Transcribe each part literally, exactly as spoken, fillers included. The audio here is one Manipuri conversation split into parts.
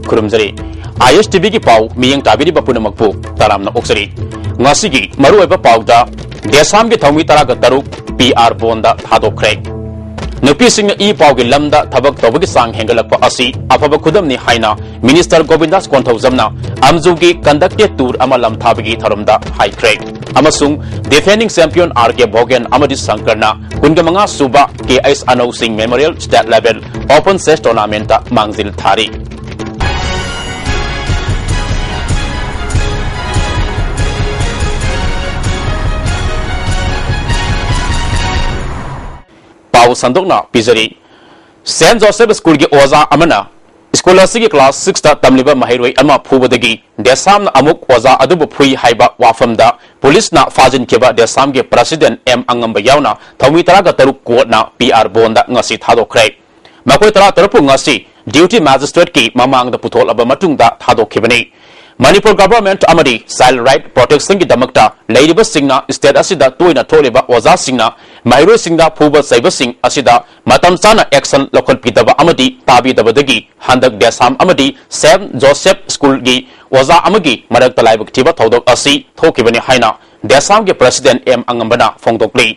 ꯈꯨꯔꯨꯝꯖꯔꯤ꯫ ꯑꯥꯏ ꯑꯦꯁ ꯇꯤ ꯚꯤꯒꯤ ꯄꯥꯎ ꯃꯤꯠꯌꯦꯡ ꯇꯥꯕꯤꯔꯤꯕ ꯄꯨꯝꯅꯃꯛꯄꯨ ꯇꯔꯥꯝꯅ ꯑꯣꯛꯆꯔꯤ꯫ ꯉꯁꯤꯒꯤ ꯃꯔꯨꯑꯣꯏꯕ ꯄꯥꯎꯗ, ꯗꯦꯁꯥꯝꯒꯤ ꯊꯧꯃꯤ ꯇꯔꯥꯒ ꯇꯔꯨꯛ ꯄꯤ ꯑꯥꯔ ꯕꯣꯟꯗ ꯊꯥꯗꯣꯛꯈ꯭ꯔꯦ꯫ ꯅꯨꯄꯤꯁꯤꯡꯅ ꯏ ꯄꯥꯎꯒꯤ ꯂꯝꯗ ꯊꯕꯛ ꯇꯧꯕꯒꯤ ꯆꯥꯡ ꯍꯦꯟꯒꯠꯂꯛꯄ ꯑꯁꯤ ꯑꯐꯕ ꯈꯨꯗꯝꯅꯤ ꯍꯥꯏꯅ ꯃꯤꯅꯤꯁꯇꯔ ꯒꯣꯕꯤꯟꯗꯥꯁ ꯀꯣꯟꯊꯧꯖꯝꯅ ꯑꯝꯖꯨꯒꯤ conducted tour ꯑꯃ ꯂꯝꯊꯥꯕꯒꯤ ꯊꯧꯔꯝꯗ ꯍꯥꯏꯈ꯭ꯔꯦ꯫ ꯑꯃꯁꯨꯡ defending champion R K Bhogen ꯑꯃꯗꯤ ꯁꯪꯀꯔꯅ ꯀꯨꯟꯃꯉꯥ ꯁꯨꯕ ꯀꯦ ꯑꯩꯆ ꯑꯅꯧ ꯁꯤꯡ Memorial State Level Open Chess Tournamentꯇ ꯃꯥꯡꯖꯤꯜ ꯊꯥꯔꯤ꯫ ꯄꯥꯎ ꯁꯟꯗꯣꯛꯅ ꯄꯤꯖꯔꯤ꯫ ꯁꯦꯟꯠ ꯖꯣꯁꯦꯐ ꯁ꯭ꯀꯨꯜꯒꯤ ꯑꯣꯖꯥ ꯑꯃꯅ ꯁ꯭ꯀꯨꯜ ꯑꯁꯤꯒꯤ class sixꯇ ꯇꯝꯂꯤꯕ ꯃꯍꯩꯔꯣꯏ ꯑꯃ ꯐꯨꯕꯗꯒꯤ ꯗꯦꯁꯥꯝꯅ ꯑꯃꯨꯛ ꯑꯣꯖꯥ ꯑꯗꯨꯕꯨ ꯐꯨꯏ ꯍꯥꯏꯕ ꯋꯥꯐꯝꯗ ꯄꯨꯂꯤꯁꯅ ꯐꯥꯖꯤꯟꯈꯤꯕ ꯗꯦꯁꯥꯝꯒꯤ president ꯑꯦꯝ ꯑꯉꯝꯕ ꯌꯥꯎꯅ ꯊꯧꯃꯤ ꯇꯔꯥꯒ ꯇꯔꯨꯛ ꯀꯣꯔꯠꯅ ꯄꯤ ꯑꯥꯔ ꯕꯣꯟꯗ ꯉꯁꯤ ꯊꯥꯗꯣꯛꯈ꯭ꯔꯦ꯫ ꯃꯈꯣꯏ ꯇꯔꯥ ꯇꯔꯨꯛꯄꯨ ꯉꯁꯤ duty magistrateꯀꯤ ꯃꯃꯥꯡꯗ ꯄꯨꯊꯣꯛꯂꯕ ꯃꯇꯨꯡꯗ ꯊꯥꯗꯣꯛꯈꯤꯕꯅꯤ꯫ ꯃꯅꯤꯄꯨꯔ government ꯑꯃꯗꯤ child right protectionꯒꯤꯗꯃꯛꯇ ꯂꯩꯔꯤꯕꯁꯤꯡꯅ state ꯑꯁꯤꯗ ꯇꯣꯏꯅ ꯊꯣꯛꯂꯤꯕ ꯑꯣꯖꯥꯁꯤꯡꯅ ꯃꯍꯩꯔꯣꯏꯁꯤꯡꯗ ꯐꯨꯕ ꯆꯩꯕꯁꯤꯡ ꯑꯁꯤꯗ ꯃꯇꯝ ꯆꯥꯅ action ꯂꯧꯈꯠꯄꯤꯗꯕ ꯑꯃꯗꯤ ꯇꯥꯕꯤꯗꯕꯗꯒꯤ ꯍꯟꯗꯛ ꯗꯦꯁꯥꯝ ꯑꯃꯗꯤ ꯁꯦꯟꯠ ꯖꯣꯁꯦꯐ ꯁ꯭ꯀꯨꯜꯒꯤ ꯑꯣꯖꯥ ꯑꯃꯒꯤ ꯃꯔꯛꯇ ꯂꯥꯏꯕꯛ ꯊꯤꯕ ꯊꯧꯗꯣꯛ ꯑꯁꯤ ꯊꯣꯛꯈꯤꯕꯅꯤ ꯍꯥꯏꯅ ꯗꯦꯁꯥꯝꯒꯤ president ꯑꯦꯝ ꯑꯉꯝꯕꯅ ꯐꯣꯡꯗꯣꯛꯂꯤ꯫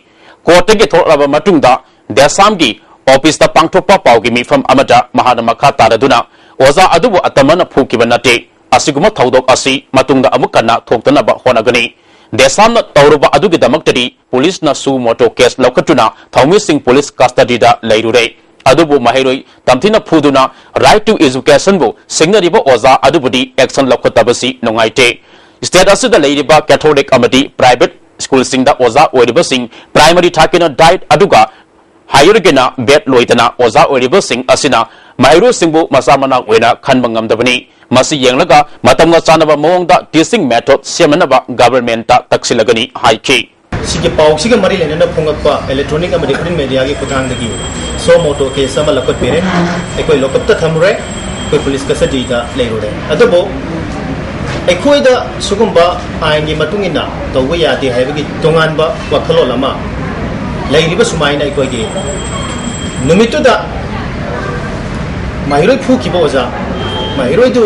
ꯀꯣꯔꯠꯇꯒꯤ ꯊꯣꯛꯂꯛꯂꯕ ꯃꯇꯨꯡꯗ ꯗꯦꯁꯥꯝꯒꯤ officeꯇ ꯄꯥꯡꯊꯣꯛꯄ ꯄꯥꯎꯒꯤ ꯃꯤꯐꯝ ꯑꯃꯗ ꯃꯍꯥꯛꯅ ꯃꯈꯥ ꯇꯥꯔꯗꯨꯅ ꯑꯣꯖꯥ ꯑꯗꯨꯕꯨ ꯑꯇꯝꯕꯅ ꯐꯨꯈꯤꯕ ꯅꯠꯇꯦ, ꯑꯁꯤꯒꯨꯝꯕ ꯊꯧꯗꯣꯛ ꯑꯁꯤ ꯃꯇꯨꯡꯗ ꯑꯃꯨꯛ ꯍꯟꯅ ꯊꯣꯛꯇꯅꯕ ꯍꯣꯠꯅꯒꯅꯤ꯫ ꯗꯦꯁꯥꯝꯅ ꯇꯧꯔꯨꯕ ꯑꯗꯨꯒꯤꯗꯃꯛꯇꯗꯤ ꯄꯨꯂꯤꯁꯅ suo motu case ꯂꯧꯈꯠꯇꯨꯅ ꯊꯧꯃꯤꯁꯤꯡ ꯄꯨꯂꯤꯁ custodyꯗ ꯂꯩꯔꯨꯔꯦ꯫ ꯑꯗꯨꯕꯨ ꯃꯍꯩꯔꯣꯏ ꯇꯝꯊꯤꯅ ꯐꯨꯗꯨꯅ right to educationꯕꯨ ꯁꯤꯡꯅꯔꯤꯕ ꯑꯣꯖꯥ ꯑꯗꯨꯕꯨꯗꯤ action ꯂꯧꯈꯠꯇꯕꯁꯤ ꯅꯨꯡꯉꯥꯏꯇꯦ꯫ State ꯑꯁꯤꯗ ꯂꯩꯔꯤꯕ Catholic ꯑꯃꯗꯤ private ꯁ꯭ꯀꯨꯜꯁꯤꯡꯗ ꯑꯣꯖꯥ ꯑꯣꯏꯔꯤꯕꯁꯤꯡ primary ꯊꯥꯛꯀꯤꯅ diet ꯑꯗꯨꯒ higherꯒꯤꯅ bed ꯂꯣꯏꯗꯅ ꯑꯣꯖꯥ ꯑꯣꯏꯔꯤꯕꯁꯤꯡ ꯑꯁꯤꯅ ꯃꯍꯩꯔꯣꯏꯁꯤꯡꯕꯨ ꯃꯆꯥ ꯃꯅꯥꯎ ꯑꯣꯏꯅ ꯈꯟꯕ ꯉꯝꯗꯕꯅꯤ꯫ ꯃꯁꯤ ꯌꯦꯡꯂꯒ ꯃꯇꯝꯒ ꯆꯥꯟꯅꯕ ꯃꯑꯣꯡꯗ teaching method ꯁꯦꯝꯅꯅꯕ governmentꯇ ꯇꯛꯁꯤꯜꯂꯒꯅꯤ ꯍꯥꯏꯈꯤ꯫ ꯁꯤꯒꯤ ꯄꯥꯎꯁꯤꯒ ꯃꯔꯤ ꯂꯩꯅꯅ ꯐꯣꯡꯂꯛꯄ electronic ꯑꯃꯗꯤ print mediaꯒꯤ ꯈꯨꯠꯊꯥꯡꯗꯒꯤ suo motu case ꯑꯃ ꯂꯧꯈꯠꯄꯤꯔꯦ꯫ ꯑꯩꯈꯣꯏ lockupꯇ ꯊꯝꯃꯨꯔꯦ꯫ ꯑꯩꯈꯣꯏ ꯄꯨꯂꯤꯁ custodyꯗ ꯂꯩꯔꯨꯔꯦ꯫ ꯑꯗꯨꯕꯨ ꯑꯩꯈꯣꯏꯗ ꯁꯤꯒꯨꯝꯕ ꯑꯥꯏꯟꯒꯤ ꯃꯇꯨꯡ ꯏꯟꯅ ꯇꯧꯕ ꯌꯥꯗꯦ ꯍꯥꯏꯕꯒꯤ ꯇꯣꯉꯥꯟꯕ ꯋꯥꯈꯜꯂꯣꯟ ꯑꯃ ꯂꯩꯔꯤꯕ ꯁꯨꯃꯥꯏꯅ ꯑꯩꯈꯣꯏꯒꯤ ꯅꯨꯃꯤꯠꯇꯨꯗ ꯃꯍꯩꯔꯣꯏ ꯐꯨꯈꯤꯕ ꯑꯣꯖꯥ ꯃꯍꯩꯔꯣꯏꯗꯨ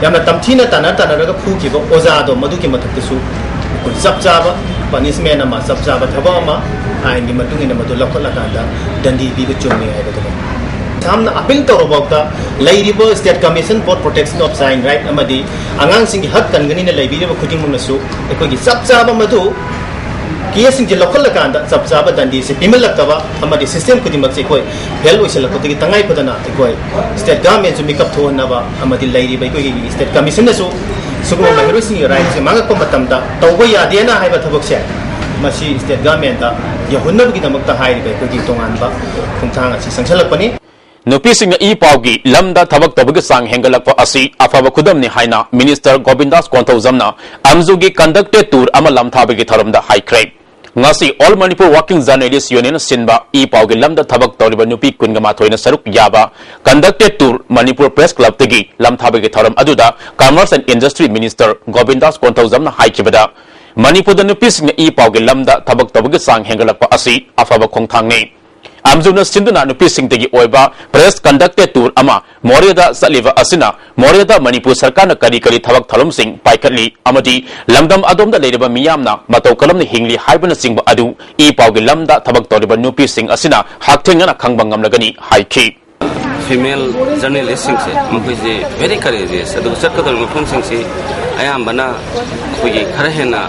ꯌꯥꯝꯅ ꯇꯝꯊꯤꯅ ꯇꯥꯟꯅ ꯇꯥꯟꯅꯔꯒ ꯐꯨꯈꯤꯕ ꯑꯣꯖꯥꯗꯣ, ꯃꯗꯨꯒꯤ ꯃꯊꯛꯇꯁꯨ ꯑꯩꯈꯣꯏ ꯆꯞ ꯆꯥꯕ ꯄꯅꯤꯁꯃꯦꯟ ꯑꯃ, ꯆꯞ ꯆꯥꯕ ꯊꯕꯛ ꯑꯃ, ꯑꯥꯏꯟꯒꯤ ꯃꯇꯨꯡ ꯏꯟꯅ ꯃꯗꯨ ꯂꯧꯈꯠꯂꯀꯥꯟꯗ ꯗꯟꯗꯤ ꯄꯤꯕ ꯆꯨꯝꯃꯤ ꯍꯥꯏꯕꯗꯨꯅꯤ꯫ ꯌꯥꯝꯅ ꯑꯄꯤꯜ ꯇꯧꯔꯐꯥꯎꯗ ꯂꯩꯔꯤꯕ State Commission for Protection of Child Right ꯑꯃꯗꯤ ꯑꯉꯥꯡꯁꯤꯡꯒꯤ ꯍꯛ ꯀꯟꯒꯅꯤꯅ ꯂꯩꯕꯤꯔꯤꯕ ꯈꯨꯗꯤꯡꯃꯛꯅꯁꯨ ꯑꯩꯈꯣꯏꯒꯤ ꯆꯞ ꯆꯥꯕ ꯃꯗꯨ ꯀꯦꯁꯁꯤꯡꯁꯦ ꯂꯧꯈꯠꯂꯀꯥꯟꯗ ꯆꯞ ꯆꯥꯕ ꯗꯟꯗꯤꯁꯦ ꯄꯤꯃꯜꯂꯛꯇꯕ ꯑꯃꯗꯤ ꯁꯤꯁꯇꯦꯝ ꯈꯨꯗꯤꯡꯃꯛꯁꯦ ꯑꯩꯈꯣꯏ ꯐꯦꯜ ꯑꯣꯏꯁꯤꯜꯂꯛꯄꯗꯒꯤ ꯇꯉꯥꯏ ꯐꯗꯅ ꯑꯩꯈꯣꯏ ꯁ꯭ꯇꯦꯠ ꯒꯚꯔꯟꯃꯦꯟꯠꯁꯨ ꯃꯤꯀꯞ ꯊꯣꯛꯍꯟꯅꯕ ꯑꯃꯗꯤ ꯂꯩꯔꯤꯕ ꯑꯩꯈꯣꯏꯒꯤ ꯁ꯭ꯇꯦꯠ ꯀꯃꯤꯁꯟꯅꯁꯨ ꯁꯤꯒꯨꯝꯕ ꯃꯍꯩꯔꯣꯏꯁꯤꯡꯒꯤ ꯔꯥꯏꯠꯁꯦ ꯃꯥꯡꯉꯛꯄ ꯃꯇꯝꯗ ꯇꯧꯕ ꯌꯥꯗꯦꯅ ꯍꯥꯏꯕ ꯊꯕꯛꯁꯦ, ꯃꯁꯤ ꯁ꯭ꯇꯦꯠ ꯒꯚꯔꯟꯃꯦꯟꯠꯇ ꯌꯧꯍꯟꯅꯕꯒꯤꯗꯃꯛꯇ ꯍꯥꯏꯔꯤꯕ ꯑꯩꯈꯣꯏꯒꯤ ꯇꯣꯉꯥꯟꯕ ꯈꯣꯡꯊꯥꯡ ꯑꯁꯤ ꯆꯪꯁꯤꯜꯂꯛꯄꯅꯤ꯫ ꯅꯨꯄꯤꯁꯤꯡꯅ ꯏ ꯄꯥꯎꯒꯤ ꯂꯝꯗ ꯊꯕꯛ ꯇꯧꯕꯒꯤ ꯆꯥꯡ ꯍꯦꯟꯒꯠꯂꯛꯄ ꯑꯁꯤ ꯑꯐꯕ ꯈꯨꯗꯝꯅꯤ ꯍꯥꯏꯅ ꯃꯤꯅꯤꯁꯇꯔ ꯒꯣꯕꯤꯟꯗꯥꯁ ꯀꯣꯟꯊꯧꯖꯝꯅ ꯑꯝꯖꯨꯒꯤ conducted tour ꯑꯃ ꯂꯝꯊꯥꯕꯒꯤ ꯊꯧꯔꯝꯗ ꯍꯥꯏꯈ꯭ꯔꯦ꯫ ꯉꯁꯤ All Manipur Working Journalist Union ꯁꯤꯟꯕ ꯏ ꯄꯥꯎꯒꯤ ꯂꯝꯗ ꯊꯕꯛ ꯇꯧꯔꯤꯕ ꯅꯨꯄꯤ ꯀꯨꯟꯒ ꯃꯥꯊꯣꯏꯅ ꯁꯔꯨꯛ ꯌꯥꯕ conducted tour Manipur Press Clubꯇꯒꯤ ꯂꯝꯊꯥꯕꯒꯤ ꯊꯧꯔꯝ ꯑꯗꯨꯗ Commerce and Industry Minister ꯒꯣꯕꯤꯟꯗꯥꯁ ꯀꯣꯟꯊꯧꯖꯝꯅ ꯍꯥꯏꯈꯤꯕꯗ, ꯃꯅꯤꯄꯨꯔꯗ ꯅꯨꯄꯤꯁꯤꯡꯅ ꯏ ꯄꯥꯎꯒꯤ ꯂꯝꯗ ꯊꯕꯛ ꯇꯧꯕꯒꯤ ꯆꯥꯡ ꯍꯦꯟꯒꯠꯂꯛꯄ ꯑꯁꯤ ꯑꯐꯕ ꯈꯣꯡꯊꯥꯡꯅꯤ꯫ ꯑꯝꯖꯨꯅ ꯁꯤꯟꯗꯨꯅ ꯅꯨꯄꯤꯁꯤꯡꯗꯒꯤ ꯑꯣꯏꯕ press conducted tour ꯑꯃ ꯃꯣꯔꯦꯗ ꯆꯠꯂꯤꯕ ꯑꯁꯤꯅ ꯃꯣꯔꯦꯗ ꯃꯅꯤꯄꯨꯔ ꯁꯔꯀꯥꯔꯅ ꯀꯔꯤ ꯀꯔꯤ ꯊꯕꯛ ꯊꯧꯔꯝꯁꯤꯡ ꯄꯥꯏꯈꯠꯂꯤ ꯑꯃꯗꯤ ꯂꯝꯗꯝ ꯑꯗꯣꯝꯗ ꯂꯩꯔꯤꯕ ꯃꯤꯌꯥꯝꯅ ꯃꯇꯧ ꯀꯔꯝꯅ ꯍꯤꯡꯂꯤ ꯍꯥꯏꯕꯅꯆꯤꯡꯕ ꯑꯗꯨ ꯏ ꯄꯥꯎꯒꯤ ꯂꯝꯗ ꯊꯕꯛ ꯇꯧꯔꯤꯕ ꯅꯨꯄꯤꯁꯤꯡ ꯑꯁꯤꯅ ꯍꯛꯊꯦꯡꯅꯅ ꯈꯪꯕ ꯉꯝꯂꯒꯅꯤ ꯍꯥꯏꯈꯤ꯫ Female journalistꯁꯤꯡꯁꯦ ꯃꯈꯣꯏꯁꯦ very courageous, ꯑꯗꯨꯒ ꯆꯠꯀꯗꯧꯔꯤꯕ ꯃꯐꯝꯁꯤꯡꯁꯤ ꯑꯌꯥꯝꯕꯅ ꯑꯩꯈꯣꯏꯒꯤ ꯈꯔ ꯍꯦꯟꯅ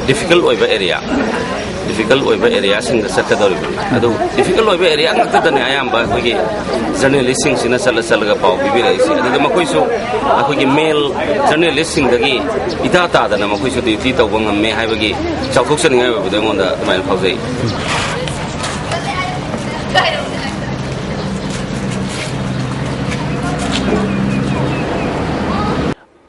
difficult ꯑꯣꯏꯕ area, difficult ꯑꯣꯏꯕ areaꯁꯤꯡꯗ ꯆꯠꯀꯗꯧꯔꯤꯕꯅꯤ꯫ ꯑꯗꯨ difficult ꯑꯣꯏꯕ area ꯉꯥꯛꯇꯗꯅꯦ ꯑꯌꯥꯝꯕ ꯑꯩꯈꯣꯏꯒꯤ journalistꯁꯤꯡꯁꯤꯅ ꯆꯠꯂ ꯆꯠꯂꯒ ꯄꯥꯎ ꯄꯤꯕꯤꯔꯛꯏꯁꯦ꯫ ꯑꯗꯨꯗ ꯃꯈꯣꯏꯁꯨ ꯑꯩꯈꯣꯏꯒꯤ male journalistꯁꯤꯡꯗꯒꯤ ꯏꯇꯥ ꯇꯥꯗꯅ ꯃꯈꯣꯏꯁꯨ duty ꯇꯧꯕ ꯉꯝꯃꯦ ꯍꯥꯏꯕꯒꯤ ꯆꯥꯎꯊꯣꯛꯆꯅꯤꯡꯉꯥꯏ ꯑꯣꯏꯕꯗꯣ ꯑꯩꯉꯣꯟꯗ ꯑꯗꯨꯃꯥꯏꯅ ꯐꯥꯎꯖꯩ꯫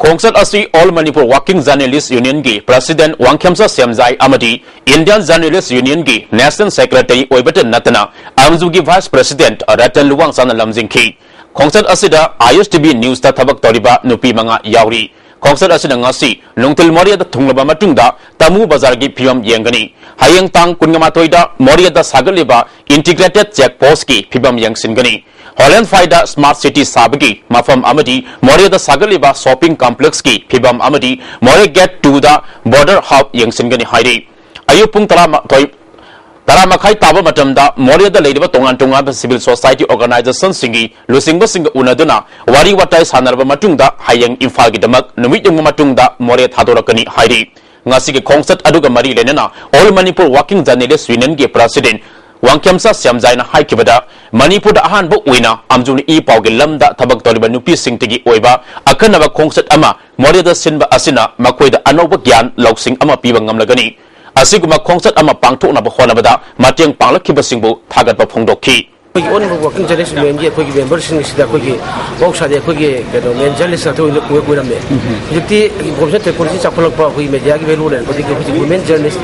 ꯈꯣꯡꯆꯠ ꯑꯁꯤ All Manipur Working Journalist Unionꯒꯤ President Wangkhemcha ꯁꯦꯝꯖꯥꯏ ꯑꯃꯗꯤ Indian Journalist Unionꯒꯤ National Secretary ꯑꯣꯏꯕꯇ ꯅꯠꯇꯅ ꯑꯝꯖꯨꯒꯤ Vice President ꯔꯇꯟ ꯂꯨꯋꯥꯡꯆꯥꯅ ꯂꯝꯖꯤꯡꯈꯤ꯫ ꯈꯣꯡꯆꯠ ꯑꯁꯤꯗ ISTV Newsꯇ ꯊꯕꯛ ꯇꯧꯔꯤꯕ ꯅꯨꯄꯤ ꯃꯉꯥ ꯌꯥꯎꯔꯤ꯫ ꯈꯣꯡꯆꯠ ꯑꯁꯤꯅ ꯉꯁꯤ ꯅꯨꯡꯊꯤꯜ ꯃꯣꯔꯦꯗ ꯊꯨꯡꯂꯕ ꯃꯇꯨꯡꯗ ꯇꯃꯨ ꯕꯖꯥꯔꯒꯤ ꯐꯤꯕꯝ ꯌꯦꯡꯒꯅꯤ꯫ ꯍꯌꯦꯡ ꯇꯥꯡ ꯀꯨꯟꯃꯥꯊꯣꯏꯗ ꯃꯣꯔꯦꯗ ꯁꯥꯒꯠꯂꯤꯕ Integrated Check Postꯀꯤ ꯐꯤꯕꯝ ꯌꯦꯡꯁꯤꯟꯒꯅꯤ꯫ ꯍꯣꯂꯦꯟꯐꯥꯏꯗ ꯁ꯭ꯃꯥꯔꯠ ꯁꯤꯇꯤ ꯁꯥꯕꯒꯤ ꯃꯐꯝ ꯑꯃꯗꯤ ꯃꯣꯔꯦꯗ ꯁꯥꯒꯠꯂꯤꯕ ꯁꯣꯞꯄꯤꯡ ꯀꯝꯄ꯭ꯂꯦꯛꯁꯀꯤ ꯐꯤꯕꯝ ꯑꯃꯗꯤ ꯃꯣꯔꯦ ꯒꯦꯠ ꯇꯨꯗ ꯕꯣꯔꯗꯔ ꯍꯕ ꯌꯦꯡꯁꯤꯟꯒꯅꯤ ꯍꯥꯏꯔꯤ꯫ ꯑꯌꯨꯛ ꯄꯨꯡ ꯇꯔꯥꯃꯥꯊꯣꯏ, ꯇꯔꯥ ꯃꯈꯥꯏ ꯇꯥꯕ ꯃꯇꯝꯗ ꯃꯣꯔꯦꯗ ꯂꯩꯔꯤꯕ ꯇꯣꯉꯥꯟ ꯇꯣꯉꯥꯟꯕ ꯁꯤꯚꯤꯜ ꯁꯣꯁꯥꯏꯇꯤ ꯑꯣꯔꯒꯅꯥꯏꯖꯦꯁꯟꯁꯤꯡꯒꯤ ꯂꯨꯆꯤꯡꯕꯁꯤꯡꯒ ꯎꯅꯗꯨꯅ ꯋꯥꯔꯤ ꯋꯥꯇꯥꯏ ꯁꯥꯟꯅꯔꯕ ꯃꯇꯨꯡꯗ ꯍꯌꯦꯡ ꯏꯝꯐꯥꯜꯒꯤꯗꯃꯛ ꯅꯨꯃꯤꯠ ꯌꯨꯡꯕ ꯃꯇꯨꯡꯗ ꯃꯣꯔꯦ ꯊꯥꯗꯣꯔꯛꯀꯅꯤ ꯍꯥꯏꯔꯤ꯫ ꯉꯁꯤꯒꯤ ꯈꯣꯡꯆꯠ ꯑꯗꯨꯒ ꯃꯔꯤ ꯂꯩꯅꯅ All Manipur Working Journalist Unionꯒꯤ ꯄ꯭ꯔꯁꯤꯗꯦꯟꯠ ꯋꯥꯡꯈꯦꯝꯆꯥ ꯁ꯭ꯌꯥꯝꯖꯥꯏꯅ ꯍꯥꯏꯈꯤꯕꯗ, ꯃꯅꯤꯄꯨꯔꯗ ꯑꯍꯥꯟꯕ ꯑꯣꯏꯅ ꯑꯝꯖꯨꯅ ꯏ ꯄꯥꯎꯒꯤ ꯂꯝꯗ ꯊꯕꯛ ꯇꯧꯔꯤꯕ ꯅꯨꯄꯤꯁꯤꯡꯗꯒꯤ ꯑꯣꯏꯕ ꯑꯈꯟꯅꯕ ꯈꯣꯡꯆꯠ ꯑꯃ ꯃꯣꯔꯦꯗ ꯁꯤꯟꯕ ꯑꯁꯤꯅ ꯃꯈꯣꯏꯗ ꯑꯅꯧꯕ ꯒ꯭ꯌꯥꯟ ꯂꯧꯁꯤꯡ ꯑꯃ ꯄꯤꯕ ꯉꯝꯂꯒꯅꯤ꯫ ꯑꯁꯤꯒꯨꯝꯕ ꯈꯣꯡꯆꯠ ꯑꯃ ꯄꯥꯡꯊꯣꯛꯅꯕ ꯍꯣꯠꯅꯕꯗ ꯃꯇꯦꯡ ꯄꯥꯡꯂꯛꯈꯤꯕꯁꯤꯡꯕꯨ ꯊꯥꯒꯠꯄ ꯐꯣꯡꯗꯣꯛꯈꯤ꯫ ꯑꯩꯈꯣꯏꯒꯤ ꯑꯣꯟ ꯋꯥꯔꯀꯤꯡ ꯖꯔꯅꯦꯂꯤꯁ ꯌꯨꯅꯤꯌꯟꯒꯤ ꯑꯩꯈꯣꯏꯒꯤ ꯃꯦꯝꯕꯔꯁꯤꯡ ꯑꯁꯤꯗ ꯑꯩꯈꯣꯏꯒꯤ ꯃꯍꯧꯁꯥꯗꯤ ꯑꯩꯈꯣꯏꯒꯤ ꯀꯩꯅꯣ ꯃꯦꯟ ꯖꯔꯅꯦꯂꯤꯁ ꯉꯥꯛꯇ ꯑꯣꯏꯅ ꯑꯣꯏ-, ꯑꯣꯏꯔꯝꯃꯦ꯫ ꯍꯧꯖꯤꯛꯇꯤ ꯏꯟꯐꯣꯔꯃꯦꯁꯟ ꯇꯦꯛꯅꯣꯂꯣꯖꯤ ꯆꯥꯎꯈꯠꯂꯛꯄ, ꯑꯩꯈꯣꯏꯒꯤ ꯃꯦꯗꯤꯌꯥꯒꯤ ꯚꯦꯂꯨ ꯂꯩꯔꯛꯄꯗꯒꯤ ꯍꯧꯖꯤꯛ ꯋꯨꯃꯦꯟ ꯖꯔꯅꯦꯂꯤꯁ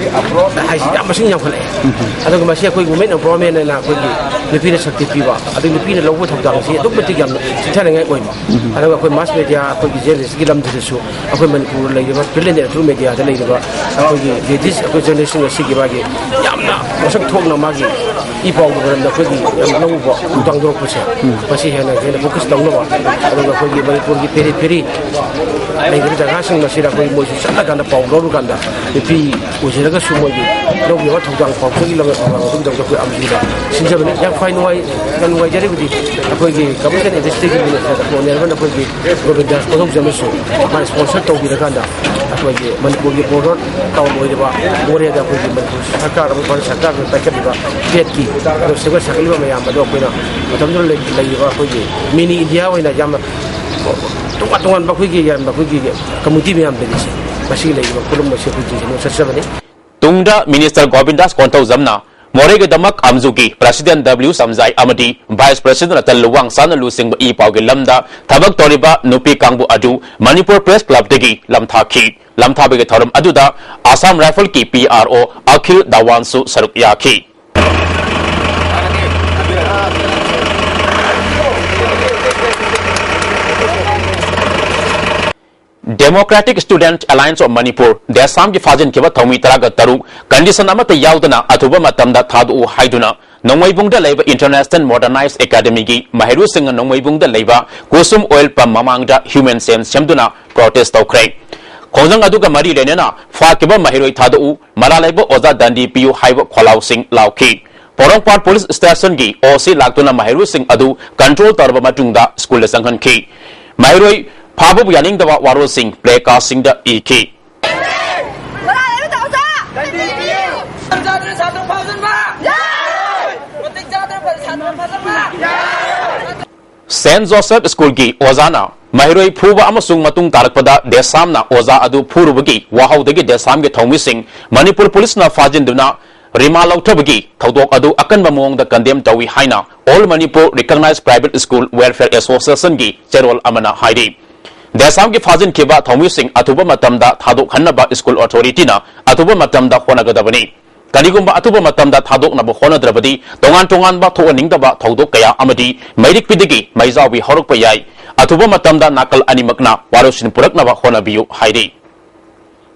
ꯍꯥꯏꯁꯤ ꯌꯥꯝ ꯃꯁꯤꯡ ꯌꯥꯝꯈꯠꯂꯛꯑꯦ꯫ ꯑꯗꯨꯒ ꯃꯁꯤ ꯑꯩꯈꯣꯏ ꯋꯨꯃꯦꯟ ꯑꯦꯝꯄꯥꯋꯔꯃꯦꯟ ꯍꯥꯏꯅ ꯑꯩꯈꯣꯏꯒꯤ ꯅꯨꯄꯤꯅ ꯁꯛꯇꯤ ꯄꯤꯕ, ꯑꯗꯩ ꯅꯨꯄꯤꯅ ꯂꯧꯕ ꯊꯧꯗꯥꯡꯁꯤ ꯑꯗꯨꯛꯀꯤ ꯃꯇꯤꯛ ꯌꯥꯝꯅ ꯆꯤꯡꯊꯅꯤꯡꯉꯥꯏ ꯑꯣꯏꯕ꯫ ꯑꯗꯨꯒ ꯑꯩꯈꯣꯏ ꯃꯥꯁ ꯃꯦꯗꯤꯌꯥ, ꯑꯩꯈꯣꯏꯒꯤ ꯖꯔꯅꯦꯂꯤꯁꯀꯤ ꯂꯝꯗꯨꯗꯁꯨ ꯑꯩꯈꯣꯏ ꯃꯅꯤꯄꯨꯔꯗ ꯂꯩꯔꯤꯕ ꯄ꯭ꯔꯤꯟꯠ ꯑꯦꯟ ꯏꯂꯦꯛꯇ꯭ꯔꯣꯅꯤꯛ ꯃꯦꯗꯤꯌꯥꯗ ꯂꯩꯔꯤꯕ ꯑꯩꯈꯣꯏꯒꯤ ꯂꯦꯗꯤꯁ ꯑꯩꯈꯣꯏ ꯖꯔꯅꯦꯂꯤꯁꯁꯤꯡ ꯑꯁꯤꯒꯤ ꯃꯥꯒꯤ ꯌꯥꯝꯅ ꯃꯁꯛ ꯊꯣꯛꯅ ꯃꯥꯒꯤ ꯏ ꯄꯥꯎꯒꯤ ꯃꯔꯝꯗ ꯑꯩꯈꯣꯏꯒꯤ ꯌꯥꯝ ꯂꯧꯕ ꯊꯧꯗꯥꯡ ꯂꯧꯔꯛꯄꯁꯦ, ꯃꯁꯤ ꯍꯦꯟꯅ ꯍꯦꯟꯅ ꯐꯣꯀꯁ ꯇꯧꯅꯕ, ꯑꯗꯨꯒ ꯑꯩꯈꯣꯏꯒꯤ ꯃꯅꯤꯄꯨꯔꯒꯤ ꯄꯦꯔꯤ ꯄꯦꯔꯤ ꯂꯩꯔꯤꯕ ꯖꯒꯥꯁꯤꯡ ꯑꯁꯤꯗ ꯑꯩꯈꯣꯏ ꯃꯣꯏꯁꯨ ꯆꯠꯂꯀꯥꯟꯗ ꯄꯥꯎ ꯂꯧꯔꯀꯥꯟꯗ ꯅꯨꯄꯤ ꯑꯣꯏꯖꯔꯒꯁꯨ ꯃꯣꯏꯒꯤ ꯂꯧꯈꯤꯕ ꯊꯧꯗꯥꯡ ꯄꯥꯎꯆꯦꯒꯤ ꯂꯝꯗ ꯊꯧꯗꯥꯡ ꯑꯗꯨꯒꯤꯗꯃꯛꯇ ꯑꯩꯈꯣꯏ ꯑꯃꯨꯛ ꯁꯤꯟꯖꯕꯅꯤ꯫ ꯌꯥꯝ ꯈ꯭ꯋꯥꯏ ꯅꯨꯡꯉꯥꯏ-, ꯌꯥꯝ ꯅꯨꯡꯉꯥꯏꯖꯔꯤꯕꯗꯤ ꯑꯩꯈꯣꯏꯒꯤ ꯀꯃꯔꯁ ꯑꯦꯟ ꯏꯟꯗꯁꯇ꯭ꯔꯤꯒꯤ ꯃꯤꯅꯤꯁꯇꯔ ꯑꯣꯅꯔꯦꯕꯜ ꯑꯩꯈꯣꯏꯒꯤ ꯒꯣꯕꯤꯟꯗꯥꯁ ꯀꯣꯊꯧꯖꯝꯅꯁꯨ ꯃꯥꯅ ꯁ꯭ꯄꯣꯟꯁꯔ ꯇꯧꯕꯤꯔꯀꯥꯟꯗ ꯑꯩꯈꯣꯏꯒꯤ ꯃꯅꯤꯄꯨꯔꯒꯤ ꯕꯣꯔꯗꯔ ꯇꯥꯎꯟ ꯑꯣꯏꯔꯤꯕ ꯃꯣꯔꯦꯗ ꯑꯩꯈꯣꯏꯒꯤ ꯃꯅꯤꯄꯨꯔ ꯁꯔꯀꯥꯔ ꯑꯃꯗꯤ ꯚꯥꯔꯠ ꯁꯔꯀꯥꯔꯅ ꯄꯥꯏꯈꯠꯂꯤꯕ ꯁ꯭ꯇꯦꯠꯀꯤ ꯑꯗꯨ ꯁꯦꯝꯒꯠ ꯁꯥꯒꯠꯂꯤꯕ ꯃꯌꯥꯝ ꯑꯗꯣ ꯑꯩꯈꯣꯏꯅ ꯃꯇꯝꯗꯨꯗ ꯂꯩ-, ꯂꯩꯔꯤꯕ ꯑꯩꯈꯣꯏꯒꯤ ꯃꯤꯅꯤ ꯏꯟꯗꯤꯌꯥ ꯑꯣꯏꯅ ꯌꯥꯝꯅ ꯇꯣꯉꯥꯟ ꯇꯣꯉꯥꯟꯕ ꯑꯩꯈꯣꯏꯒꯤ ꯌꯥꯝꯅ ꯑꯩꯈꯣꯏꯒꯤ ꯀꯝꯃꯨꯅꯤꯇꯤ ꯃꯌꯥꯝꯗꯒꯤꯁꯦ ꯃꯁꯤꯒꯤ ꯂꯩꯔꯤꯕ ꯈꯨꯗꯝ ꯑꯁꯤ ꯑꯩꯈꯣꯏ ꯌꯦꯡꯁꯤꯟꯅꯕ ꯆꯠꯆꯕꯅꯤ꯫ ꯇꯨꯡꯗ ꯃꯤꯅꯤꯁꯇꯔ ꯒꯣꯕꯤꯟꯗꯥꯁ ꯀꯣꯟꯊꯧꯖꯝꯅ ꯃꯣꯔꯦꯒꯤꯗꯃꯛ ꯑꯝꯖꯨꯒꯤ ꯄ꯭ꯔꯁꯤꯗꯦꯟꯠ ꯗꯕ꯭ꯂꯤꯎ ꯁ꯭ꯌꯥꯝꯖꯥꯏ ꯑꯃꯗꯤ ꯚꯥꯏꯁ ꯄ꯭ꯔꯁꯤꯗꯦꯟꯠ ꯔꯇꯟ ꯂꯨꯋꯥꯡꯁꯥꯅ ꯂꯨꯆꯤꯡꯕ ꯏ ꯄꯥꯎꯒꯤ ꯂꯝꯗ ꯊꯕꯛ ꯇꯧꯔꯤꯕ ꯅꯨꯄꯤ ꯀꯥꯡꯕꯨ ꯑꯗꯨ ꯃꯅꯤꯄꯨꯔ ꯄ꯭ꯔꯦꯁ ꯀ꯭ꯂꯕꯇꯒꯤ ꯂꯝꯊꯥꯈꯤ꯫ ꯂꯝꯊꯥꯕꯒꯤ ꯊꯧꯔꯝ ꯑꯗꯨꯗ ꯑꯁꯥꯝ ꯔꯥꯏꯐꯜꯒꯤ ꯄꯤ ꯑꯥꯔ ꯑꯣ ꯑꯈꯤꯜ ꯗꯋꯥꯟꯁꯨ ꯁꯔꯨꯛ ꯌꯥꯈꯤ꯫ Democratic Student Alliance of Manipur, ꯗꯦꯁꯥꯝꯒꯤ ꯐꯥꯖꯤꯟꯈꯤꯕ ꯊꯧꯃꯤ ꯇꯔꯥꯒ ꯇꯔꯨꯛ ꯀꯟꯗꯤꯁꯟ ꯑꯃꯠꯇ ꯌꯥꯎꯗꯅ ꯑꯊꯨꯕ ꯃꯇꯝꯗ ꯊꯥꯗꯣꯛꯎ ꯍꯥꯏꯗꯨꯅ ꯅꯣꯡꯃꯩꯕꯨꯡꯗ ꯂꯩꯕ International Modernized Academyꯒꯤ ꯃꯍꯩꯔꯣꯏꯁꯤꯡꯅ ꯅꯣꯡꯃꯩꯕꯨꯡꯗ ꯂꯩꯕ ꯀꯨꯁꯨꯝ oil pump ꯃꯃꯥꯡꯗ human chain ꯁꯦꯝꯗꯨꯅ protest ꯇꯧꯈ꯭ꯔꯦ꯫ ꯈꯣꯡꯖꯪ ꯑꯗꯨꯒ ꯃꯔꯤ ꯂꯩꯅꯅ ꯐꯥꯈꯤꯕ ꯃꯍꯩꯔꯣꯏ ꯊꯥꯗꯣꯛꯎ, ꯃꯔꯥꯜ ꯂꯩꯕ ꯑꯣꯖꯥ ꯗꯟꯗꯤ ꯄꯤꯌꯨ ꯍꯥꯏꯕ ꯈꯣꯜꯂꯥꯎꯁꯤꯡ ꯂꯥꯎꯈꯤ꯫ ꯄꯣꯔꯣꯝꯄꯥꯠ police stationꯒꯤ OC ꯂꯥꯛꯇꯨꯅ ꯃꯍꯩꯔꯣꯏꯁꯤꯡ ꯑꯗꯨ control ꯇꯧꯔꯕ ꯃꯇꯨꯡꯗ ꯁ꯭ꯀꯨꯜꯗ ꯆꯪꯍꯟꯈꯤ꯫ ꯃꯍꯩꯔꯣꯏ ꯐꯥꯕꯕꯨ ꯌꯥꯅꯤꯡꯗꯕ ꯋꯥꯔꯣꯜꯁꯤꯡ placardꯁꯤꯡꯗ ꯏꯈꯤ꯫ ꯃꯔꯥꯜ ꯂꯩꯕ ꯑꯣꯖꯥ! ꯆꯥꯗ꯭ꯔꯦ ꯁꯥꯇ꯭ꯔ ꯐꯥꯖꯤꯟꯕ! ꯃꯇꯤꯛ ꯆꯥꯗ꯭ꯔꯕ ꯁꯥꯇ꯭ꯔ ꯐꯥꯖꯤꯟꯕ! Saint Joseph Schoolꯒꯤ ꯑꯣꯖꯥꯅ ꯃꯍꯩꯔꯣꯏ ꯐꯨꯕ ꯑꯃꯁꯨꯡ ꯃꯇꯨꯡ ꯇꯥꯔꯛꯄꯗ ꯗꯦꯁꯥꯝꯅ ꯑꯣꯖꯥ ꯑꯗꯨ ꯐꯨꯔꯨꯕꯒꯤ ꯋꯥꯍꯧꯗꯒꯤ ꯗꯦꯁꯥꯝꯒꯤ ꯊꯧꯃꯤꯁꯤꯡ ꯃꯅꯤꯄꯨꯔ policeꯅ ꯐꯥꯖꯤꯟꯗꯨꯅ remand ꯂꯧꯊꯕꯒꯤ ꯊꯧꯗꯣꯛ ꯑꯗꯨ ꯑꯀꯟꯕ ꯃꯑꯣꯡꯗ condemn ꯇꯧꯏ ꯍꯥꯏꯅ All Manipur Recognized Private School Welfare Associationꯒꯤ ꯆꯦꯔꯣꯜ ꯑꯃꯅ ꯍꯥꯏꯔꯤ꯫ ꯗꯦꯁꯥꯝꯒꯤ ꯐꯥꯖꯤꯟꯈꯤꯕ ꯊꯧꯃꯤꯁꯤꯡ ꯑꯊꯨꯕ ꯃꯇꯝꯗ ꯊꯥꯗꯣꯛꯍꯟꯅꯕ school authorityꯅ ꯑꯊꯨꯕ ꯃꯇꯝꯗ ꯍꯣꯠꯅꯒꯗꯕꯅꯤ꯫ ꯀꯔꯤꯒꯨꯝꯕ ꯑꯊꯨꯕ ꯃꯇꯝꯗ ꯊꯥꯗꯣꯛꯅꯕ ꯍꯣꯠꯅꯗ꯭ꯔꯕꯗꯤ ꯇꯣꯉꯥꯟ ꯇꯣꯉꯥꯟꯕ ꯊꯣꯛꯍꯟꯅꯤꯡꯗꯕ ꯊꯧꯗꯣꯛ ꯀꯌꯥ ꯑꯃꯗꯤ ꯃꯩꯔꯤꯛꯄꯤꯗꯒꯤ ꯃꯩꯖꯥꯎꯕꯤ ꯍꯧꯔꯛꯄ ꯌꯥꯏ꯫ ꯑꯊꯨꯕ ꯃꯇꯝꯗ ꯅꯥꯀꯜ ꯑꯅꯤꯃꯛꯅ ꯋꯥꯔꯣꯏꯁꯤꯟ ꯄꯨꯔꯛꯅꯕ ꯍꯣꯠꯅꯕꯤꯌꯨ ꯍꯥꯏꯔꯤ꯫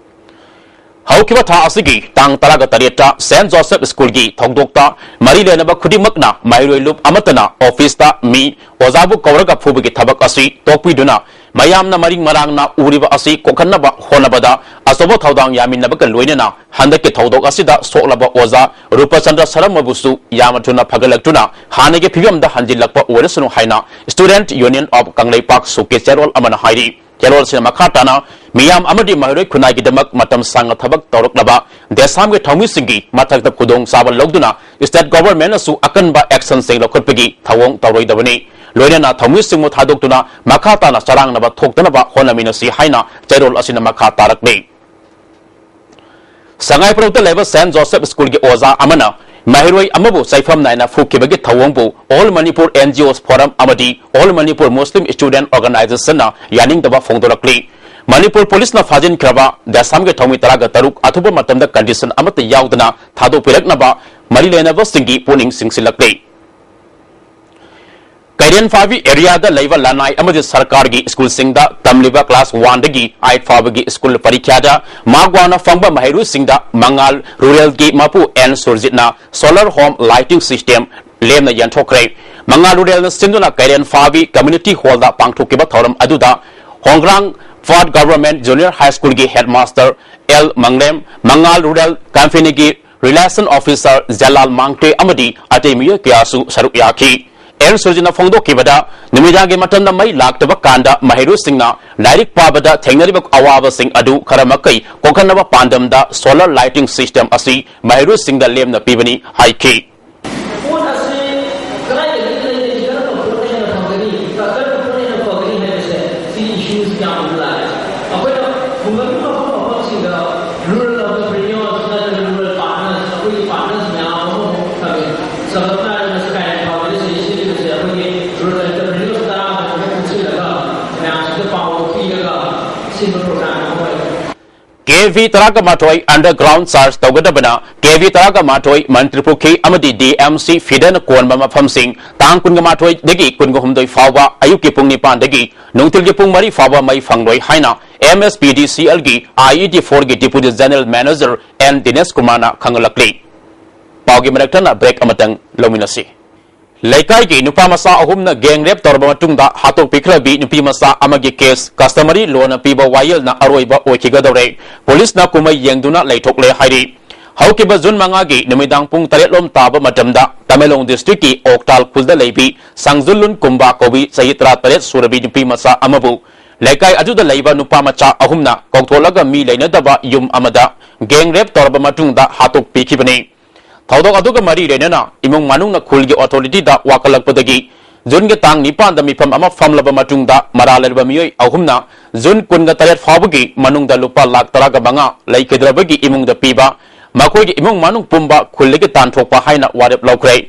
ꯍꯧꯈꯤꯕ ꯊꯥ ꯑꯁꯤꯒꯤ ꯇꯥꯡ ꯇꯔꯥꯒ ꯇꯔꯦꯠꯇ Saint Joseph Schoolꯒꯤ ꯊꯧꯗꯣꯛꯇ ꯃꯔꯤ ꯂꯩꯅꯕ ꯈꯨꯗꯤꯡꯃꯛꯅ ꯃꯍꯩꯔꯣꯏ ꯂꯨꯞ ꯑꯃꯠꯇꯅ officeꯇ ꯃꯤ ꯑꯣꯖꯥꯕꯨ ꯀꯧꯔꯒ ꯐꯨꯕꯒꯤ ꯊꯕꯛ ꯑꯁꯤ ꯇꯣꯛꯄꯤꯗꯨꯅ ꯃꯌꯥꯝꯅ ꯃꯔꯤꯡ ꯃꯔꯥꯡꯅ ꯎꯔꯤꯕ ꯑꯁꯤ ꯀꯣꯛꯍꯟꯅꯕ ꯍꯣꯠꯅꯕꯗ ꯑꯆꯧꯕ ꯊꯧꯗꯥꯡ ꯌꯥꯃꯤꯟꯅꯕꯒ ꯂꯣꯏꯅꯅ ꯍꯟꯗꯛꯀꯤ ꯊꯧꯗꯣꯛ ꯑꯁꯤꯗ ꯁꯣꯛꯂꯕ ꯑꯣꯖꯥ ꯔꯨꯄꯆꯟꯗ꯭ꯔ ꯁꯔꯝꯕꯕꯨꯁꯨ ꯌꯥꯝꯅ ꯊꯨꯅ ꯐꯒꯠꯂꯛꯇꯨꯅ ꯍꯥꯟꯅꯒꯤ ꯐꯤꯕꯝꯗ ꯍꯟꯖꯤꯜꯂꯛꯄ ꯑꯣꯏꯔꯁꯅꯨ ꯍꯥꯏꯅ Student Union of ꯀꯪꯂꯩꯄꯥꯛ ꯁꯨꯛꯀꯤ ꯆꯦꯔꯣꯜ ꯑꯃꯅ ꯍꯥꯏꯔꯤ꯫ ꯆꯦꯔꯣꯜꯁꯤꯅ ꯃꯈꯥ ꯇꯥꯅ ꯃꯤꯌꯥꯝ ꯑꯃꯗꯤ ꯃꯍꯩꯔꯣꯏ ꯈꯨꯟꯅꯥꯏꯒꯤꯗꯃꯛ ꯃꯇꯝ ꯁꯥꯡꯅ ꯊꯕꯛ ꯇꯧꯔꯛꯂꯕ ꯗꯦꯁꯥꯝꯒꯤ ꯊꯧꯃꯤꯁꯤꯡꯒꯤ ꯃꯊꯛꯇ ꯈꯨꯗꯣꯡꯆꯥꯕ ꯂꯧꯗꯨꯅ state governmentꯅꯁꯨ ꯑꯀꯟꯕ actionꯁꯤꯡ ꯂꯧꯈꯠꯄꯒꯤ ꯊꯧꯑꯣꯡ ꯇꯧꯔꯣꯏꯗꯕꯅꯤ꯫ ꯂꯣꯏꯅꯅ ꯊꯧꯃꯤꯁꯤꯡꯕꯨ ꯊꯥꯗꯣꯛꯇꯨꯅ ꯃꯈꯥ ꯇꯥꯅ ꯆꯔꯥꯡꯅꯕ ꯊꯣꯛꯇꯅꯕ ꯍꯣꯠꯅꯃꯤꯟꯅꯁꯤ ꯍꯥꯏꯅ ꯆꯦꯔꯣꯜ ꯑꯁꯤꯅ ꯃꯈꯥ ꯇꯥꯔꯛꯂꯤ꯫ ꯁꯉꯥꯏꯄ꯭ꯔꯧꯗ ꯂꯩꯕ Saint Joseph Schoolꯒꯤ ꯑꯣꯖꯥ ꯑꯃꯅ ꯃꯍꯩꯔꯣꯏ ꯑꯃꯕꯨ ꯆꯩꯐꯝ ꯅꯥꯏꯅ ꯐꯨꯈꯤꯕꯒꯤ ꯊꯧꯑꯣꯡꯕꯨ All Manipur NGOs Forum ꯑꯃꯗꯤ All Manipur Muslim Student Organizationꯅ ꯌꯥꯅꯤꯡꯗꯕ ꯐꯣꯡꯗꯣꯔꯛꯂꯤ꯫ ꯃꯅꯤꯄꯨꯔ policeꯅ ꯐꯥꯖꯤꯟꯈ꯭ꯔꯕ ꯗꯦꯁꯥꯝꯒꯤ ꯊꯧꯃꯤ ꯇꯔꯥꯒ ꯇꯔꯨꯛ ꯑꯊꯨꯕ ꯃꯇꯝꯗ condition ꯑꯃꯠꯇ ꯌꯥꯎꯗꯅ ꯊꯥꯗꯣꯛꯄꯤꯔꯛꯅꯕ ꯃꯔꯤ ꯂꯩꯅꯕꯁꯤꯡꯒꯤ ꯄꯨꯛꯅꯤꯡ ꯆꯤꯡꯁꯤꯜꯂꯛꯂꯤ꯫ ꯀꯩꯔꯦꯟ ꯐꯥꯕꯤ ꯑꯦꯔꯤꯌꯥꯗ ꯂꯩꯕ ꯂꯅꯥꯏ ꯑꯃꯗꯤ ꯁꯔꯀꯥꯔꯒꯤ ꯁ꯭ꯀꯨꯜꯁꯤꯡꯗ ꯇꯝꯂꯤꯕ ꯀ꯭ꯂꯥꯁ ꯋꯥꯟꯗꯒꯤ ꯑꯥꯏꯠ ꯐꯥꯎꯕꯒꯤ ꯁ꯭ꯀꯨꯜ ꯄꯔꯤꯈ꯭ꯌꯥꯗ ꯃꯥꯔꯛ ꯋꯥꯡꯅ ꯐꯪꯕ ꯃꯍꯩꯔꯣꯏꯁꯤꯡꯗ ꯃꯉꯥꯜ ꯔꯨꯔꯦꯜꯒꯤ ꯃꯄꯨ ꯑꯦꯟ ꯁꯨꯔꯖꯤꯠꯅ ꯁꯣꯂꯔ ꯍꯣꯝ ꯂꯥꯏꯇꯤꯡ ꯁꯤꯁꯇꯦꯝ ꯂꯦꯝꯅ ꯌꯦꯟꯊꯣꯛꯈ꯭ꯔꯦ꯫ ꯃꯉꯥꯜ ꯔꯨꯔꯦꯜꯅ ꯁꯤꯟꯗꯨꯅ ꯀꯩꯔꯦꯟ ꯐꯥꯕꯤ ꯀꯝꯃ꯭ꯌꯨꯅꯤꯇꯤ ꯍꯣꯜꯗ ꯄꯥꯡꯊꯣꯛꯈꯤꯕ ꯊꯧꯔꯝ ꯑꯗꯨꯗ ꯍꯣꯡꯒ꯭ꯔꯥꯡ ꯐꯥꯠ ꯒꯚꯔꯟꯃꯦꯟꯠ ꯖꯨꯅꯤꯌꯔ ꯍꯥꯏ ꯁ꯭ꯀꯨꯜꯒꯤ ꯍꯦꯗꯃꯥꯁꯇꯔ ꯑꯦꯜ ꯃꯪꯂꯦꯝ, ꯃꯉꯥꯜ ꯔꯨꯔꯦꯜ ꯀꯝꯄꯦꯅꯤꯒꯤ ꯔꯤꯂꯦꯁꯟ ꯑꯣꯐꯤꯁꯥꯔ ꯖꯂꯥꯜ ꯃꯥꯡꯇꯦ ꯑꯃꯗꯤ ꯑꯇꯩ ꯃꯤꯑꯣꯏ ꯀꯌꯥꯁꯨ ꯁꯔꯨꯛ ꯌꯥꯈꯤ꯫ ꯑꯦꯟ ꯁꯨꯔꯖꯤꯠꯅ ꯐꯣꯡꯗꯣꯛꯈꯤꯕꯗ, ꯅꯨꯃꯤꯗꯥꯡꯒꯤ ꯃꯇꯝꯗ ꯃꯩ ꯂꯥꯛꯇꯕ ꯀꯥꯟꯗ ꯃꯍꯩꯔꯣꯏꯁꯤꯡꯅ ꯂꯥꯏꯔꯤꯛ ꯄꯥꯕꯗ ꯊꯦꯡꯅꯔꯤꯕ ꯑꯋꯥꯕꯁꯤꯡ ꯑꯗꯨ ꯈꯔ ꯃꯈꯩ ꯀꯣꯛꯍꯟꯅꯕ ꯄꯥꯟꯗꯝꯗ ꯁꯣꯂꯔ ꯂꯥꯏꯇꯤꯡ ꯁꯤꯁꯇꯦꯝ ꯑꯁꯤ ꯃꯍꯩꯔꯣꯏꯁꯤꯡꯗ ꯂꯦꯝꯅ ꯄꯤꯕꯅꯤ ꯍꯥꯏꯈꯤ꯫ ꯄꯣꯠ ꯑꯁꯤ ꯀꯗꯥꯏꯗꯒꯤ ꯂꯩꯔꯤ, ꯀꯔꯝꯕ ꯄꯣꯠꯅ ꯍꯦꯟꯅ ꯐꯒꯅꯤ, ꯀꯔꯝꯕ ꯄꯣꯠꯅ ꯍꯦꯟꯅ ꯐꯒꯅꯤ ꯍꯥꯏꯕꯁꯦ, ꯁꯤꯒꯤ ꯏꯁꯨꯁꯤ ꯌꯥꯝꯅ ꯂꯥꯛꯑꯦ꯫ ꯑꯩꯈꯣꯏꯅ ꯈꯨꯡꯒꯪꯒꯤ ꯃꯐꯝ ꯃꯐꯝꯁꯤꯡꯗ ꯔꯨꯔꯦꯜ ꯑꯦꯟꯇꯔꯄ꯭ꯔꯤꯅ꯭ꯌꯣꯔꯁ ꯅꯠꯇ꯭ꯔꯒ ꯔꯨꯔꯦꯜ ꯄꯥꯔꯠꯅꯔꯁ, ꯑꯩꯈꯣꯏꯒꯤ ꯄꯥꯔꯠꯅꯔꯁ ꯃꯌꯥꯝ ꯑꯃ ꯑꯃꯨꯛ ꯊꯝꯃꯤ꯫ ꯆꯥꯎꯈꯠꯅ ꯍꯥꯏꯔꯒ ꯁ꯭ꯀꯥꯏ ꯐꯥꯎꯟꯗꯦꯁꯟ ꯁꯤꯖꯤꯟꯅꯕꯁꯦ ꯑꯩꯈꯣꯏꯒꯤ ꯔꯨꯔꯦꯜ ꯑꯦꯟꯇꯔꯄ꯭ꯔꯤꯅ꯭ꯌꯣꯔꯁ ꯇꯔꯥꯃꯨꯛ ꯄꯨꯟꯁꯤꯜꯂꯒ ꯃꯌꯥꯝꯁꯤꯗ ꯄꯥꯎ ꯄꯤꯔꯒ ꯁꯤꯟꯕ ꯄ꯭ꯔꯣꯒ꯭ꯔꯥꯝ ꯑꯃ ꯑꯣꯏ꯫ ꯀꯦ ꯚꯤ ꯇꯔꯥꯒ ꯃꯥꯊꯣꯏ underground charge ꯇꯧꯒꯗꯕꯅ ꯀꯦ ꯚꯤ ꯇꯔꯥꯒ ꯃꯥꯊꯣꯏ ꯃꯟꯇ꯭ꯔꯤ ꯄꯨꯈ꯭ꯔꯤ ꯑꯃꯗꯤ ꯗꯤ ꯑꯦꯝ ꯁꯤ ꯐꯤꯗꯔꯅ ꯀꯣꯟꯕ ꯃꯐꯝꯁꯤꯡ ꯇꯥꯡ ꯀꯨꯟꯒ ꯃꯥꯊꯣꯏꯗꯒꯤ ꯀꯨꯟꯒ ꯍꯨꯝꯗꯣꯏ ꯐꯥꯎꯕ ꯑꯌꯨꯛꯀꯤ ꯄꯨꯡ ꯅꯤꯄꯥꯟꯗꯒꯤ ꯅꯨꯡꯊꯤꯜꯒꯤ ꯄꯨꯡ ꯃꯔꯤ ꯐꯥꯎꯕ ꯃꯩ ꯐꯪꯂꯣꯏ ꯍꯥꯏꯅ ꯑꯦꯝ ꯑꯦꯁ ꯄꯤ ꯗꯤ ꯁꯤ ꯑꯦꯜꯒꯤ ꯑꯥꯏ ꯏ ꯗꯤ ꯐꯣꯔꯒꯤ ꯗꯤꯄꯨꯇꯤ ꯖꯦꯅꯔꯦꯜ ꯃꯦꯅꯦꯖꯔ ꯑꯦꯟ ꯗꯤꯅꯦꯁ ꯀꯨꯃꯥꯔꯅ ꯈꯪꯍꯜꯂꯛꯂꯤ꯫ ꯄꯥꯎꯒꯤ ꯃꯔꯛ ꯊꯠꯅ ꯕ꯭ꯔꯦꯛ ꯑꯃꯇꯪ ꯂꯧꯃꯤꯟꯅꯁꯤ꯫ ꯂꯩꯀꯥꯏꯒꯤ ꯅꯨꯄꯥ ꯃꯆꯥ ꯑꯍꯨꯝꯅ ꯒꯦꯡ ꯔꯦꯞ ꯇꯧꯔꯕ ꯃꯇꯨꯡꯗ ꯍꯥꯠꯇꯣꯛꯄꯤꯈ꯭ꯔꯕꯤ ꯅꯨꯄꯤ ꯃꯆꯥ ꯑꯃꯒꯤ ꯀꯦꯁ ꯀꯁꯇꯃꯔꯤ ꯂꯣꯅ ꯄꯤꯕ ꯋꯥꯌꯦꯜꯅ ꯑꯔꯣꯏꯕ ꯑꯣꯏꯈꯤꯒꯗꯧꯔꯦ꯫ ꯄꯨꯂꯤꯁꯅ ꯀꯨꯝꯍꯩ ꯌꯦꯡꯗꯨꯅ ꯂꯩꯊꯣꯛꯂꯦ ꯍꯥꯏꯔꯤ꯫ ꯍꯧꯈꯤꯕ ꯖꯨꯟ ꯃꯉꯥꯒꯤ ꯅꯨꯃꯤꯗꯥꯡ ꯄꯨꯡ ꯇꯔꯦꯠ ꯂꯣꯝ ꯇꯥꯕ ꯃꯇꯝꯗ ꯇꯃꯦꯡꯂꯣꯡ ꯗꯤꯁꯇ꯭ꯔꯤꯛꯀꯤ ꯑꯣꯛꯇꯥꯜ ꯈꯨꯜꯗ ꯂꯩꯕꯤ ꯁꯥꯡꯖꯨꯜꯂꯨꯟ ꯀꯨꯝꯕ ꯀꯧꯕꯤ ꯆꯍꯤ ꯇꯔꯥꯇꯔꯦꯠ ꯁꯨꯔꯕꯤ ꯅꯨꯄꯤ ꯃꯆꯥ ꯑꯃꯕꯨ ꯂꯩꯀꯥꯏ ꯑꯗꯨꯗ ꯂꯩꯕ ꯅꯨꯄꯥ ꯃꯆꯥ ꯑꯍꯨꯝꯅ ꯀꯧꯊꯣꯛꯂꯒ ꯃꯤ ꯂꯩꯅꯗꯕ ꯌꯨꯝ ꯑꯃꯗ ꯒꯦꯡ ꯔꯦꯞ ꯇꯧꯔꯕ ꯃꯇꯨꯡꯗ ꯍꯥꯠꯇꯣꯛꯄꯤꯈꯤꯕꯅꯤ꯫ ꯊꯧꯗꯣꯛ ꯑꯗꯨꯒ ꯃꯔꯤ ꯂꯩꯅꯅ ꯏꯃꯨꯡ ꯃꯅꯨꯡꯅ ꯈꯨꯜꯒꯤ ꯑꯣꯊꯣꯔꯤꯇꯤꯗ ꯋꯥꯀꯠꯂꯛꯄꯗꯒꯤ ꯖꯨꯟꯒꯤ ꯇꯥꯡ ꯅꯤꯄꯥꯟꯗ ꯃꯤꯐꯝ ꯑꯃ ꯐꯝꯂꯕ ꯃꯇꯨꯡꯗ ꯃꯔꯥꯜ ꯂꯩꯔꯕ ꯃꯤꯑꯣꯏ ꯑꯍꯨꯝꯅ ꯖꯨꯟ ꯀꯨꯟꯒ ꯇꯔꯦꯠ ꯐꯥꯎꯕꯒꯤ ꯃꯅꯨꯡꯗ ꯂꯨꯄꯥ ꯂꯥꯈ ꯇꯔꯥꯒ ꯃꯉꯥ ꯂꯩꯈꯤꯗ꯭ꯔꯕꯒꯤ ꯏꯃꯨꯡꯗ ꯄꯤꯕ, ꯃꯈꯣꯏꯒꯤ ꯏꯃꯨꯡ ꯃꯅꯨꯡ ꯄꯨꯝꯕ ꯈꯨꯜꯗꯒꯤ ꯇꯥꯟꯊꯣꯛꯄ ꯍꯥꯏꯅ ꯋꯥꯔꯦꯞ ꯂꯧꯈ꯭ꯔꯦ꯫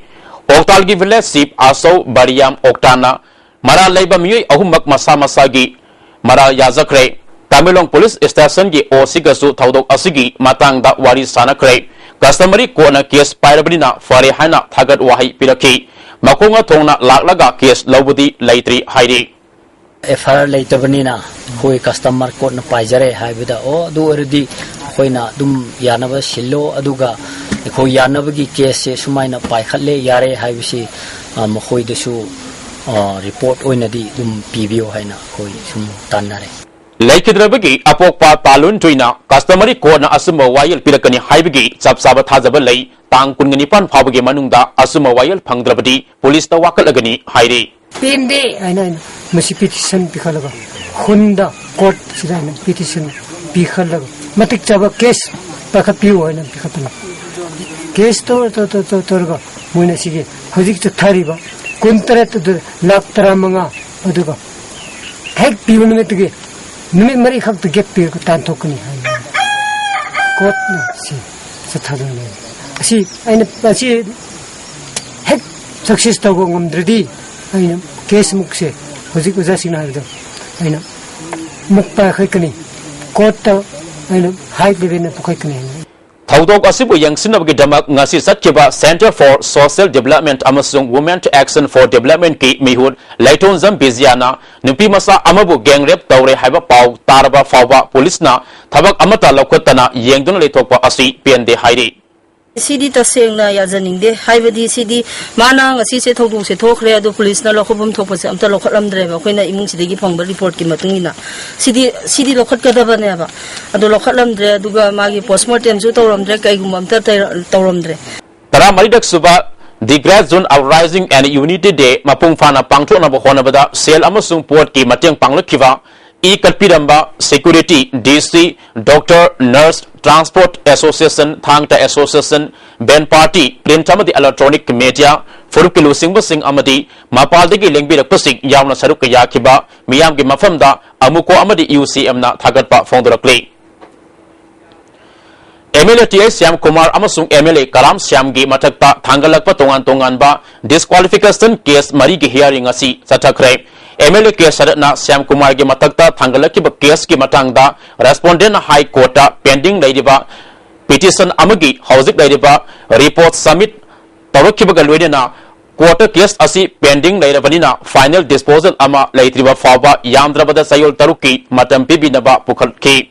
ꯑꯣꯛꯇꯥꯜꯒꯤ ꯚꯤꯂꯦꯖ ꯆꯤꯐ ꯑꯆꯧ ꯕꯔꯤꯌꯥꯝ ꯑꯣꯛꯇꯥꯅ ꯃꯔꯥꯜ ꯂꯩꯕ ꯃꯤꯑꯣꯏ ꯑꯍꯨꯝꯃꯛ ꯃꯁꯥ ꯃꯁꯥꯒꯤ ꯃꯔꯥꯜ ꯌꯥꯖꯈ꯭ꯔꯦ꯫ ꯇꯃꯦꯡꯂꯣꯡ ꯄꯨꯂꯤꯁ ꯁ꯭ꯇꯦꯁꯟꯒꯤ ꯑꯣ ꯁꯤꯒꯁꯨ ꯊꯧꯗꯣꯛ ꯑꯁꯤꯒꯤ ꯃꯇꯥꯡꯗ ꯋꯥꯔꯤ ꯁꯥꯅꯈ꯭ꯔꯦ꯫ ꯀꯁꯇꯃꯔꯤ ꯀꯣꯔꯠꯅ ꯀꯦꯁ ꯄꯥꯏꯔꯕꯅꯤꯅ ꯐꯔꯦ ꯍꯥꯏꯅ ꯊꯥꯒꯠ ꯋꯥꯍꯩ ꯄꯤꯔꯛꯈꯤ꯫ ꯃꯈꯣꯡ ꯊꯣꯡꯅ ꯂꯥꯛꯂꯒ ꯀꯦꯁ ꯂꯧꯕꯗꯤ ꯂꯩꯇ꯭ꯔꯤ ꯍꯥꯏꯔꯤ꯫ ꯑꯦꯐ ꯑꯥꯏ ꯑꯥꯔ ꯂꯩꯇꯕꯅꯤꯅ ꯑꯩꯈꯣꯏ ꯀꯁꯇꯃꯔ ꯀꯣꯔꯠꯅ ꯄꯥꯏꯖꯔꯦ ꯍꯥꯏꯕꯗ, "ꯑꯣ, ꯑꯗꯨ ꯑꯣꯏꯔꯗꯤ ꯑꯩꯈꯣꯏꯅ ꯑꯗꯨꯝ ꯌꯥꯅꯕ ꯁꯤꯜꯂꯣ, ꯑꯗꯨꯒ ꯑꯩꯈꯣꯏ ꯌꯥꯅꯕꯒꯤ ꯀꯦꯁꯁꯦ ꯁꯨꯃꯥꯏꯅ ꯄꯥꯏꯈꯠꯂꯦ, ꯌꯥꯔꯦ ꯍꯥꯏꯕꯁꯤ, ꯑ, ꯃꯈꯣꯏꯗꯁꯨ, ꯑ, ꯔꯤꯄꯣꯔꯠ ꯑꯣꯏꯅꯗꯤ ꯑꯗꯨꯝ ꯄꯤꯕꯤꯌꯨ" ꯍꯥꯏꯅ ꯑꯩꯈꯣꯏ ꯁꯨꯝ ꯇꯥꯟꯅꯔꯦ꯫ ꯂꯩꯈꯤꯗ꯭ꯔꯕꯒꯤ ꯑꯄꯣꯛꯄ ꯇꯥꯂꯨꯟ ꯇꯨꯏꯅ ꯀꯁꯇꯃꯔꯤ ꯀꯣꯔꯠꯅ ꯑꯆꯨꯝꯕ ꯋꯥꯌꯦꯜ ꯄꯤꯔꯛꯀꯅꯤ ꯍꯥꯏꯕꯒꯤ ꯆꯞ ꯆꯥꯕ ꯊꯥꯖꯕ ꯂꯩ꯫ ꯇꯥꯡ ꯀꯨꯟꯒ ꯅꯤꯄꯥꯟ ꯐꯥꯎꯕꯒꯤ ꯃꯅꯨꯡꯗ ꯑꯆꯨꯝꯕ ꯋꯥꯌꯦꯜ ꯐꯪꯗ꯭ꯔꯕꯗꯤ ꯄꯨꯂꯤꯁꯇ ꯋꯥꯀꯠꯂꯒꯅꯤ ꯍꯥꯏꯔꯤ꯫ ꯄꯦꯟꯗꯦ ꯍꯥꯏꯅ ꯑꯩꯅ ꯃꯁꯤ ꯄꯤꯇꯤꯁꯟ ꯄꯤꯈꯠꯂꯒ, ꯈꯨꯟꯗ ꯀꯣꯔꯠꯁꯤꯗ ꯑꯩꯅ ꯄꯤꯇꯤꯁꯟ ꯄꯤꯈꯠꯂꯒ, ꯃꯇꯤꯛ ꯆꯥꯕ ꯀꯦꯁ ꯄꯥꯏꯈꯠꯄꯤꯌꯨ ꯍꯥꯏꯅ ꯄꯤꯈꯠꯄꯅꯤ꯫ ꯀꯦꯁ ꯇꯧꯔ, ꯇꯧ-, ꯇꯧ-, ꯇꯧ-, ꯇꯧꯔꯒ ꯃꯣꯏꯅ ꯁꯤꯒꯤ ꯍꯧꯖꯤꯛ ꯆꯠꯊꯔꯤꯕ ꯀꯨꯟꯇꯔꯦꯠ ꯑꯗꯨ ꯂꯥꯈ ꯇꯔꯥꯃꯉꯥ ꯑꯗꯨꯒ ꯍꯦꯛ ꯄꯤꯕ ꯅꯨꯃꯤꯠꯇꯨꯒꯤ ꯅꯨꯃꯤꯠ ꯃꯔꯤꯈꯛꯇ ꯒꯦꯞ ꯄꯤꯔꯒ ꯇꯥꯟꯊꯣꯛꯀꯅꯤ ꯍꯥꯏꯅ ꯀꯣꯔꯠꯅ ꯁꯤ ꯆꯠꯊꯗꯨꯅ ꯂꯩ꯫ ꯑꯁꯤ ꯑꯩꯅ, ꯑꯁꯤ ꯍꯦꯛ ꯁꯛꯁꯦꯁ ꯇꯧꯕ ꯉꯝꯗ꯭ꯔꯗꯤ ꯑꯩꯅ ꯀꯦꯁ ꯃꯨꯛꯁꯦ ꯍꯧꯖꯤꯛ ꯑꯣꯖꯥꯁꯤꯡꯅ ꯍꯥꯏꯕꯗꯣ ꯑꯩꯅ ꯃꯨꯛ ꯄꯥꯏꯈꯠꯀꯅꯤ, ꯀꯣꯔꯠꯇ ꯑꯩꯅ ꯍꯥꯏ ꯂꯦꯚꯦꯜꯗ ꯄꯨꯈꯠꯀꯅꯤ ꯍꯥꯏꯅ꯫ ꯊꯧꯗꯣꯛ ꯑꯁꯤꯕꯨ ꯌꯦꯡꯁꯤꯟꯅꯕꯒꯤꯗꯃꯛ ꯉꯁꯤ ꯆꯠꯈꯤꯕ Centre for Social Development ꯑꯃꯁꯨꯡ Women Action for Developmentꯀꯤ ꯃꯤꯍꯨꯠ ꯂꯩꯊꯣꯟꯖꯝ ꯕꯤꯖꯤꯌꯥꯅ ꯅꯨꯄꯤ ꯃꯆꯥ ꯑꯃꯕꯨ gang rape ꯇꯧꯔꯦ ꯍꯥꯏꯕ ꯄꯥꯎ ꯇꯥꯔꯕ ꯐꯥꯎꯕ ꯄꯨꯂꯤꯁꯅ ꯊꯕꯛ ꯑꯃꯠꯇ ꯂꯧꯈꯠꯇꯅ ꯌꯦꯡꯗꯨꯅ ꯂꯩꯊꯣꯛꯄ ꯑꯁꯤ ꯄꯦꯟꯗꯦ ꯍꯥꯏꯔꯤ꯫ ꯁꯤꯗꯤ ꯇꯁꯦꯡꯅ ꯌꯥꯖꯅꯤꯡꯗꯦ꯫ ꯍꯥꯏꯕꯗꯤ ꯁꯤꯗꯤ ꯃꯥꯅ ꯉꯁꯤꯁꯦ ꯊꯧꯗꯣꯛꯁꯦ ꯊꯣꯛꯈ꯭ꯔꯦ, ꯑꯗꯣ ꯄꯨꯂꯤꯁꯅ ꯂꯧꯈꯠꯐꯝ ꯊꯣꯛꯄꯁꯦ ꯑꯝꯇ ꯂꯧꯈꯠꯂꯝꯗ꯭ꯔꯦꯕ꯫ ꯑꯩꯈꯣꯏꯅ ꯏꯃꯨꯡꯁꯤꯗꯒꯤ ꯐꯪꯕ ꯔꯤꯄꯣꯔꯠꯀꯤ ꯃꯇꯨꯡ ꯏꯟꯅ ꯁꯤꯗꯤ, ꯁꯤꯗꯤ ꯂꯧꯈꯠꯀꯗꯕꯅꯦꯕ꯫ ꯑꯗꯣ ꯂꯧꯈꯠꯂꯝꯗ꯭ꯔꯦ, ꯑꯗꯨꯒ ꯃꯥꯒꯤ ꯄꯣꯁꯃꯣꯔꯇꯦꯝꯁꯨ ꯇꯧꯔꯝꯗ꯭ꯔꯦ, ꯀꯩꯒꯨꯝꯕ ꯑꯝꯇ ꯇꯩꯔ-, ꯇꯧꯔꯝꯗ꯭ꯔꯦ꯫ ꯇꯔꯥꯃꯔꯤꯔꯛ ꯁꯨꯕ The Great Zoon Uprising and Unity Day ꯃꯄꯨꯡ ꯐꯥꯅ ꯄꯥꯡꯊꯣꯛꯅꯕ ꯍꯣꯠꯅꯕꯗ ꯁꯦꯜ ꯑꯃꯁꯨꯡ ꯄꯣꯠꯀꯤ ꯃꯇꯦꯡ ꯄꯥꯡꯂꯛꯈꯤꯕ E ꯀꯠꯄꯤꯔꯝꯕ security, D C, doctor, nurse, transport association, ꯊꯥꯡ ꯇꯥ association, band party, print ꯑꯃꯗꯤ electronic media, ꯐꯨꯔꯨꯞꯀꯤ ꯂꯨꯆꯤꯡꯕꯁꯤꯡ ꯑꯃꯗꯤ ꯃꯄꯥꯜꯗꯒꯤ ꯂꯦꯡꯕꯤꯔꯛꯄꯁꯤꯡ ꯌꯥꯎꯅ ꯁꯔꯨꯛ ꯀꯌꯥꯈꯤꯕ ꯃꯤꯌꯥꯝꯒꯤ ꯃꯐꯝꯗ ꯑꯃꯨꯀꯣ ꯑꯃꯗꯤ U C Mꯅ ꯊꯥꯒꯠꯄ ꯐꯣꯡꯗꯣꯔꯛꯂꯤ꯫ M L A T I Shyam Kumar ꯑꯃꯁꯨꯡ M L A ꯀꯔꯥꯝ ꯁ꯭ꯌꯥꯝꯒꯤ ꯃꯊꯛꯇ ꯊꯥꯡꯒꯠꯂꯛꯄ ꯇꯣꯉꯥꯟ ꯇꯣꯉꯥꯟꯕ disqualification case ꯃꯔꯤꯒꯤ hearing ꯉꯁꯤ ꯆꯠꯊꯈ꯭ꯔꯦ꯫ M L A ꯀꯦ ꯁꯔꯠꯅ ꯁ꯭ꯌꯥꯝ ꯀꯨꯃꯥꯔꯒꯤ ꯃꯊꯛꯇ ꯊꯥꯡꯒꯠꯂꯛꯈꯤꯕ caseꯀꯤ ꯃꯇꯥꯡꯗ respondentꯅ High Courtꯇ pending ꯂꯩꯔꯤꯕ petition ꯑꯃꯒꯤ ꯍꯧꯖꯤꯛ ꯂꯩꯔꯤꯕ report submit ꯇꯧꯔꯛꯈꯤꯕꯒ ꯂꯣꯏꯅꯅ Court ꯇ case ꯑꯁꯤ pending ꯂꯩꯔꯕꯅꯤꯅ final disposal ꯑꯃ ꯂꯩꯇ꯭ꯔꯤꯕ ꯐꯥꯎꯕ ꯌꯥꯝꯗ꯭ꯔꯕꯗ ꯆꯌꯣꯜ ꯇꯔꯨꯛꯀꯤ ꯃꯇꯝ ꯄꯤꯕꯤꯅꯕ ꯄꯨꯈꯠꯈꯤ꯫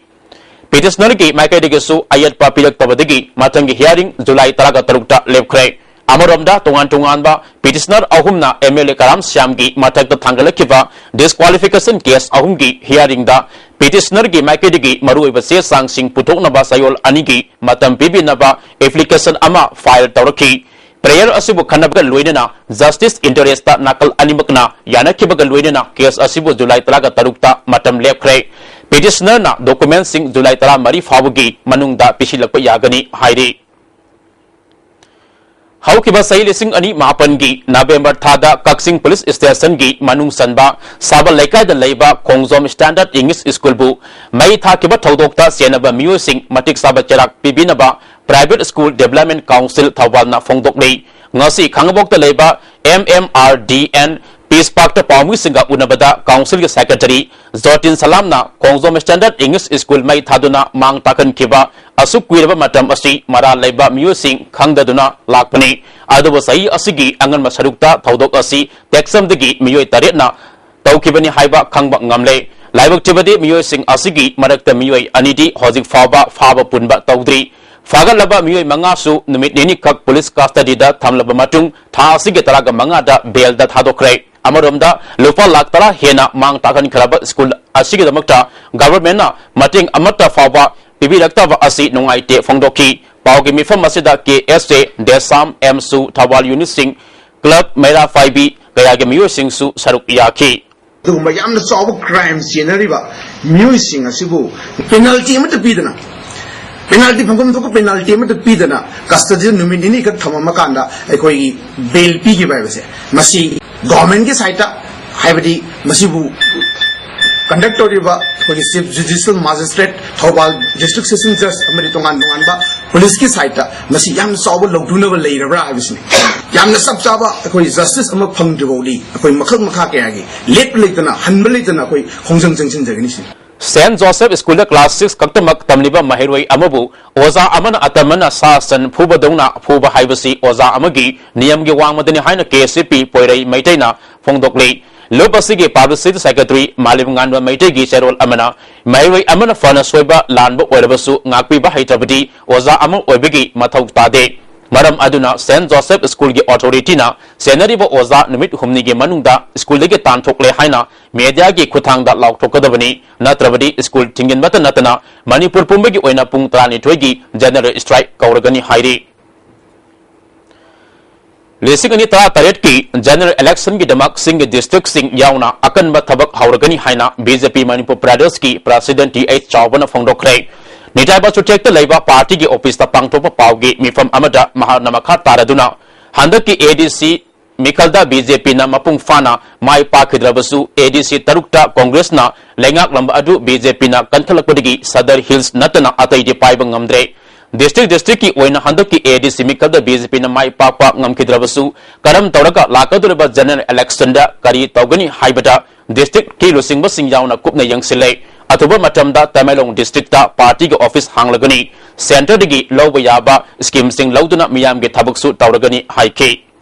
Petitioner ꯒꯤ ꯃꯥꯏꯀꯩꯗꯒꯤꯁꯨ ꯑꯌꯦꯠꯄ ꯄꯤꯔꯛꯇꯕꯗꯒꯤ ꯃꯊꯪꯒꯤ hearing July ꯇꯔꯥꯒ ꯇꯔꯨꯛꯇ ꯂꯦꯞꯈ꯭ꯔꯦ꯫ ꯑꯃꯔꯣꯝꯗ ꯇꯣꯉꯥꯟ ꯇꯣꯉꯥꯟꯕ petitioner ꯑꯍꯨꯝꯅ M L A ꯀꯔꯥꯝ ꯁ꯭ꯌꯥꯝꯒꯤ ꯃꯊꯛꯇ ꯊꯥꯡꯒꯠꯂꯛꯈꯤꯕ disqualification case ꯑꯍꯨꯝꯒꯤ hearing ꯗ petitioner ꯒꯤ ꯃꯥꯏꯀꯩꯗꯒꯤ ꯃꯔꯨꯑꯣꯏꯕ ꯆꯦ ꯆꯥꯡꯁꯤꯡ ꯄꯨꯊꯣꯛꯅꯕ ꯆꯌꯣꯜ ꯑꯅꯤꯒꯤ ꯃꯇꯝ ꯄꯤꯕꯤꯅꯕ application ꯑꯃ file ꯇꯧꯔꯛꯈꯤ꯫ Prayer ꯑꯁꯤꯕꯨ ꯈꯟꯅꯕꯒ ꯂꯣꯏꯅꯅ justice interest ꯇ ꯅꯥꯀꯜ ꯑꯅꯤꯃꯛꯅ ꯌꯥꯅꯈꯤꯕꯒ ꯂꯣꯏꯅꯅ case ꯑꯁꯤꯕꯨ July ꯇꯔꯥꯒ ꯇꯔꯨꯛꯇ ꯃꯇꯝ ꯂꯦꯞꯈ꯭ꯔꯦ꯫ Petitioner ꯅ document ꯁꯤꯡ July ꯇꯔꯥꯃꯔꯤ ꯐꯥꯎꯕꯒꯤ ꯃꯅꯨꯡꯗ ꯄꯤꯁꯤꯜꯂꯛꯄ ꯌꯥꯒꯅꯤ ꯍꯥꯏꯔꯤ꯫ ꯍꯧꯈꯤꯕ ꯆꯍꯤ ꯂꯤꯁꯤꯡ ꯑꯅꯤ ꯃꯥꯄꯟꯒꯤ November ꯊꯥꯗ ꯀꯛꯆꯤꯡ police station ꯒꯤ ꯃꯅꯨꯡ ꯆꯟꯕ ꯁꯥꯕꯜ ꯂꯩꯀꯥꯏꯗ ꯂꯩꯕ ꯈꯣꯡꯖꯣꯝ Standard English School ꯕꯨ ꯃꯩ ꯊꯥꯈꯤꯕ ꯊꯧꯗꯣꯛꯇ ꯆꯦꯟꯅꯕ ꯃꯤꯑꯣꯏꯁꯤꯡ ꯃꯇꯤꯛ ꯆꯥꯕ ꯆꯩꯔꯥꯛ ꯄꯤꯕꯤꯅꯕ Private School Development Council ꯊꯧꯕꯥꯜꯅ ꯐꯣꯡꯗꯣꯛꯂꯤ꯫ ꯉꯁꯤ ꯈꯥꯡꯉꯕꯣꯛꯇ ꯂꯩꯕ M M R D N Peace Park ꯇ ꯄꯥꯎꯃꯤꯁꯤꯡꯒ ꯎꯅꯕꯗ council ꯒꯤ secretary ꯖꯣꯇꯤꯟ ꯁꯂꯥꯝꯅ ꯈꯣꯡꯖꯣꯝ Standard English School ꯃꯩ ꯊꯥꯗꯨꯅ ꯃꯥꯡ ꯇꯥꯛꯍꯟꯈꯤꯕ ꯑꯁꯨꯛ ꯀꯨꯏꯔꯕ ꯃꯇꯝ ꯑꯁꯤ ꯃꯔꯥꯜ ꯂꯩꯕ ꯃꯤꯑꯣꯏꯁꯤꯡ ꯈꯪꯗꯗꯨꯅ ꯂꯥꯛꯄꯅꯤ꯫ ꯑꯗꯨꯕꯨ ꯆꯍꯤ ꯑꯁꯤꯒꯤ ꯑꯉꯟꯕ ꯁꯔꯨꯛꯇ ꯊꯧꯗꯣꯛ ꯑꯁꯤ ꯇꯦꯛꯆꯝꯗꯒꯤ ꯃꯤꯑꯣꯏ ꯇꯔꯦꯠꯅ ꯇꯧꯈꯤꯕꯅꯤ ꯍꯥꯏꯕ ꯈꯪꯕ ꯉꯝꯂꯦ꯫ ꯂꯥꯏꯕꯛ ꯊꯤꯕꯗꯤ ꯃꯤꯑꯣꯏꯁꯤꯡ ꯑꯁꯤꯒꯤ ꯃꯔꯛꯇ ꯃꯤꯑꯣꯏ ꯑꯅꯤꯗꯤ ꯍꯧꯖꯤꯛ ꯐꯥꯎꯕ ꯐꯥꯕ ꯄꯨꯟꯕ ꯇꯧꯗ꯭ꯔꯤ꯫ ꯐꯥꯒꯠꯂꯕ ꯃꯤꯑꯣꯏ ꯃꯉꯥꯁꯨ ꯅꯨꯃꯤꯠ ꯅꯤꯅꯤꯈꯛ police custody ꯗ ꯊꯝꯂꯕ ꯃꯇꯨꯡ ꯊꯥ ꯑꯁꯤꯒꯤ ꯇꯔꯥꯒ ꯃꯉꯥꯗ bail ꯗ ꯊꯥꯗꯣꯛꯈ꯭ꯔꯦ꯫ ꯑꯃꯔꯣꯝꯗ ꯂꯨꯄꯥ ꯂꯥꯈ ꯇꯔꯥ ꯍꯦꯟꯅ ꯃꯥꯡ ꯇꯥꯛꯍꯟꯈ꯭ꯔꯕ school ꯑꯁꯤꯒꯤꯗꯃꯛꯇ government ꯅ ꯃꯇꯦꯡ ꯑꯃꯠꯇ ꯐꯥꯎꯕ ꯄꯤꯕꯤꯔꯛꯇꯕ ꯑꯁꯤ ꯅꯨꯡꯉꯥꯏꯇꯦ ꯐꯣꯡꯗꯣꯛꯈꯤ꯫ ꯄꯥꯎꯒꯤ ꯃꯤꯐꯝ ꯑꯁꯤꯗ K S A, ꯗꯦꯁꯥꯝ, ꯑꯦꯝꯁꯨ, Thoubal unit ꯁꯤꯡ, club, ꯃꯩꯔꯥ ꯄꯥꯏꯕꯤ ꯀꯌꯥꯒꯤ ꯃꯤꯑꯣꯏꯁꯤꯡꯁꯨ ꯁꯔꯨꯛ ꯌꯥꯈꯤ꯫ ꯑꯗꯨꯒꯨꯝꯕ ꯌꯥꯝꯅ ꯆꯥꯎꯕ crime ꯆꯦꯟꯅꯔꯤꯕ ꯃꯤꯑꯣꯏꯁꯤꯡ ꯑꯁꯤꯕꯨ penalty ꯑꯃꯠꯇ ꯄꯤꯗꯅ, penalty ꯐꯪꯐꯝ ꯊꯣꯛꯄ penalty ꯑꯃꯠꯇ ꯄꯤꯗꯅ custody ꯗ ꯅꯨꯃꯤꯠ ꯅꯤꯅꯤꯈꯛ ꯊꯝꯃꯝꯃꯀꯥꯟꯗ ꯑꯩꯈꯣꯏꯒꯤ bail ꯄꯤꯈꯤꯕ ꯍꯥꯏꯕꯁꯦ, ꯃꯁꯤ government ꯀꯤ side ꯇ, ꯍꯥꯏꯕꯗꯤ ꯃꯁꯤꯕꯨ conduct ꯇꯧꯔꯤꯕ ꯑꯩꯈꯣꯏꯒꯤ Chief Judicial Magistrate, Thoubal District Session Judge ꯑꯃꯗꯤ ꯇꯣꯉꯥꯟ ꯇꯣꯉꯥꯟꯕ police ꯀꯤ side ꯇ ꯃꯁꯤ ꯌꯥꯝꯅ ꯆꯥꯎꯕ ꯂꯧꯊꯨꯅꯕ ꯂꯩꯔꯕ꯭ꯔꯥ ꯍꯥꯏꯕꯁꯤꯅꯤ꯫ ꯌꯥꯝꯅ ꯆꯞ ꯆꯥꯕ ꯑꯩꯈꯣꯏ justice ꯑꯃ ꯐꯪꯗ꯭ꯔꯤꯐꯥꯎꯗꯤ ꯑꯩꯈꯣꯏ ꯃꯈꯜ ꯃꯈꯥ ꯀꯌꯥꯒꯤ ꯂꯦꯞꯄ ꯂꯩꯇꯅ, ꯍꯟꯕ ꯂꯩꯇꯅ ꯑꯩꯈꯣꯏ ꯈꯣꯡꯖꯪ ꯆꯪꯁꯤꯟꯖꯒꯅꯤ ꯁꯤꯅꯤ꯫ ꯁꯦꯟꯠ ꯖꯣꯁꯦꯐ ꯁ꯭ꯀꯨꯜꯗ ꯀ꯭ꯂꯥꯁ ꯁꯤꯛꯁ ꯈꯛꯇꯃꯛ ꯇꯝꯂꯤꯕ ꯃꯍꯩꯔꯣꯏ ꯑꯃꯕꯨ ꯑꯣꯖꯥ ꯑꯃꯅ ꯑꯇꯝꯕꯅ ꯁꯥ ꯁꯟ ꯐꯨꯕꯗꯧꯅ ꯐꯨꯕ ꯍꯥꯏꯕꯁꯤ ꯑꯣꯖꯥ ꯑꯃꯒꯤ ꯅꯤꯌꯝꯒꯤ ꯋꯥꯡꯃꯗꯅꯤ ꯍꯥꯏꯅ ꯀꯦ ꯑꯦꯁ ꯁꯤ ꯄꯤ ꯄꯣꯏꯔꯩ ꯃꯩꯇꯩꯅ ꯐꯣꯡꯗꯣꯛꯂꯤ꯫ ꯂꯨꯞ ꯑꯁꯤꯒꯤ ꯄꯕ꯭ꯂꯤꯁꯤꯇꯤ ꯁꯦꯀ꯭ꯔꯦꯇꯔꯤ ꯃꯥꯂꯦꯝꯉꯥꯟꯕ ꯃꯩꯇꯩꯒꯤ ꯆꯦꯔꯣꯜ ꯑꯃꯅ ꯃꯍꯩꯔꯣꯏ ꯑꯃꯅ ꯐꯅ ꯁꯣꯏꯕ ꯂꯥꯟꯕ ꯑꯣꯏꯔꯕꯁꯨ ꯉꯥꯛꯄꯤꯕ ꯍꯩꯇ꯭ꯔꯕꯗꯤ ꯑꯣꯖꯥ ꯑꯃ ꯑꯣꯏꯕꯒꯤ ꯃꯊꯧ ꯇꯥꯗꯦ꯫ ꯃꯔꯝ ꯑꯗꯨꯅ ꯁꯦꯟꯠ ꯖꯣꯁꯦꯐ ꯁ꯭ꯀꯨꯜꯒꯤ ꯑꯣꯊꯣꯔꯤꯇꯤꯅ ꯁꯦꯟꯅꯔꯤꯕ ꯑꯣꯖꯥ ꯅꯨꯃꯤꯠ ꯍꯨꯝꯅꯤꯒꯤ ꯃꯅꯨꯡꯗ ꯁ꯭ꯀꯨꯜꯗꯒꯤ ꯇꯥꯟꯊꯣꯛꯂꯦ ꯍꯥꯏꯅ ꯃꯦꯗꯤꯌꯥꯒꯤ ꯈꯨꯠꯊꯥꯡꯗ ꯂꯥꯎꯊꯣꯛꯀꯗꯕꯅꯤ, ꯅꯠꯇ꯭ꯔꯕꯗꯤ ꯁ꯭ꯀꯨꯜ ꯊꯤꯡꯖꯤꯟꯕꯇ ꯅꯠꯇꯅ ꯃꯅꯤꯄꯨꯔ ꯄꯨꯝꯕꯒꯤ ꯑꯣꯏꯅ ꯄꯨꯡ ꯇꯔꯥꯅꯤꯊꯣꯏꯒꯤ ꯖꯦꯅꯔꯦꯜ ꯁ꯭ꯇ꯭ꯔꯥꯏꯛ ꯀꯧꯔꯒꯅꯤ ꯍꯥꯏꯔꯤ꯫ ꯂꯤꯁꯤꯡ ꯑꯅꯤ ꯇꯔꯥꯇꯔꯦꯠꯀꯤ ꯖꯦꯅꯔꯦꯜ ꯏꯂꯦꯛꯁꯟꯒꯤꯗꯃꯛ ꯆꯤꯡꯒꯤ ꯗꯤꯁꯇ꯭ꯔꯤꯛꯁꯤꯡ ꯌꯥꯎꯅ ꯑꯀꯟꯕ ꯊꯕꯛ ꯍꯧꯔꯒꯅꯤ ꯍꯥꯏꯅ ꯕꯤ ꯖꯦ ꯄꯤ ꯃꯅꯤꯄꯨꯔ ꯄ꯭ꯔꯗꯦꯁꯀꯤ ꯄ꯭ꯔꯁꯤꯗꯦꯟꯠ ꯇꯤ ꯑꯩꯆ ꯆꯥꯎꯕꯅ ꯐꯣꯡꯗꯣꯛꯈ꯭ꯔꯦ꯫ ꯅꯤꯇꯥꯏ ꯕꯥꯁꯨꯇꯦꯛꯇ ꯂꯩꯕ ꯄꯥꯔꯇꯤꯒꯤ ꯑꯣꯐꯤꯁꯇ ꯄꯥꯡꯊꯣꯛꯄ ꯄꯥꯎꯒꯤ ꯃꯤꯐꯝ ꯑꯃꯗ ꯃꯍꯥꯛꯅ ꯃꯈꯥ ꯇꯥꯔꯗꯨꯅ, ꯍꯟꯗꯛꯀꯤ ꯑꯦ ꯗꯤ ꯁꯤ ꯃꯤꯈꯜꯗ ꯕꯤ ꯖꯦ ꯄꯤꯅ ꯃꯄꯨꯡ ꯐꯥꯅ ꯃꯥꯏ ꯄꯥꯛꯈꯤꯗ꯭ꯔꯕꯁꯨ, ꯑꯦ ꯗꯤ ꯁꯤ ꯇꯔꯨꯛꯇ ꯀꯣꯡꯒ꯭ꯔꯦꯁꯅ ꯂꯩꯉꯥꯛꯂꯝꯕ ꯑꯗꯨ ꯕꯤ ꯖꯦ ꯄꯤꯅ ꯀꯟꯈꯠꯂꯛꯄꯗꯒꯤ ꯁꯗꯔ ꯍꯤꯜꯁ ꯅꯠꯇꯅ ꯑꯇꯩꯗꯤ ꯄꯥꯏꯕ ꯉꯝꯗ꯭ꯔꯦ꯫ ꯗꯤꯁꯇ꯭ꯔꯤꯛ ꯗꯤꯁꯇ꯭ꯔꯤꯛꯀꯤ ꯑꯣꯏꯅ ꯍꯟꯗꯛꯀꯤ ꯑꯦ ꯗꯤ ꯁꯤ ꯃꯤꯈꯜꯗ ꯕꯤ ꯖꯦ ꯄꯤꯅ ꯃꯥꯏ ꯄꯥꯛꯄ ꯉꯝꯈꯤꯗ꯭ꯔꯕꯁꯨ, ꯀꯔꯝ ꯇꯧꯔꯒ ꯂꯥꯛꯀꯗꯧꯔꯤꯕ ꯖꯦꯅꯔꯦꯜ ꯏꯂꯦꯛꯁꯟꯗ ꯀꯔꯤ ꯇꯧꯒꯅꯤ ꯍꯥꯏꯕꯗ ꯗꯤꯁꯇ꯭ꯔꯤꯛꯀꯤ ꯂꯨꯆꯤꯡꯕꯁꯤꯡ ꯌꯥꯎꯅ ꯀꯨꯞꯅ ꯌꯦꯡꯁꯤꯜꯂꯦ꯫ ꯑꯊꯨꯕ ꯃꯇꯝꯗ ꯇꯃꯦꯡꯂꯣꯡ ꯗꯤꯁꯇ꯭ꯔꯤꯛꯇ ꯄꯥꯔꯇꯤꯒꯤ ꯑꯣꯐꯤꯁ ꯍꯥꯡꯂꯒꯅꯤ꯫ ꯁꯦꯟꯇꯔꯗꯒꯤ ꯂꯧꯕ ꯌꯥꯕ ꯁ꯭ꯀꯤꯝꯁꯤꯡ ꯂꯧꯗꯨꯅ ꯃꯤꯌꯥꯝꯒꯤ ꯊꯕꯛꯁꯨ ꯇꯧꯔꯒꯅꯤ ꯍꯥꯏꯈꯤ꯫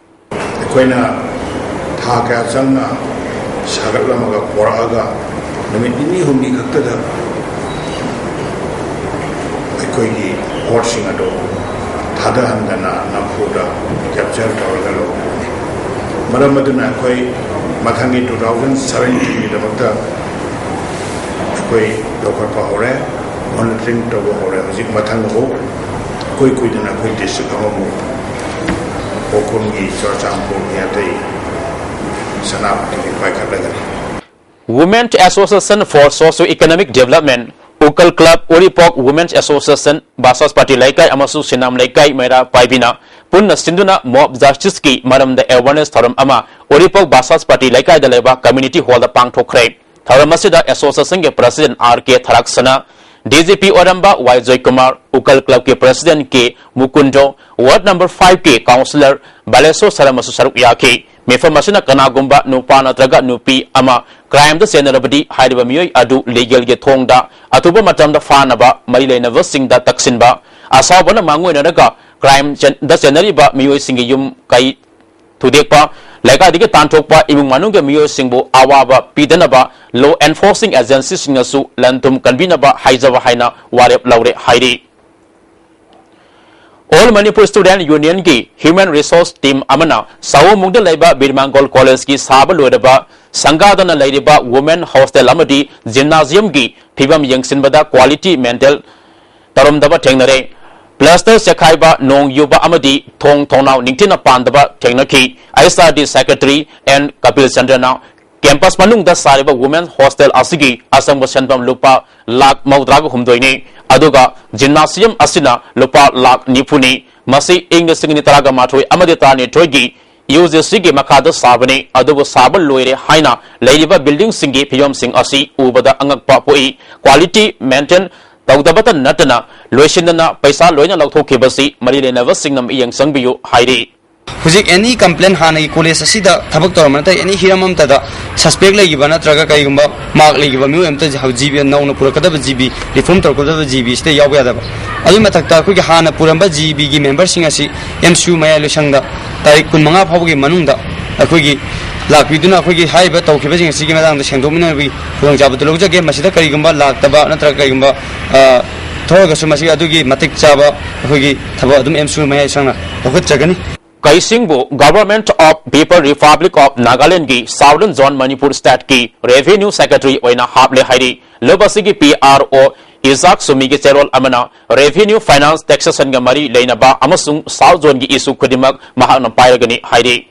ꯑꯩꯈꯣꯏꯅ ꯊꯥ ꯀꯌꯥ ꯆꯪꯅ ꯁꯥꯒꯠꯂꯝꯃꯒ ꯄꯣꯔꯛꯑꯒ ꯅꯨꯃꯤꯠ ꯅꯤꯅꯤ ꯍꯨꯝꯅꯤ ꯈꯛꯇꯗ ꯑꯩꯈꯣꯏꯒꯤ ꯄꯣꯠꯁꯤꯡ ꯑꯗꯨ ꯊꯥꯗꯍꯟꯗꯅ ꯅꯝꯐꯨꯗ ꯀꯦꯞꯆꯔ ꯇꯧꯔꯒ ꯂꯧꯕꯅꯤ꯫ ꯃꯔꯝ ꯑꯗꯨꯅ ꯑꯩꯈꯣꯏ ꯃꯊꯪꯒꯤ ꯇꯨ ꯊꯥꯎꯖꯟ ꯁꯕꯦꯟꯇꯤꯟꯒꯤꯗꯃꯛꯇ ꯑꯩꯈꯣꯏ ꯂꯧꯈꯠꯄ ꯍꯧꯔꯦ, ꯃꯣꯅꯤꯇꯔꯤꯡ ꯇꯧꯕ ꯍꯧꯔꯦ꯫ ꯍꯧꯖꯤꯛ ꯃꯊꯪ ꯑꯃꯨꯛ ꯏꯀꯨꯏ ꯀꯨꯏꯗꯅ ꯑꯩꯈꯣꯏ ꯗꯤꯁꯇ꯭ꯔꯤꯛ ꯑꯃꯃꯨꯛ ꯎꯈ꯭ꯔꯨꯜꯒꯤ, ꯆꯨꯔꯆꯥꯟꯄꯨꯔꯒꯤ, ꯑꯇꯩ ꯁꯦꯅꯥꯄꯇꯤꯒꯤ ꯄꯥꯏꯈꯠꯂꯒꯅꯤ꯫ Women Association for Socio Economic Development, ꯎꯀꯜ ꯀ꯭ꯂꯕ, ꯎꯔꯤꯄꯣꯛ Women Association, ꯕꯥꯁꯥꯁꯄꯥꯇꯤ ꯂꯩꯀꯥꯏ ꯑꯃꯁꯨꯡ ꯁꯤꯅꯥꯝ ꯂꯩꯀꯥꯏ ꯃꯩꯔꯥ ꯄꯥꯏꯕꯤꯅ ꯄꯨꯟꯅ ꯁꯤꯟꯗꯨꯅ ꯃꯣꯕ ꯖꯁꯇꯤꯁꯀꯤ ꯃꯔꯝꯗ ꯑꯦꯋꯥꯔꯅꯦꯁ ꯊꯧꯔꯝ ꯑꯃ ꯎꯔꯤꯄꯣꯛ ꯕꯥꯁꯥꯁꯄꯥꯇꯤ ꯂꯩꯀꯥꯏꯗ ꯂꯩꯕ ꯀꯝꯃ꯭ꯌꯨꯅꯤꯇꯤ ꯍꯣꯜꯗ ꯄꯥꯡꯊꯣꯛꯈ꯭ꯔꯦ꯫ ꯊꯧꯔꯝ ꯑꯁꯤꯗ ꯑꯦꯁꯣꯁꯤꯌꯦꯁꯟꯒꯤ ꯄ꯭ꯔꯁꯤꯗꯦꯟꯠ ꯑꯥꯔ ꯀꯦ ꯊꯔꯥꯛꯁꯅꯥ, ꯗꯤ ꯖꯤ ꯄꯤ ꯑꯣꯏꯔꯝꯕ ꯋꯥꯏ ꯖꯣꯏꯀꯨꯃꯥꯔ, ꯎꯀꯜ ꯀ꯭ꯂꯕꯀꯤ ꯄ꯭ꯔꯁꯤꯗꯦꯟꯠ ꯀꯦ ꯃꯨꯀꯨꯟꯗꯣ, ꯋꯥꯔꯗ ꯅꯝꯕꯔ ꯐꯥꯏꯚꯀꯤ ꯀꯥꯎꯟꯁꯤꯂꯔ ꯕꯥꯂꯦꯁꯣꯔ ꯁꯔꯃꯁꯨ ꯁꯔꯨꯛ ꯌꯥꯈꯤ꯫ ꯃꯤꯐꯝ ꯑꯁꯤꯅ ꯀꯅꯥꯒꯨꯝꯕ ꯅꯨꯄꯥ ꯅꯠꯇ꯭ꯔꯒ ꯅꯨꯄꯤ ꯑꯃ crimeꯗ ꯆꯦꯟꯅꯔꯕꯗꯤ ꯍꯥꯏꯔꯤꯕ ꯃꯤꯑꯣꯏ ꯑꯗꯨ legalꯒꯤ ꯊꯣꯡꯗ ꯑꯊꯨꯕ ꯃꯇꯝꯗ ꯐꯥꯅꯕ ꯃꯔꯤ ꯂꯩꯅꯕꯁꯤꯡꯗ ꯇꯛꯁꯤꯟꯕ, ꯑꯁꯥꯎꯕꯅ ꯃꯥꯡꯑꯣꯏꯅꯔꯒ crimeꯗ ꯆꯦꯟꯅꯔꯤꯕ ꯃꯤꯑꯣꯏꯁꯤꯡꯒꯤ ꯌꯨꯝ ꯀꯩ ꯊꯨꯗꯦꯛꯄ, ꯂꯩꯀꯥꯏꯗꯒꯤ ꯇꯥꯟꯊꯣꯛꯄ, ꯏꯃꯨꯡ ꯃꯅꯨꯡꯒꯤ ꯃꯤꯑꯣꯏꯁꯤꯡꯕꯨ ꯑꯋꯥꯕ ꯄꯤꯗꯅꯕ law enforcing agencyꯁꯤꯡꯅꯁꯨ ꯂꯟ ꯊꯨꯝ ꯀꯟꯕꯤꯅꯕ ꯍꯥꯏꯖꯕ ꯍꯥꯏꯅ ꯋꯥꯔꯦꯞ ꯂꯧꯔꯦ ꯍꯥꯏꯔꯤ꯫ All Manipur Student Unionꯒꯤ Human Resource Team ꯑꯃꯅ ꯁꯑꯣꯝꯕꯨꯡꯗ ꯂꯩꯕ ꯕꯤꯔ ꯃꯪꯒꯣꯜ Collegeꯀꯤ ꯁꯥꯕ ꯂꯣꯏꯔꯕ ꯁꯪꯒꯥꯗꯅ ꯂꯩꯔꯤꯕ Women Hostel ꯑꯃꯗꯤ Gymnasiumꯒꯤ ꯐꯤꯕꯝ ꯌꯦꯡꯁꯤꯟꯕꯗ quality maintain ꯇꯧꯔꯝꯗꯕ ꯊꯦꯡꯅꯔꯦ꯫ Plaster ꯆꯦꯈꯥꯏꯕ, ꯅꯣꯡ ꯌꯨꯕ ꯑꯃꯗꯤ ꯊꯣꯡ ꯊꯣꯡꯅꯥꯎ ꯅꯤꯡꯊꯤꯅ ꯄꯥꯟꯗꯕ ꯊꯦꯡꯅꯈꯤ꯫ HRD Secretary N Kapil ꯆꯟꯗ꯭ꯔꯅ campus ꯃꯅꯨꯡꯗ ꯁꯥꯔꯤꯕ Women Hostel ꯑꯁꯤꯒꯤ ꯑꯆꯪꯕ ꯁꯦꯟꯐꯝ ꯂꯨꯄꯥ ꯂꯥꯈ ꯃꯧꯗ꯭ꯔꯥꯒ ꯍꯨꯝꯗꯣꯏꯅꯤ, ꯑꯗꯨꯒ Gymnasium ꯑꯁꯤꯅ ꯂꯨꯄꯥ ꯂꯥꯈ ꯅꯤꯐꯨꯅꯤ꯫ ꯃꯁꯤ ꯏꯪ ꯂꯤꯁꯤꯡ ꯑꯅꯤ ꯇꯔꯥꯒ ꯃꯥꯊꯣꯏ ꯑꯃꯗꯤ ꯇꯔꯥꯅꯤꯊꯣꯏꯒꯤ UGCꯒꯤ ꯃꯈꯥꯗ ꯁꯥꯕꯅꯤ, ꯑꯗꯨꯕꯨ ꯁꯥꯕ ꯂꯣꯏꯔꯦ ꯍꯥꯏꯅ ꯂꯩꯔꯤꯕ buildingꯁꯤꯡꯒꯤ ꯐꯤꯕꯝꯁꯤꯡ ꯑꯁꯤ ꯎꯕꯗ ꯑꯉꯛꯄ ꯄꯣꯛꯏ꯫ Quality maintain ꯇꯧꯗꯕꯇ ꯅꯠꯇꯅ ꯂꯣꯏꯁꯤꯟꯗꯅ ꯄꯩꯁꯥ ꯂꯣꯏꯅ ꯂꯧꯊꯣꯛꯈꯤꯕꯁꯤ ꯃꯔꯤ ꯂꯩꯅꯕꯁꯤꯡꯅ ꯃꯤꯠꯌꯦꯡ ꯆꯪꯕꯤꯌꯨ ꯍꯥꯏꯔꯤ꯫ ꯍꯧꯖꯤꯛ any complaint, ꯍꯥꯟꯅꯒꯤ college ꯑꯁꯤꯗ ꯊꯕꯛ ꯇꯧꯔꯝꯕ ꯅꯠꯇ꯭ꯔꯒ any ꯍꯤꯔꯝ ꯑꯃꯠꯇꯗ suspect ꯂꯩꯈꯤꯕ ꯅꯠꯇ꯭ꯔꯒ ꯀꯔꯤꯒꯨꯝꯕ mark ꯂꯩꯈꯤꯕ ꯃꯤꯑꯣꯏ ꯑꯃꯠꯇ ꯍꯧꯖꯤꯛ GB ꯅꯧꯅ ꯄꯨꯔꯛꯀꯗꯕ GB, reform ꯇꯧꯔꯛꯀꯗꯕ GB ꯁꯤꯗ ꯌꯥꯎꯕ ꯌꯥꯗꯕ꯫ ꯑꯗꯨꯒꯤ ꯃꯊꯛꯇ ꯑꯩꯈꯣꯏꯒꯤ ꯍꯥꯟꯅ ꯄꯨꯔꯝꯕ GBꯒꯤ memberꯁꯤꯡ ꯑꯁꯤ MCU ꯃꯌꯥꯏ ꯂꯣꯏꯁꯪꯗ ꯇꯥꯔꯤꯛ ꯀꯨꯟꯃꯉꯥ ꯐꯥꯎꯕꯒꯤ ꯃꯅꯨꯡꯗ ꯑꯩꯈꯣꯏꯒꯤ ꯂꯥꯛꯄꯤꯗꯨꯅ ꯑꯩꯈꯣꯏꯒꯤ ꯍꯥꯏꯔꯤꯕ ꯇꯧꯈꯤꯕꯁꯤꯡ ꯑꯁꯤꯒꯤ ꯃꯇꯥꯡꯗ ꯁꯦꯡꯗꯣꯛꯃꯤꯟꯅꯕꯒꯤ ꯈꯨꯗꯣꯡꯆꯥꯕꯗꯨ ꯂꯧꯖꯒꯦ꯫ ꯃꯁꯤꯗ ꯀꯔꯤꯒꯨꯝꯕ ꯂꯥꯛꯇꯕ ꯅꯠꯇ꯭ꯔꯒ ꯀꯔꯤꯒꯨꯝꯕ, ꯑ, ꯊꯣꯛꯑꯒꯁꯨ ꯃꯁꯤ ꯑꯗꯨꯒꯤ ꯃꯇꯤꯛ ꯆꯥꯕ ꯑꯩꯈꯣꯏꯒꯤ ꯊꯕꯛ ꯑꯗꯨꯝ MCU ꯃꯌꯥꯏ ꯂꯣꯏꯁꯪꯅ ꯂꯧꯈꯠꯆꯒꯅꯤ꯫ ꯀꯩꯁꯤꯡꯕꯨ Government of People Republic of Nagalandꯒꯤ Southern Zone Manipur Stateꯀꯤ Revenue Secretary ꯑꯣꯏꯅ ꯍꯥꯞꯂꯦ ꯍꯥꯏꯔꯤ꯫ ꯂꯨꯞ ꯑꯁꯤꯒꯤ PRO ꯏꯖꯥꯛ ꯁꯨꯃꯤꯒꯤ ꯆꯦꯔꯣꯜ ꯑꯃꯅ Revenue, Finance, Taxationꯒ ꯃꯔꯤ ꯂꯩꯅꯕ ꯑꯃꯁꯨꯡ South Zoneꯒꯤ issue ꯈꯨꯗꯤꯡꯃꯛ ꯃꯍꯥꯛꯅ ꯄꯥꯏꯔꯒꯅꯤ ꯍꯥꯏꯔꯤ꯫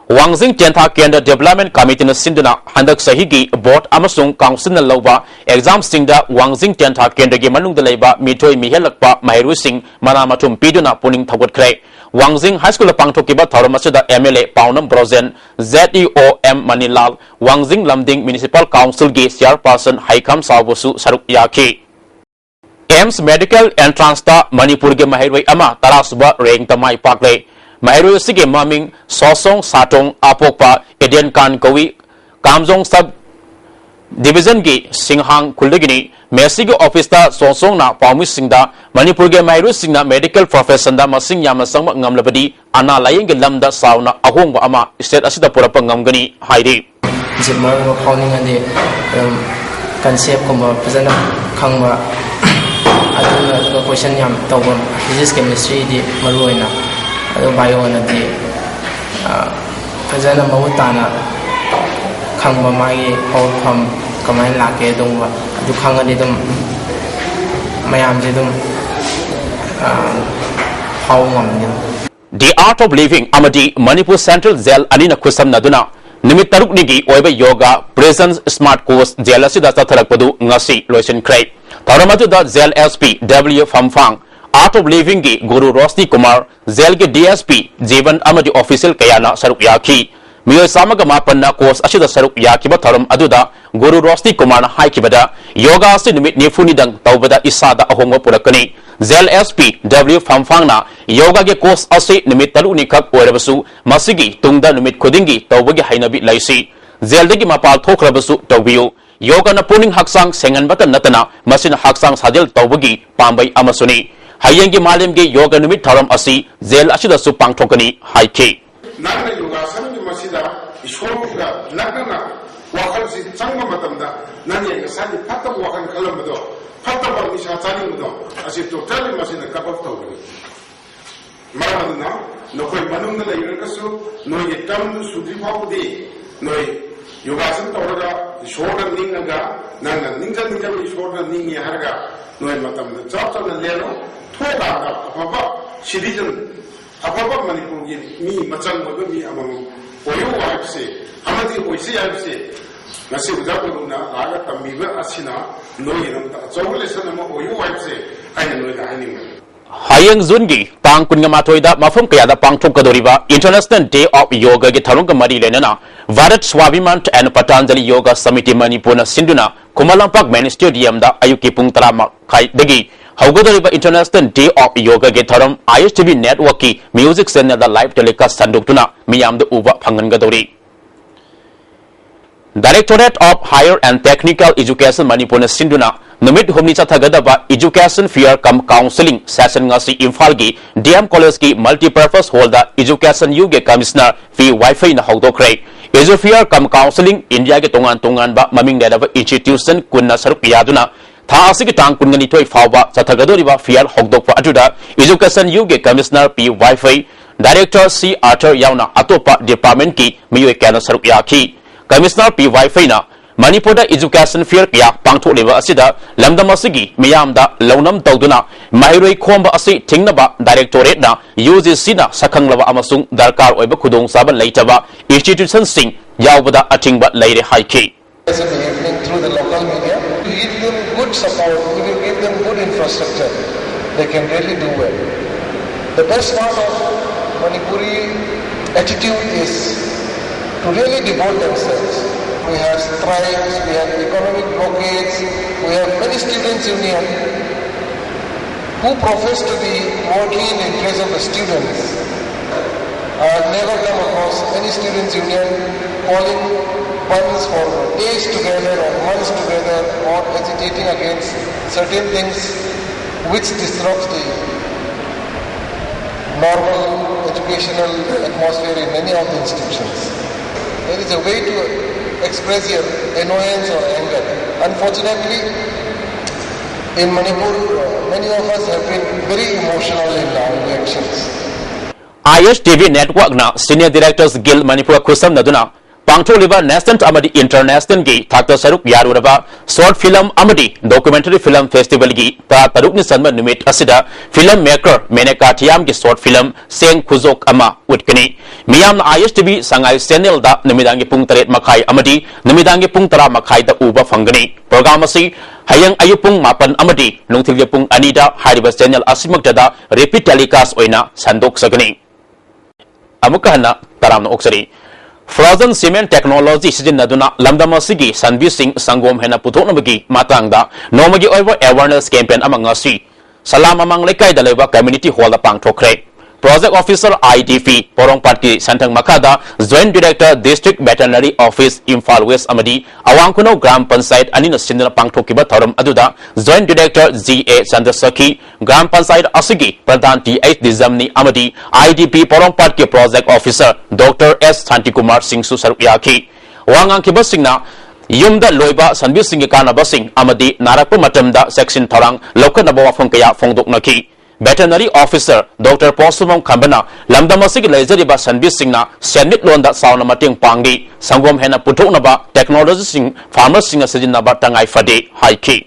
ꯋꯥꯡꯖꯤꯡ ꯇꯦꯟꯊꯥ ꯀꯦꯟꯗ꯭ꯔ Development Committeeꯅ ꯁꯤꯟꯗꯨꯅ ꯍꯟꯗꯛ ꯆꯍꯤꯒꯤ Board ꯑꯃꯁꯨꯡ Councilꯅ ꯂꯧꯕ examꯁꯤꯡꯗ ꯋꯥꯡꯖꯤꯡ ꯇꯦꯟꯊꯥ ꯀꯦꯟꯗ꯭ꯔꯒꯤ ꯃꯅꯨꯡꯗ ꯂꯩꯕ ꯃꯤꯊꯣꯏ ꯃꯤꯍꯦꯜꯂꯛꯄ ꯃꯍꯩꯔꯣꯏꯁꯤꯡ ꯃꯅꯥ ꯃꯊꯨꯝ ꯄꯤꯗꯨꯅ ꯄꯨꯛꯅꯤꯡ ꯊꯧꯒꯠꯈ꯭ꯔꯦ꯫ ꯋꯥꯡꯖꯤꯡ High Schoolꯗ ꯄꯥꯡꯊꯣꯛꯈꯤꯕ ꯊꯧꯔꯝ ꯑꯁꯤꯗ MLA ꯄꯥꯎꯅꯝ ꯕ꯭ꯔꯣꯖꯦꯟ, ZEO M ꯃꯅꯤꯂꯥꯜ, ꯋꯥꯡꯖꯤꯡ ꯂꯝꯗꯤꯡ Municipal Councilꯒꯤ Chairperson ꯍꯩꯈꯝ ꯆꯥꯎꯕꯁꯨ ꯁꯔꯨꯛ ꯌꯥꯈꯤ꯫ AIIMS Medical Entranceꯇ ꯃꯅꯤꯄꯨꯔꯒꯤ ꯃꯍꯩꯔꯣꯏ ꯑꯃ ꯇꯔꯥꯁꯨꯕ rankꯇ ꯃꯥꯏ ꯄꯥꯛꯂꯦ꯫ ꯃꯍꯩꯔꯣꯏ ꯑꯁꯤꯒꯤ ꯃꯃꯤꯡ ꯁꯣꯁꯣꯡ ꯁꯥꯇꯣꯡ ꯑꯄꯣꯛꯄ ꯑꯦꯗꯦꯟ ꯀꯥꯟ ꯀꯧꯏ꯫ ꯀꯥꯝꯖꯣꯡ ꯁꯕ ꯗꯤꯕꯤꯖꯟꯒꯤ ꯁꯤꯡꯍꯥꯡ ꯈꯨꯜꯗꯒꯤꯅꯤ꯫ ꯃꯦꯁꯤꯒꯤ ꯑꯣꯐꯤꯁꯇ ꯁꯣꯁꯣꯡꯅ ꯄꯥꯎꯃꯤꯁꯤꯡꯗ ꯃꯅꯤꯄꯨꯔꯒꯤ ꯃꯍꯩꯔꯣꯏꯁꯤꯡꯅ ꯃꯦꯗꯤꯀꯦꯜ ꯄ꯭ꯔꯣꯐꯦꯁꯟꯗ ꯃꯁꯤꯡ ꯌꯥꯝꯅ ꯆꯪꯕ ꯉꯝꯂꯕꯗꯤ ꯑꯅꯥ ꯂꯥꯌꯦꯡꯒꯤ ꯂꯝꯗ ꯆꯥꯎꯅ ꯑꯍꯣꯡꯕ ꯑꯃ ꯁ꯭ꯇꯦꯠ ꯑꯁꯤꯗ ꯄꯨꯔꯛꯄ ꯉꯝꯒꯅꯤ ꯍꯥꯏꯔꯤ꯫ ꯖꯤꯝ ꯑꯃ ꯐꯥꯎꯅꯤꯡꯉꯗꯤ ꯑꯗꯨꯝ ꯀꯟꯁꯦꯞꯀꯨꯝꯕ ꯐꯖꯅ ꯈꯪꯕ, ꯑꯗꯨꯅ ꯀꯣꯏꯁꯟ ꯌꯥꯝ ꯇꯧꯕ, ꯐꯤꯖꯤꯛꯁ ꯀꯦꯃꯤꯁꯇ꯭ꯔꯤꯗꯤ ꯃꯔꯨ ꯑꯣꯏꯅ, ꯑꯗꯨ ꯕꯥꯏꯑꯣꯅꯗꯤ ꯐꯖꯅ ꯃꯃꯨꯠ ꯇꯥꯅ ꯈꯪꯕ, ꯃꯥꯒꯤ ꯍꯧꯔꯛꯐꯝ ꯀꯃꯥꯏꯅ ꯂꯥꯛꯀꯦ ꯑꯗꯨꯒꯨꯝꯕ ꯑꯗꯨ ꯈꯪꯉꯗꯤ ꯑꯗꯨꯝ ꯃꯌꯥꯝꯁꯦ ꯑꯗꯨꯝ ꯐꯥꯎꯕ ꯉꯝꯅꯤ꯫ The Art of Living ꯑꯃꯗꯤ ꯃꯅꯤꯄꯨꯔ ꯁꯦꯟꯇ꯭ꯔꯦꯜ ꯖꯦꯜ ꯑꯅꯤꯅ ꯈꯨꯠꯁꯝꯅꯗꯨꯅ ꯅꯨꯃꯤꯠ ꯇꯔꯨꯛꯅꯤꯒꯤ ꯑꯣꯏꯕ yoga prison smart course jail ꯑꯁꯤꯗ ꯆꯠꯊꯔꯛꯄꯗꯨ ꯉꯁꯤ ꯂꯣꯏꯁꯤꯟꯈ꯭ꯔꯦ꯫ ꯊꯧꯔꯝ ꯑꯗꯨꯗ ꯖꯦꯜ ꯑꯦꯁ ꯄꯤ ꯗꯕ꯭ꯂꯤꯎ ꯐꯝꯐꯥꯡ, Art of Livingꯒꯤ ꯒꯨꯔꯨ ꯔꯣꯁꯅꯤ ꯀꯨꯃꯥꯔ, ꯖꯦꯜꯒꯤ ꯗꯤ ꯑꯦꯁ ꯄꯤ ꯖꯤꯕꯟ ꯑꯃꯗꯤ ꯑꯣꯐꯤꯁꯤꯌꯦꯜ ꯀꯌꯥꯅ ꯁꯔꯨꯛ ꯌꯥꯈꯤ꯫ ꯃꯤꯑꯣꯏ ꯆꯥꯝꯃꯒ ꯃꯥꯄꯟꯅ ꯀꯣꯔꯁ ꯑꯁꯤꯗ ꯁꯔꯨꯛ ꯌꯥꯈꯤꯕ ꯊꯧꯔꯝ ꯑꯗꯨꯗ ꯒꯨꯔꯨ ꯔꯣꯁꯅꯤ ꯀꯨꯃꯥꯔꯅ ꯍꯥꯏꯈꯤꯕꯗ, ꯌꯣꯒꯥ ꯑꯁꯤ ꯅꯨꯃꯤꯠ ꯅꯤꯐꯨꯅꯤꯗꯪ ꯇꯧꯕꯗ ꯏꯁꯥꯗ ꯑꯍꯣꯡꯕ ꯄꯨꯔꯛꯀꯅꯤ꯫ ꯖꯦꯜ ꯑꯦꯁ ꯄꯤ ꯗꯕ꯭ꯂꯤꯎ ꯐꯝꯐꯥꯡꯅ ꯌꯣꯒꯥꯒꯤ ꯀꯣꯔꯁ ꯑꯁꯤ ꯅꯨꯃꯤꯠ ꯇꯔꯨꯛꯅꯤꯈꯛ ꯑꯣꯏꯔꯕꯁꯨ ꯃꯁꯤꯒꯤ ꯇꯨꯡꯗ ꯅꯨꯃꯤꯠ ꯈꯨꯗꯤꯡꯒꯤ ꯇꯧꯕꯒꯤ ꯍꯩꯅꯕꯤ ꯂꯩꯁꯤ꯫ ꯖꯦꯜꯗꯒꯤ ꯃꯄꯥꯜ ꯊꯣꯛꯈ꯭ꯔꯕꯁꯨ ꯇꯧꯕꯤꯌꯨ꯫ ꯌꯣꯒꯅ ꯄꯨꯛꯅꯤꯡ ꯍꯛꯆꯥꯡ ꯁꯦꯡꯍꯟꯕꯇ ꯅꯠꯇꯅ ꯃꯁꯤꯅ ꯍꯛꯆꯥꯡ ꯁꯥꯖꯦꯜ ꯇꯧꯕꯒꯤ ꯄꯥꯝꯕꯩ ꯑꯃꯁꯨꯅꯤ꯫ ꯍꯌꯦꯡꯒꯤ ꯃꯥꯂꯦꯝꯒꯤ ꯌꯣꯒ ꯅꯨꯃꯤꯠ ꯊꯧꯔꯝ ꯑꯁꯤ ꯖꯦꯜ ꯑꯁꯤꯗꯁꯨ ꯄꯥꯡꯊꯣꯛꯀꯅꯤ ꯍꯥꯏꯈꯤ꯫ ꯅꯪꯅ ꯌꯣꯒꯥꯁꯟꯒꯤ ꯃꯁꯤꯗ ꯏꯁꯣꯔꯒ ꯅꯛꯅꯅ ꯋꯥꯈꯜꯁꯤ ꯆꯪꯕ ꯃꯇꯝꯗ ꯅꯪꯒꯤ ꯉꯁꯥꯏꯒꯤ ꯐꯠꯇꯕ ꯋꯥꯈꯜ ꯈꯜꯂꯝꯕꯗꯣ, ꯐꯠꯇꯕ ꯅꯤꯁꯥ ꯆꯥꯅꯤꯡꯕꯗꯣ, ꯑꯁꯤ ꯇꯣꯇꯦꯜꯂꯤ ꯃꯁꯤꯅ ꯀꯠ ꯑꯣꯐ ꯇꯧꯒꯅꯤ꯫ ꯃꯔꯝ ꯑꯗꯨꯅ ꯅꯈꯣꯏ ꯃꯅꯨꯡꯗ ꯂꯩꯔꯒꯁꯨ ꯅꯣꯏꯒꯤ ꯇꯔꯝꯗꯨ ꯁꯨꯗ꯭ꯔꯤ ꯐꯥꯎꯕꯗꯤ ꯅꯣꯏ ꯌꯣꯒꯥꯁꯟ ꯇꯧꯔꯒ ꯏꯁꯣꯔꯗ ꯅꯤꯡꯉꯒ ꯅꯪꯅ ꯅꯤꯡꯖ ꯅꯤꯡꯖꯕ ꯏꯁꯣꯔꯗ ꯅꯤꯡꯉꯦ ꯍꯥꯏꯔꯒ ꯅꯣꯏ ꯃꯇꯝꯗ ꯆꯞ ꯆꯥꯅ ꯂꯦꯜꯂꯣ꯫ ꯊꯣꯛꯑꯀꯥꯟꯗ ꯑꯐꯕ ꯁꯤꯇꯤꯖꯟ, ꯑꯐꯕ ꯃꯅꯤꯄꯨꯔꯒꯤ ꯃꯤ ꯃꯆꯪ ꯑꯣꯏꯕ ꯃꯤ ꯑꯃꯃꯝ ꯑꯣꯏꯌꯨ ꯍꯥꯏꯕꯁꯦ ꯑꯃꯗꯤ ꯑꯣꯏꯁꯤ ꯍꯥꯏꯕꯁꯦ ꯉꯁꯤ ꯑꯣꯖꯥ ꯒꯨꯔꯨꯅ ꯂꯥꯛꯑꯒ ꯇꯝꯕꯤꯕ ꯑꯁꯤꯅ ꯅꯣꯏꯒꯤꯗꯃꯛꯇ ꯑꯆꯧꯕ ꯂꯦꯁꯟ ꯑꯃ ꯑꯣꯏꯌꯨ ꯍꯥꯏꯕꯁꯦ ꯑꯩꯅ ꯅꯣꯏꯗ ꯍꯥꯏꯅꯤꯡꯕꯅꯤ꯫ ꯍꯌꯦꯡ ꯖꯨꯟꯒꯤ ꯇꯥꯡ ꯀꯨꯟꯒ ꯃꯥꯊꯣꯏꯗ ꯃꯐꯝ ꯀꯌꯥꯗ ꯄꯥꯡꯊꯣꯛꯀꯗꯧꯔꯤꯕ International Day of Yogaꯒꯤ ꯊꯧꯔꯝꯒ ꯃꯔꯤ ꯂꯩꯅꯅ Bharat Swabhiman and Patanjali Yoga Samiti ꯃꯅꯤꯄꯨꯔꯅ ꯁꯤꯟꯗꯨꯅ ꯈꯨꯃꯟ ꯂꯝꯄꯥꯛ ꯃꯦꯟ ꯁ꯭ꯇꯦꯗꯤꯌꯝꯗ ꯑꯌꯨꯛꯀꯤ ꯄꯨꯡ ꯇꯔꯥ ꯃꯈꯥꯏꯗꯒꯤ ꯍꯧꯒꯗꯧꯔꯤꯕ International Day of Yogaꯒꯤ ꯊꯧꯔꯝ ISTV networkꯀꯤ music channelꯗ live telecast ꯁꯟꯗꯣꯛꯇꯨꯅ ꯃꯤꯌꯥꯝꯗ ꯎꯕ ꯐꯪꯍꯟꯒꯗꯧꯔꯤ꯫ Directorate of Higher and Technical Education ꯃꯅꯤꯄꯨꯔꯅ ꯁꯤꯟꯗꯨꯅ ꯅꯨꯃꯤꯠ ꯍꯨꯝꯅꯤ ꯆꯠꯊꯒꯗꯕ Education Fair cum Counselling session ꯉꯁꯤ ꯏꯝꯐꯥꯜꯒꯤ DM Collegeꯀꯤ Multipurpose Hallꯗ Education Uꯒꯤ Commissioner P ꯋꯥꯏꯐꯩꯅ ꯍꯧꯗꯣꯛꯈ꯭ꯔꯦ꯫ Edu Fair cum Counselling ꯏꯟꯗꯤꯌꯥꯒꯤ ꯇꯣꯉꯥꯟ ꯇꯣꯉꯥꯟꯕ ꯃꯃꯤꯡ ꯂꯩꯔꯕ institution ꯀꯨꯟꯅ ꯁꯔꯨꯛ ꯌꯥꯗꯨꯅ ꯊꯥ ꯑꯁꯤꯒꯤ ꯇꯥꯡ ꯀꯨꯟꯒ ꯅꯤꯊꯣꯏ ꯐꯥꯎꯕ ꯆꯠꯊꯒꯗꯧꯔꯤꯕ fair ꯍꯧꯗꯣꯛꯄ ꯑꯗꯨꯗ Education Uꯒꯤ Commissioner P ꯋꯥꯏꯐꯩ, Director C Arthur ꯌꯥꯎꯅ ꯑꯇꯣꯞꯄ departmentꯀꯤ ꯃꯤꯑꯣꯏ ꯀꯌꯥꯅ ꯁꯔꯨꯛ ꯌꯥꯈꯤ꯫ Commissioner P ꯋꯥꯏꯐꯩꯅ ꯃꯅꯤꯄꯨꯔꯗ Education Fair ꯀꯌꯥ ꯄꯥꯡꯊꯣꯛꯂꯤꯕ ꯑꯁꯤꯗ ꯂꯝꯗꯝ ꯑꯁꯤꯒꯤ ꯃꯤꯌꯥꯝꯗ ꯂꯧꯅꯝ ꯇꯧꯗꯨꯅ ꯃꯍꯩꯔꯣꯏ ꯈꯣꯝꯕ ꯑꯁꯤ ꯊꯤꯡꯅꯕ Directorateꯅ UGCꯅ ꯁꯛꯈꯪꯂꯕ ꯑꯃꯁꯨꯡ ꯗꯔꯀꯥꯔ ꯑꯣꯏꯕ ꯈꯨꯗꯣꯡꯆꯥꯕ ꯂꯩꯇꯕ institutionꯁꯤꯡ ꯌꯥꯎꯕꯗ ꯑꯊꯤꯡꯕ ꯂꯩꯔꯦ ꯍꯥꯏꯈꯤ꯫ As in the evening through the local media, to give them good support, we will give them good infrastructure. They can really do well. The best part of Manipuri attitude is to really devote themselves. We have strikes, we have economic blockades, we have many students union who profess to be working in the interest of the students. I have never come across any students union calling bandhs for days together or months together or agitating against certain things which disrupts the normal educational atmosphere in many of the institutions. There is a way to express your annoyance or anger. Unfortunately, in Manipur, uh, many of us have been very emotional in our reactions. ISTV networkꯅ Senior Directors Guild Manipur ꯈꯨꯠꯁꯝꯅꯗꯨꯅ ꯄꯥꯡꯊꯣꯛꯂꯤꯕ national ꯑꯃꯗꯤ internationalꯒꯤ ꯊꯥꯛꯇ ꯁꯔꯨꯛ ꯌꯥꯔꯨꯔꯕ short film ꯑꯃꯗꯤ documentary film festivalꯒꯤ ꯇꯔꯥ ꯇꯔꯨꯛꯅꯤ ꯆꯟꯕ ꯅꯨꯃꯤꯠ ꯑꯁꯤꯗ film maker ꯃꯦꯅꯦꯀꯥ ꯊꯤꯌꯥꯝꯒꯤ short film ꯆꯦꯡ ꯈꯨꯖꯣꯛ ꯑꯃ ꯎꯠꯀꯅꯤ꯫ ꯃꯤꯌꯥꯝꯅ ISTV ꯁꯉꯥꯏ channelꯗ ꯅꯨꯃꯤꯗꯥꯡꯒꯤ ꯄꯨꯡ ꯇꯔꯦꯠ ꯃꯈꯥꯏ ꯑꯃꯗꯤ ꯅꯨꯃꯤꯗꯥꯡꯒꯤ ꯄꯨꯡ ꯇꯔꯥ ꯃꯈꯥꯏꯗ ꯎꯕ ꯐꯪꯒꯅꯤ꯫ Program ꯑꯁꯤ ꯍꯌꯦꯡ ꯑꯌꯨꯛ ꯄꯨꯡ ꯃꯥꯄꯟ ꯑꯃꯗꯤ ꯅꯨꯡꯊꯤꯜꯒꯤ ꯄꯨꯡ ꯑꯅꯤꯗ ꯍꯥꯏꯔꯤꯕ channel ꯑꯁꯤꯃꯛꯇꯗ repeat telecast ꯑꯣꯏꯅ ꯁꯟꯗꯣꯛꯆꯒꯅꯤ꯫ ꯑꯃꯨꯛꯀ ꯍꯟꯅ ꯇꯔꯥꯝꯅ ꯑꯣꯛꯆꯔꯤ꯫ Frozen cement technology ꯁꯤꯖꯤꯟꯅꯗꯨꯅ ꯂꯝꯗꯝ ꯑꯁꯤꯒꯤ ꯁꯟꯕꯤꯁꯤꯡ ꯁꯪꯒꯣꯝ ꯍꯦꯟꯅ ꯄꯨꯊꯣꯛꯅꯕꯒꯤ ꯃꯇꯥꯡꯗ ꯅꯣꯡꯃꯒꯤ ꯑꯣꯏꯕ awareness campaign ꯑꯃ ꯉꯁꯤ ꯁꯂꯥꯝ ꯃꯃꯥꯡ ꯂꯩꯀꯥꯏꯗ ꯂꯩꯕ ꯀꯝꯃ꯭ꯌꯨꯅꯤꯇꯤ ꯍꯣꯜꯗ ꯄꯥꯡꯊꯣꯛꯈ꯭ꯔꯦ꯫ ꯄ꯭ꯔꯣꯖꯦꯛ ꯑꯣꯐꯤꯁꯔ, ꯑꯥꯏ ꯗꯤ ꯄꯤ, ꯄꯣꯔꯣꯝꯄꯥꯠꯀꯤ ꯁꯦꯟꯊꯪ ꯃꯈꯥꯗ joint director, district veterinary office, Imphal west ꯑꯃꯗꯤ ꯑꯋꯥꯡ ꯈꯨꯅꯧ ꯒ꯭ꯔꯥꯝ ꯄꯟꯆꯥꯌꯠ ꯑꯅꯤꯅ ꯁꯤꯟꯗꯨꯅ ꯄꯥꯡꯊꯣꯛꯈꯤꯕ ꯊꯧꯔꯝ ꯑꯗꯨꯗ joint director G A Chandrasakhi, gram panchayat ꯑꯁꯤꯒꯤ ꯄ꯭ꯔꯙꯥꯟ ꯇꯤ ꯑꯩꯆ ꯗꯤꯖꯝꯅꯤ ꯑꯃꯗꯤ ꯑꯥꯏ ꯗꯤ ꯄꯤ ꯄꯣꯔꯣꯝꯄꯥꯠꯀꯤ project officer doctor S Shantikumar ꯁꯤꯡꯁꯨ ꯁꯔꯨꯛ ꯌꯥꯈꯤ꯫ ꯋꯥ ꯉꯥꯡꯈꯤꯕꯁꯤꯡꯅ ꯌꯨꯝꯗ ꯂꯣꯏꯕ ꯁꯟꯕꯤꯁꯤꯡꯒꯤ ꯀꯥꯟꯅꯕꯁꯤꯡ ꯑꯃꯗꯤ ꯅꯥꯔꯛꯄ ꯃꯇꯝꯗ ꯆꯦꯛꯁꯤꯟ ꯊꯧꯔꯥꯡ ꯂꯧꯈꯠꯅꯕ ꯋꯥꯐꯝ ꯀꯌꯥ ꯐꯣꯡꯗꯣꯛꯅꯈꯤ꯫ ꯚꯦꯇꯔꯅꯔꯤ ꯑꯣꯐꯤꯁꯔ ꯗꯣꯛꯇꯔ ꯄꯣꯁꯨꯃꯝ ꯈꯝꯕꯅ ꯂꯝꯗꯝ ꯑꯁꯤꯒꯤ ꯂꯩꯖꯔꯤꯕ ꯁꯟꯕꯤꯁꯤꯡꯅ ꯁꯦꯟꯃꯤꯠꯂꯣꯟꯗ ꯆꯥꯎꯅ ꯃꯇꯦꯡ ꯄꯥꯡꯂꯤ, ꯁꯪꯒꯣꯝ ꯍꯦꯟꯅ ꯄꯨꯊꯣꯛꯅꯕ ꯇꯦꯛꯅꯣꯂꯣꯖꯤꯁꯤꯡ ꯐꯥꯔꯃꯔꯁꯤꯡꯅ ꯁꯤꯖꯤꯟꯅꯕ ꯇꯉꯥꯏ ꯐꯗꯦ ꯍꯥꯏꯈꯤ꯫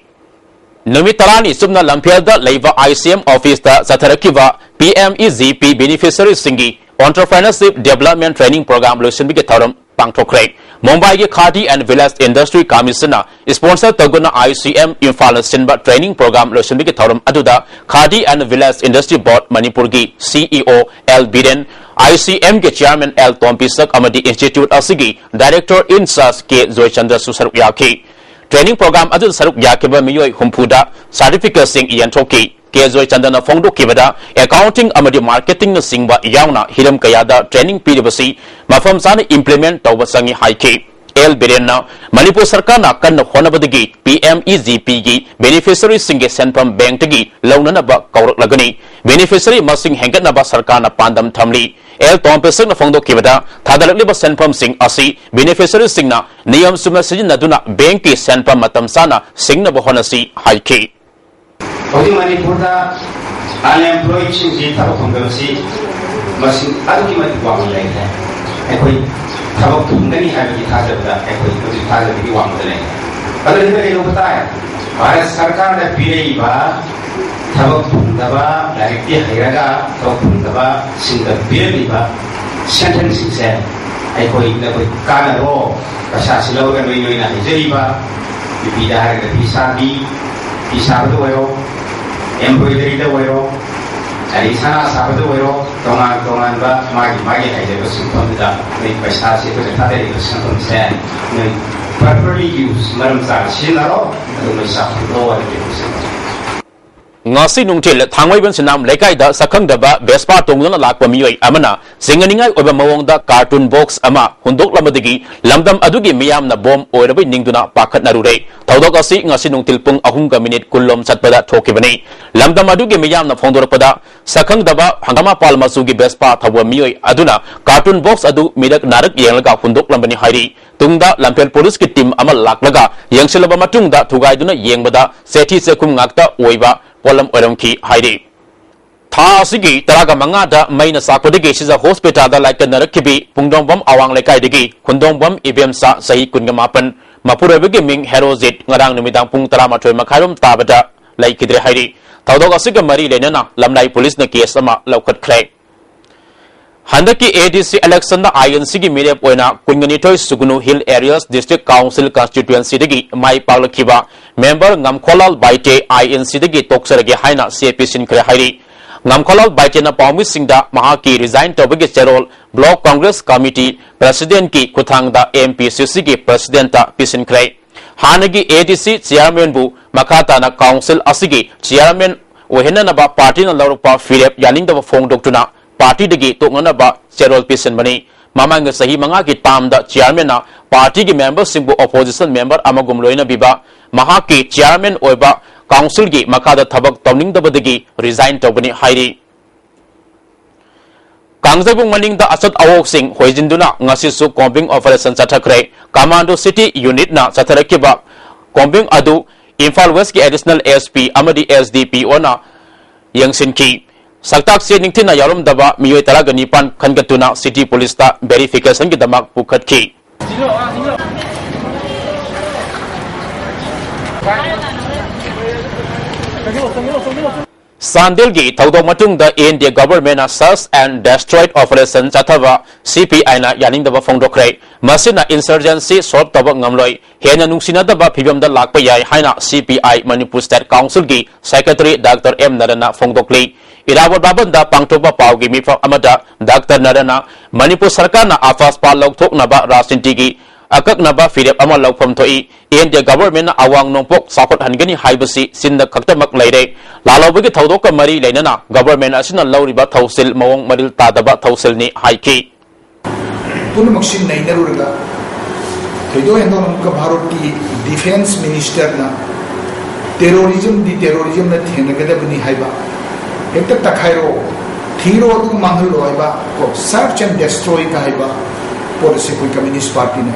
ꯅꯨꯃꯤꯠ ꯇꯔꯥꯅꯤ ꯆꯨꯞꯅ ꯂꯝꯐꯦꯜꯗ ꯂꯩꯕ ꯑꯥꯏ ꯁꯤ ꯑꯦꯝ ꯑꯣꯐꯤꯁꯇ ꯆꯠꯊꯔꯛꯈꯤꯕ P M E G P ꯕꯦꯅꯤꯐꯤꯁꯔꯤꯁꯤꯡꯒꯤ ꯑꯣꯟꯇꯔꯄ꯭ꯔꯦꯅꯔꯁꯤꯞ ꯗꯦꯕꯂꯞꯃꯦꯟ ꯇ꯭ꯔꯦꯅꯤꯡ ꯄ꯭ꯔꯣꯒ꯭ꯔꯥꯝ ꯂꯣꯏꯁꯤꯟꯕꯒꯤ ꯊꯧꯔꯝ ꯄꯥꯡꯊꯣꯛꯈ꯭ꯔꯦ꯫ ꯃꯨꯝꯕꯥꯏꯒꯤ ꯈꯥꯗꯤ ꯑꯦꯟ ꯚꯤꯂꯦꯖ ꯏꯟꯗꯁꯇ꯭ꯔꯤ ꯀꯃꯤꯁꯟꯅ ꯁ꯭ꯄꯣꯟꯁꯔ ꯇꯧꯗꯨꯅ ꯑꯥꯏ ꯁꯤ ꯑꯦꯝ ꯏꯝꯐꯥꯜꯅ ꯁꯤꯟꯕ ꯇ꯭ꯔꯦꯅꯤꯡ ꯄ꯭ꯔꯣꯒ꯭ꯔꯥꯝ ꯂꯣꯏꯁꯤꯟꯕꯒꯤ ꯊꯧꯔꯝ ꯑꯗꯨꯗ ꯈꯥꯗꯤ ꯑꯦꯟ ꯚꯤꯂꯦꯖ ꯏꯟꯗꯁꯇ꯭ꯔꯤ ꯕꯣꯔꯗ ꯃꯅꯤꯄꯨꯔꯒꯤ ꯁꯤ ꯏ ꯑꯣ ꯑꯦꯜ ꯕꯤꯔꯦꯟ, ꯑꯥꯏ ꯁꯤ ꯑꯦꯝꯒꯤ ꯆꯤꯌꯥꯔꯃꯦꯟ ꯑꯦꯜ ꯇꯣꯝꯄꯤꯁꯛ ꯑꯃꯗꯤ ꯏꯟꯁꯇꯤꯇ꯭ꯌꯨꯠ ꯑꯁꯤꯒꯤ ꯗꯥꯏꯔꯦꯛꯇꯔ ꯏꯟ ꯆꯥꯔꯖ ꯀꯦ ꯖꯣꯏꯆꯟꯗ꯭ꯔꯁꯨ ꯁꯔꯨꯛ ꯌꯥꯈꯤ꯫ ꯇ꯭ꯔꯦꯅꯤꯡ ꯄ꯭ꯔꯣꯒ꯭ꯔꯥꯝ ꯑꯗꯨꯗ ꯁꯔꯨꯛ ꯌꯥꯈꯤꯕ ꯃꯤꯑꯣꯏ ꯍꯨꯝꯐꯨꯗ ꯁꯥꯔꯇꯤꯐꯤꯀꯦꯠꯁꯤꯡ ꯌꯦꯟꯊꯣꯛꯈꯤ꯫ ꯀꯦ ꯖꯣꯏꯆꯟꯗ꯭ꯔꯅ ꯐꯣꯡꯗꯣꯛꯈꯤꯕꯗ, ꯑꯦꯀꯥꯎꯟꯇꯤꯡ ꯑꯃꯗꯤ ꯃꯥꯔꯀꯦꯇꯤꯡꯅꯆꯤꯡꯕ ꯌꯥꯎꯅ ꯍꯤꯔꯝ ꯀꯌꯥꯗ ꯇ꯭ꯔꯦꯅꯤꯡ ꯄꯤꯔꯤꯕꯁꯤ ꯃꯐꯝ ꯆꯥꯅ ꯏꯝꯄ꯭ꯂꯤꯃꯦꯟꯠ ꯇꯧꯕ ꯆꯪꯏ ꯍꯥꯏꯈꯤ꯫ ꯑꯦꯜ ꯕꯤꯔꯦꯟꯅ ꯃꯅꯤꯄꯨꯔ ꯁꯔꯀꯥꯔꯅ ꯀꯟꯅ ꯍꯣꯠꯅꯕꯗꯒꯤ ꯄꯤ ꯑꯦꯝ ꯏ ꯖꯤ ꯄꯤꯒꯤ ꯕꯦꯅꯤꯐꯤꯁꯔꯤꯁꯤꯡꯒꯤ ꯁꯦꯟꯐꯝ ꯕꯦꯡꯛꯇꯒꯤ ꯂꯧꯅꯅꯕ ꯀꯧꯔꯛꯂꯒꯅꯤ꯫ ꯕꯦꯅꯤꯐꯤꯁꯔꯤ ꯃꯁꯤꯡ ꯍꯦꯟꯒꯠꯅꯕ ꯁꯔꯀꯥꯔꯅ ꯄꯥꯟꯗꯝ ꯊꯝꯂꯤ꯫ ꯑꯦꯜ ꯇꯣꯝꯄꯤꯁꯛꯅ ꯐꯣꯡꯗꯣꯛꯈꯤꯕꯗ, ꯊꯥꯗꯔꯛꯂꯤꯕ ꯁꯦꯟꯐꯝꯁꯤꯡ ꯑꯁꯤ ꯕꯦꯅꯤꯐꯤꯁꯔꯤꯁꯤꯡꯅ ꯅꯤꯌꯝ ꯆꯨꯝꯅ ꯁꯤꯖꯤꯟꯅꯗꯨꯅ ꯕꯦꯡꯛꯀꯤ ꯁꯦꯟꯐꯝ ꯃꯇꯝ ꯆꯥꯅ ꯁꯤꯡꯅꯕ ꯍꯣꯠꯅꯁꯤ ꯍꯥꯏꯈꯤ꯫ ꯍꯧꯖꯤꯛ ꯃꯅꯤꯄꯨꯔꯗ ꯑꯟꯑꯦꯝꯄ꯭ꯂꯣꯏꯗꯁꯤꯡꯁꯤ ꯊꯕꯛ ꯐꯪꯗꯕꯁꯤ ꯃꯁꯤꯡ ꯑꯗꯨꯛꯀꯤ ꯃꯇꯤꯛ ꯋꯥꯡꯅ ꯂꯩꯔꯦ꯫ ꯑꯩꯈꯣꯏ ꯊꯕꯛ ꯐꯪꯒꯅꯤ ꯍꯥꯏꯕꯒꯤ ꯊꯥꯖꯕꯗ ꯑꯩꯈꯣꯏ ꯍꯧꯖꯤꯛ ꯊꯥꯖꯕꯒꯤ ꯋꯥꯡꯃꯗ ꯂꯩꯔꯦ꯫ ꯑꯗꯨꯅ ꯁꯤꯗ ꯀꯩꯗꯧꯕ ꯇꯥꯏ? ꯚꯥꯔꯠ ꯁꯔꯀꯥꯔꯅ ꯄꯤꯔꯛꯏꯕ ꯊꯕꯛ ꯐꯪꯗꯕ, ꯂꯥꯏꯔꯤꯛꯇꯤ ꯍꯩꯔꯒ ꯊꯕꯛ ꯐꯪꯗꯕꯁꯤꯡꯗ ꯄꯤꯔꯛꯂꯤꯕ ꯁꯦꯟꯊꯪꯁꯤꯡꯁꯦ ꯑꯩꯈꯣꯏ, ꯅꯈꯣꯏ ꯀꯥꯟꯅꯔꯣ, ꯄꯩꯁꯥꯁꯤ ꯂꯧꯔꯒ ꯅꯣꯏ, ꯅꯣꯏꯅ ꯍꯩꯖꯔꯤꯕ, ꯅꯨꯄꯤꯗ ꯍꯥꯏꯔꯒ ꯐꯤ ꯁꯥꯕꯤ, ꯐꯤ ꯁꯥꯕꯗ ꯑꯣꯏꯔꯣ, ꯑꯦꯝꯕ꯭ꯔꯣꯏꯗꯔꯤꯗ ꯑꯣꯏꯔꯣ, ꯑꯗꯩ ꯁꯅꯥ ꯁꯥꯕꯗ ꯑꯣꯏꯔꯣ, ꯇꯣꯉꯥꯟ ꯇꯣꯉꯥꯟꯕ ꯃꯥꯒꯤ ꯃꯥꯒꯤ ꯍꯩꯖꯕ ꯁꯤꯟꯐꯝꯗꯨꯗ ꯅꯣꯏ ꯄꯩꯁꯥꯁꯤ, ꯑꯩꯈꯣꯏꯅ ꯊꯥꯗꯔꯤꯕ ꯁꯦꯟꯐꯝꯁꯦ ꯅꯣꯏ properly use, ꯃꯔꯝ ꯆꯥꯅ ꯁꯤꯖꯤꯟꯅꯔꯣ, ꯑꯗꯨ ꯅꯣꯏ ꯆꯥꯎꯈꯠꯂꯣ ꯍꯥꯏꯕꯒꯤ ꯋꯥꯐꯝꯁꯤꯡ ꯉꯁꯤ ꯅꯨꯡꯊꯤꯜ ꯊꯥꯡꯃꯩꯕꯟ ꯁꯤꯅꯥꯝ ꯂꯩꯀꯥꯏꯗ ꯁꯛꯈꯪꯗꯕ ꯚꯦꯁꯄꯥ ꯇꯣꯡꯗꯨꯅ ꯂꯥꯛꯄ ꯃꯤꯑꯣꯏ ꯑꯃꯅ ꯆꯤꯡꯅꯅꯤꯡꯉꯥꯏ ꯑꯣꯏꯕ ꯃꯑꯣꯡꯗ ꯀꯥꯔꯇꯨꯟ ꯕꯣꯛꯁ ꯑꯃ ꯍꯨꯟꯗꯣꯛꯂꯝꯕꯗꯒꯤ ꯂꯝꯗꯝ ꯑꯗꯨꯒꯤ ꯃꯤꯌꯥꯝꯅ ꯕꯣꯝ ꯑꯣꯏꯔꯕꯣꯏ ꯅꯤꯡꯗꯨꯅ ꯄꯥꯈꯠꯅꯔꯨꯔꯦ꯫ ꯊꯧꯗꯣꯛ ꯑꯁꯤ ꯉꯁꯤ ꯅꯨꯡꯊꯤꯜ ꯄꯨꯡ ꯑꯍꯨꯝꯒ ꯃꯤꯅꯤꯠ ꯀꯨꯟꯂꯣꯝ ꯆꯠꯄꯗ ꯊꯣꯛꯈꯤꯕꯅꯤ꯫ ꯂꯝꯗꯝ ꯑꯗꯨꯒꯤ ꯃꯤꯌꯥꯝꯅ ꯐꯣꯡꯗꯣꯔꯛꯄꯗ, ꯁꯛꯈꯪꯗꯕ ꯍꯪꯒꯥꯃꯄꯥꯜ ꯃꯆꯨꯒꯤ ꯚꯦꯁꯄꯥ ꯊꯧꯕ ꯃꯤꯑꯣꯏ ꯑꯗꯨꯅ ꯀꯥꯔꯇꯨꯟ ꯕꯣꯛꯁ ꯑꯗꯨ ꯃꯤꯔꯛ ꯅꯥꯔꯛ ꯌꯦꯡꯂꯒ ꯍꯨꯟꯗꯣꯛꯂꯝꯕꯅꯤ ꯍꯥꯏꯔꯤ꯫ ꯇꯨꯡꯗ ꯂꯝꯐꯦꯜ ꯄꯨꯂꯤꯁꯀꯤ ꯇꯤꯝ ꯑꯃ ꯂꯥꯛꯂꯒ ꯌꯦꯡꯁꯤꯜꯂꯕ ꯃꯇꯨꯡꯗ ꯊꯨꯒꯥꯏꯗꯨꯅ ꯌꯦꯡꯕꯗ ꯆꯦꯊꯤ ꯆꯦꯈꯨꯝ ꯉꯥꯛꯇ ꯑꯣꯏꯕ ꯄꯣꯠꯂꯝ ꯑꯣꯏꯔꯝꯈꯤ ꯍꯥꯏꯔꯤ꯫ ꯊꯥ ꯑꯁꯤꯒꯤ ꯇꯔꯥꯒ ꯃꯉꯥꯗ ꯃꯩꯅ ꯆꯥꯛꯄꯗꯒꯤ ꯁꯤꯖ ꯍꯣꯁꯄꯤꯇꯥꯜꯗ ꯂꯥꯏꯀꯠꯅꯔꯛꯈꯤꯕꯤ ꯄꯨꯡꯗꯣꯡꯕꯝ ꯑꯋꯥꯡ ꯂꯩꯀꯥꯏꯗꯒꯤ ꯈꯨꯟꯗꯣꯡꯕꯝ ꯏꯕꯦꯝꯆꯥ ꯆꯍꯤ ꯀꯨꯟꯒ ꯃꯥꯄꯟ, ꯃꯄꯨꯔꯣꯏꯕꯒꯤ ꯃꯤꯡ ꯍꯦꯔꯣꯖꯤꯠ, ꯉꯔꯥꯡ ꯅꯨꯃꯤꯗꯥꯡ ꯄꯨꯡ ꯇꯔꯥꯃꯥꯊꯣꯏ ꯃꯈꯥꯏꯔꯣꯝ ꯇꯥꯕꯗ ꯂꯩꯈꯤꯗ꯭ꯔꯦ ꯍꯥꯏꯔꯤ꯫ ꯊꯧꯗꯣꯛ ꯑꯁꯤꯒ ꯃꯔꯤ ꯂꯩꯅꯅ ꯂꯝꯂꯥꯏ ꯄꯨꯂꯤꯁꯅ ꯀꯦꯁ ꯑꯃ ꯂꯧꯈꯠꯈ꯭ꯔꯦ꯫ ꯍꯟꯗꯛꯀꯤ ADC election ꯗ INC ꯒꯤ ꯃꯤꯔꯦꯞ ꯑꯣꯏꯅ ꯀꯨꯟꯒ ꯅꯤꯊꯣꯏ ꯁꯨꯒꯨꯅꯨ Hill Areas District Council constituency ꯗꯒꯤ ꯃꯥꯏ ꯄꯥꯛꯂꯛꯈꯤꯕ member ꯉꯝꯈꯣꯂꯥꯜ ꯕꯥꯏꯇꯦ INC ꯗꯒꯤ ꯇꯣꯛꯆꯔꯒꯦ ꯍꯥꯏꯅ ꯆꯦ ꯄꯤꯁꯤꯟꯈ꯭ꯔꯦ ꯍꯥꯏꯔꯤ꯫ ꯉꯝꯈꯣꯂꯥꯜ ꯕꯥꯏꯇꯦꯅ ꯄꯥꯎꯃꯤꯁꯤꯡꯗ ꯃꯍꯥꯛꯀꯤ resign ꯇꯧꯕꯒꯤ ꯆꯦꯔꯣꯜ Block Congress Committee President ꯀꯤ ꯈꯨꯠꯊꯥꯡꯗ MPCC ꯒꯤ President ꯇ ꯄꯤꯁꯤꯟꯈ꯭ꯔꯦ꯫ ꯍꯥꯟꯅꯒꯤ ADC chairman ꯕꯨ ꯃꯈꯥ ꯇꯥꯅ council ꯑꯁꯤꯒꯤ chairman ꯑꯣꯏꯍꯟꯅꯅꯕ party ꯅ ꯂꯧꯔꯛꯄ ꯐꯤꯔꯦꯞ ꯌꯥꯅꯤꯡꯗꯕ ꯐꯣꯡꯗꯣꯛꯇꯨꯅ party ꯗꯒꯤ ꯇꯣꯛꯅꯅꯕ ꯆꯦꯔꯣꯜ ꯄꯤꯁꯤꯟꯕꯅꯤ꯫ ꯃꯃꯥꯡꯒꯤ ꯆꯍꯤ ꯃꯉꯥꯒꯤ term ꯗ chairman ꯅ party ꯒꯤ member ꯁꯤꯡꯕꯨ opposition member ꯑꯃꯒꯨꯝ ꯂꯣꯏꯅꯕꯤꯕ, ꯃꯍꯥꯛꯀꯤ chairman ꯑꯣꯏꯕ council ꯒꯤ ꯃꯈꯥꯗ ꯊꯕꯛ ꯇꯧꯅꯤꯡꯗꯕꯗꯒꯤ resign ꯇꯧꯕꯅꯤ ꯍꯥꯏꯔꯤ꯫ ꯀꯥꯡꯖꯩꯕꯨꯡ ꯃꯅꯤꯡꯗ ꯑꯆꯠ ꯑꯋꯣꯛꯁꯤꯡ ꯍꯣꯏꯖꯤꯟꯗꯨꯅ ꯉꯁꯤꯁꯨ combing operation ꯆꯠꯊꯈ꯭ꯔꯦ꯫ Commando City Unit ꯅ ꯆꯠꯊꯔꯛꯈꯤꯕ combing ꯑꯗꯨ ꯏꯝꯐꯥꯜ West ꯀꯤ Additional SP ꯑꯃꯗꯤ SDPO ꯅ ꯌꯦꯡꯁꯤꯟꯈꯤ꯫ ꯁꯛꯇꯥꯛꯁꯦ ꯅꯤꯡꯊꯤꯅ ꯌꯥꯎꯔꯝꯗꯕ ꯃꯤꯑꯣꯏ ꯇꯔꯥꯒ ꯅꯤꯄꯥꯟ ꯈꯟꯒꯠꯇꯨꯅ City Police ꯇ verification ꯒꯤꯗꯃꯛ ꯄꯨꯈꯠꯈꯤ꯫ ꯆꯥꯟꯗꯦꯜꯒꯤ ꯊꯧꯗꯣꯛ ꯃꯇꯨꯡꯗ India government ꯅ search and destroy operation ꯆꯠꯊꯕ CPI ꯅ ꯌꯥꯅꯤꯡꯗꯕ ꯐꯣꯡꯗꯣꯛꯈ꯭ꯔꯦ꯫ ꯃꯁꯤꯅ insurgency solve ꯇꯧꯕ ꯉꯝꯂꯣꯏ, ꯍꯦꯟꯅ ꯅꯨꯡꯁꯤꯅꯗꯕ ꯐꯤꯕꯝꯗ ꯂꯥꯛꯄ ꯌꯥꯏ ꯍꯥꯏꯅ CPI Manipur State Council ꯒꯤ secretary Doctor M ꯅꯔꯟꯅ ꯐꯣꯡꯗꯣꯛꯂꯤ꯫ ꯏꯔꯥꯕꯣꯠ ꯚꯕꯟꯗ ꯄꯥꯡꯊꯣꯛꯄ ꯄꯥꯎꯒꯤ ꯃꯤꯐꯝ ꯑꯃꯗ Doctor ꯅꯔꯟꯅ ꯃꯅꯤꯄꯨꯔ ꯁꯔꯀꯥꯔꯅ ꯑꯐꯥꯁꯄꯥ ꯂꯧꯊꯣꯛꯅꯕ ꯔꯥꯖꯅꯤꯇꯤꯒꯤ ꯑꯀꯛꯅꯕ ꯐꯤꯔꯦꯞ ꯑꯃ ꯂꯧꯐꯝ ꯊꯣꯛꯏ꯫ ꯏꯟꯗꯤꯌꯥ ꯒꯚꯔꯟꯃꯦꯟꯠꯅ ꯑꯋꯥꯡ ꯅꯣꯡꯄꯣꯛ ꯆꯥꯎꯈꯠꯍꯟꯒꯅꯤ ꯍꯥꯏꯕꯁꯤ ꯆꯤꯟꯗ ꯈꯛꯇꯃꯛ ꯂꯩꯔꯦ꯫ ꯂꯥꯜꯍꯧꯕꯒꯤ ꯊꯧꯗꯣꯛꯀ ꯃꯔꯤ ꯂꯩꯅꯅ ꯒꯚꯔꯟꯃꯦꯟꯠ ꯑꯁꯤꯅ ꯂꯧꯔꯤꯕ ꯊꯧꯁꯤꯜ ꯃꯑꯣꯡ ꯃꯔꯤꯜ ꯇꯥꯗꯕ ꯊꯧꯁꯤꯜꯅꯤ ꯍꯥꯏꯈꯤ꯫ ꯄꯨꯝꯅꯃꯛꯁꯤ ꯅꯩꯅꯔꯨꯔꯒ ꯊꯣꯏꯗꯣꯛ ꯍꯦꯟꯗꯣꯛꯅ ꯑꯃꯨꯛꯀ ꯚꯥꯔꯠꯀꯤ ꯗꯤꯐꯦꯟꯁ ꯃꯤꯅꯤꯁꯇꯔꯅ ꯇꯦꯔꯣꯔꯤꯖꯝꯗꯤ ꯇꯦꯔꯣꯔꯤꯖꯝꯅ ꯊꯦꯡꯅꯒꯗꯕꯅꯤ ꯍꯥꯏꯕ, ꯍꯦꯛꯇ ꯇꯛꯈꯥꯏꯔꯣ, ꯊꯤꯔꯣ ꯑꯗꯨꯒ ꯃꯥꯡꯍꯜꯂꯣ ꯍꯥꯏꯕ, ꯀꯣ, search and destroy ꯀ ꯍꯥꯏꯕ ꯄꯣꯠ ꯑꯁꯤ ꯑꯩꯈꯣꯏ ꯀꯝꯃ꯭ꯌꯨꯅꯤꯁ ꯄꯥꯔꯇꯤꯅ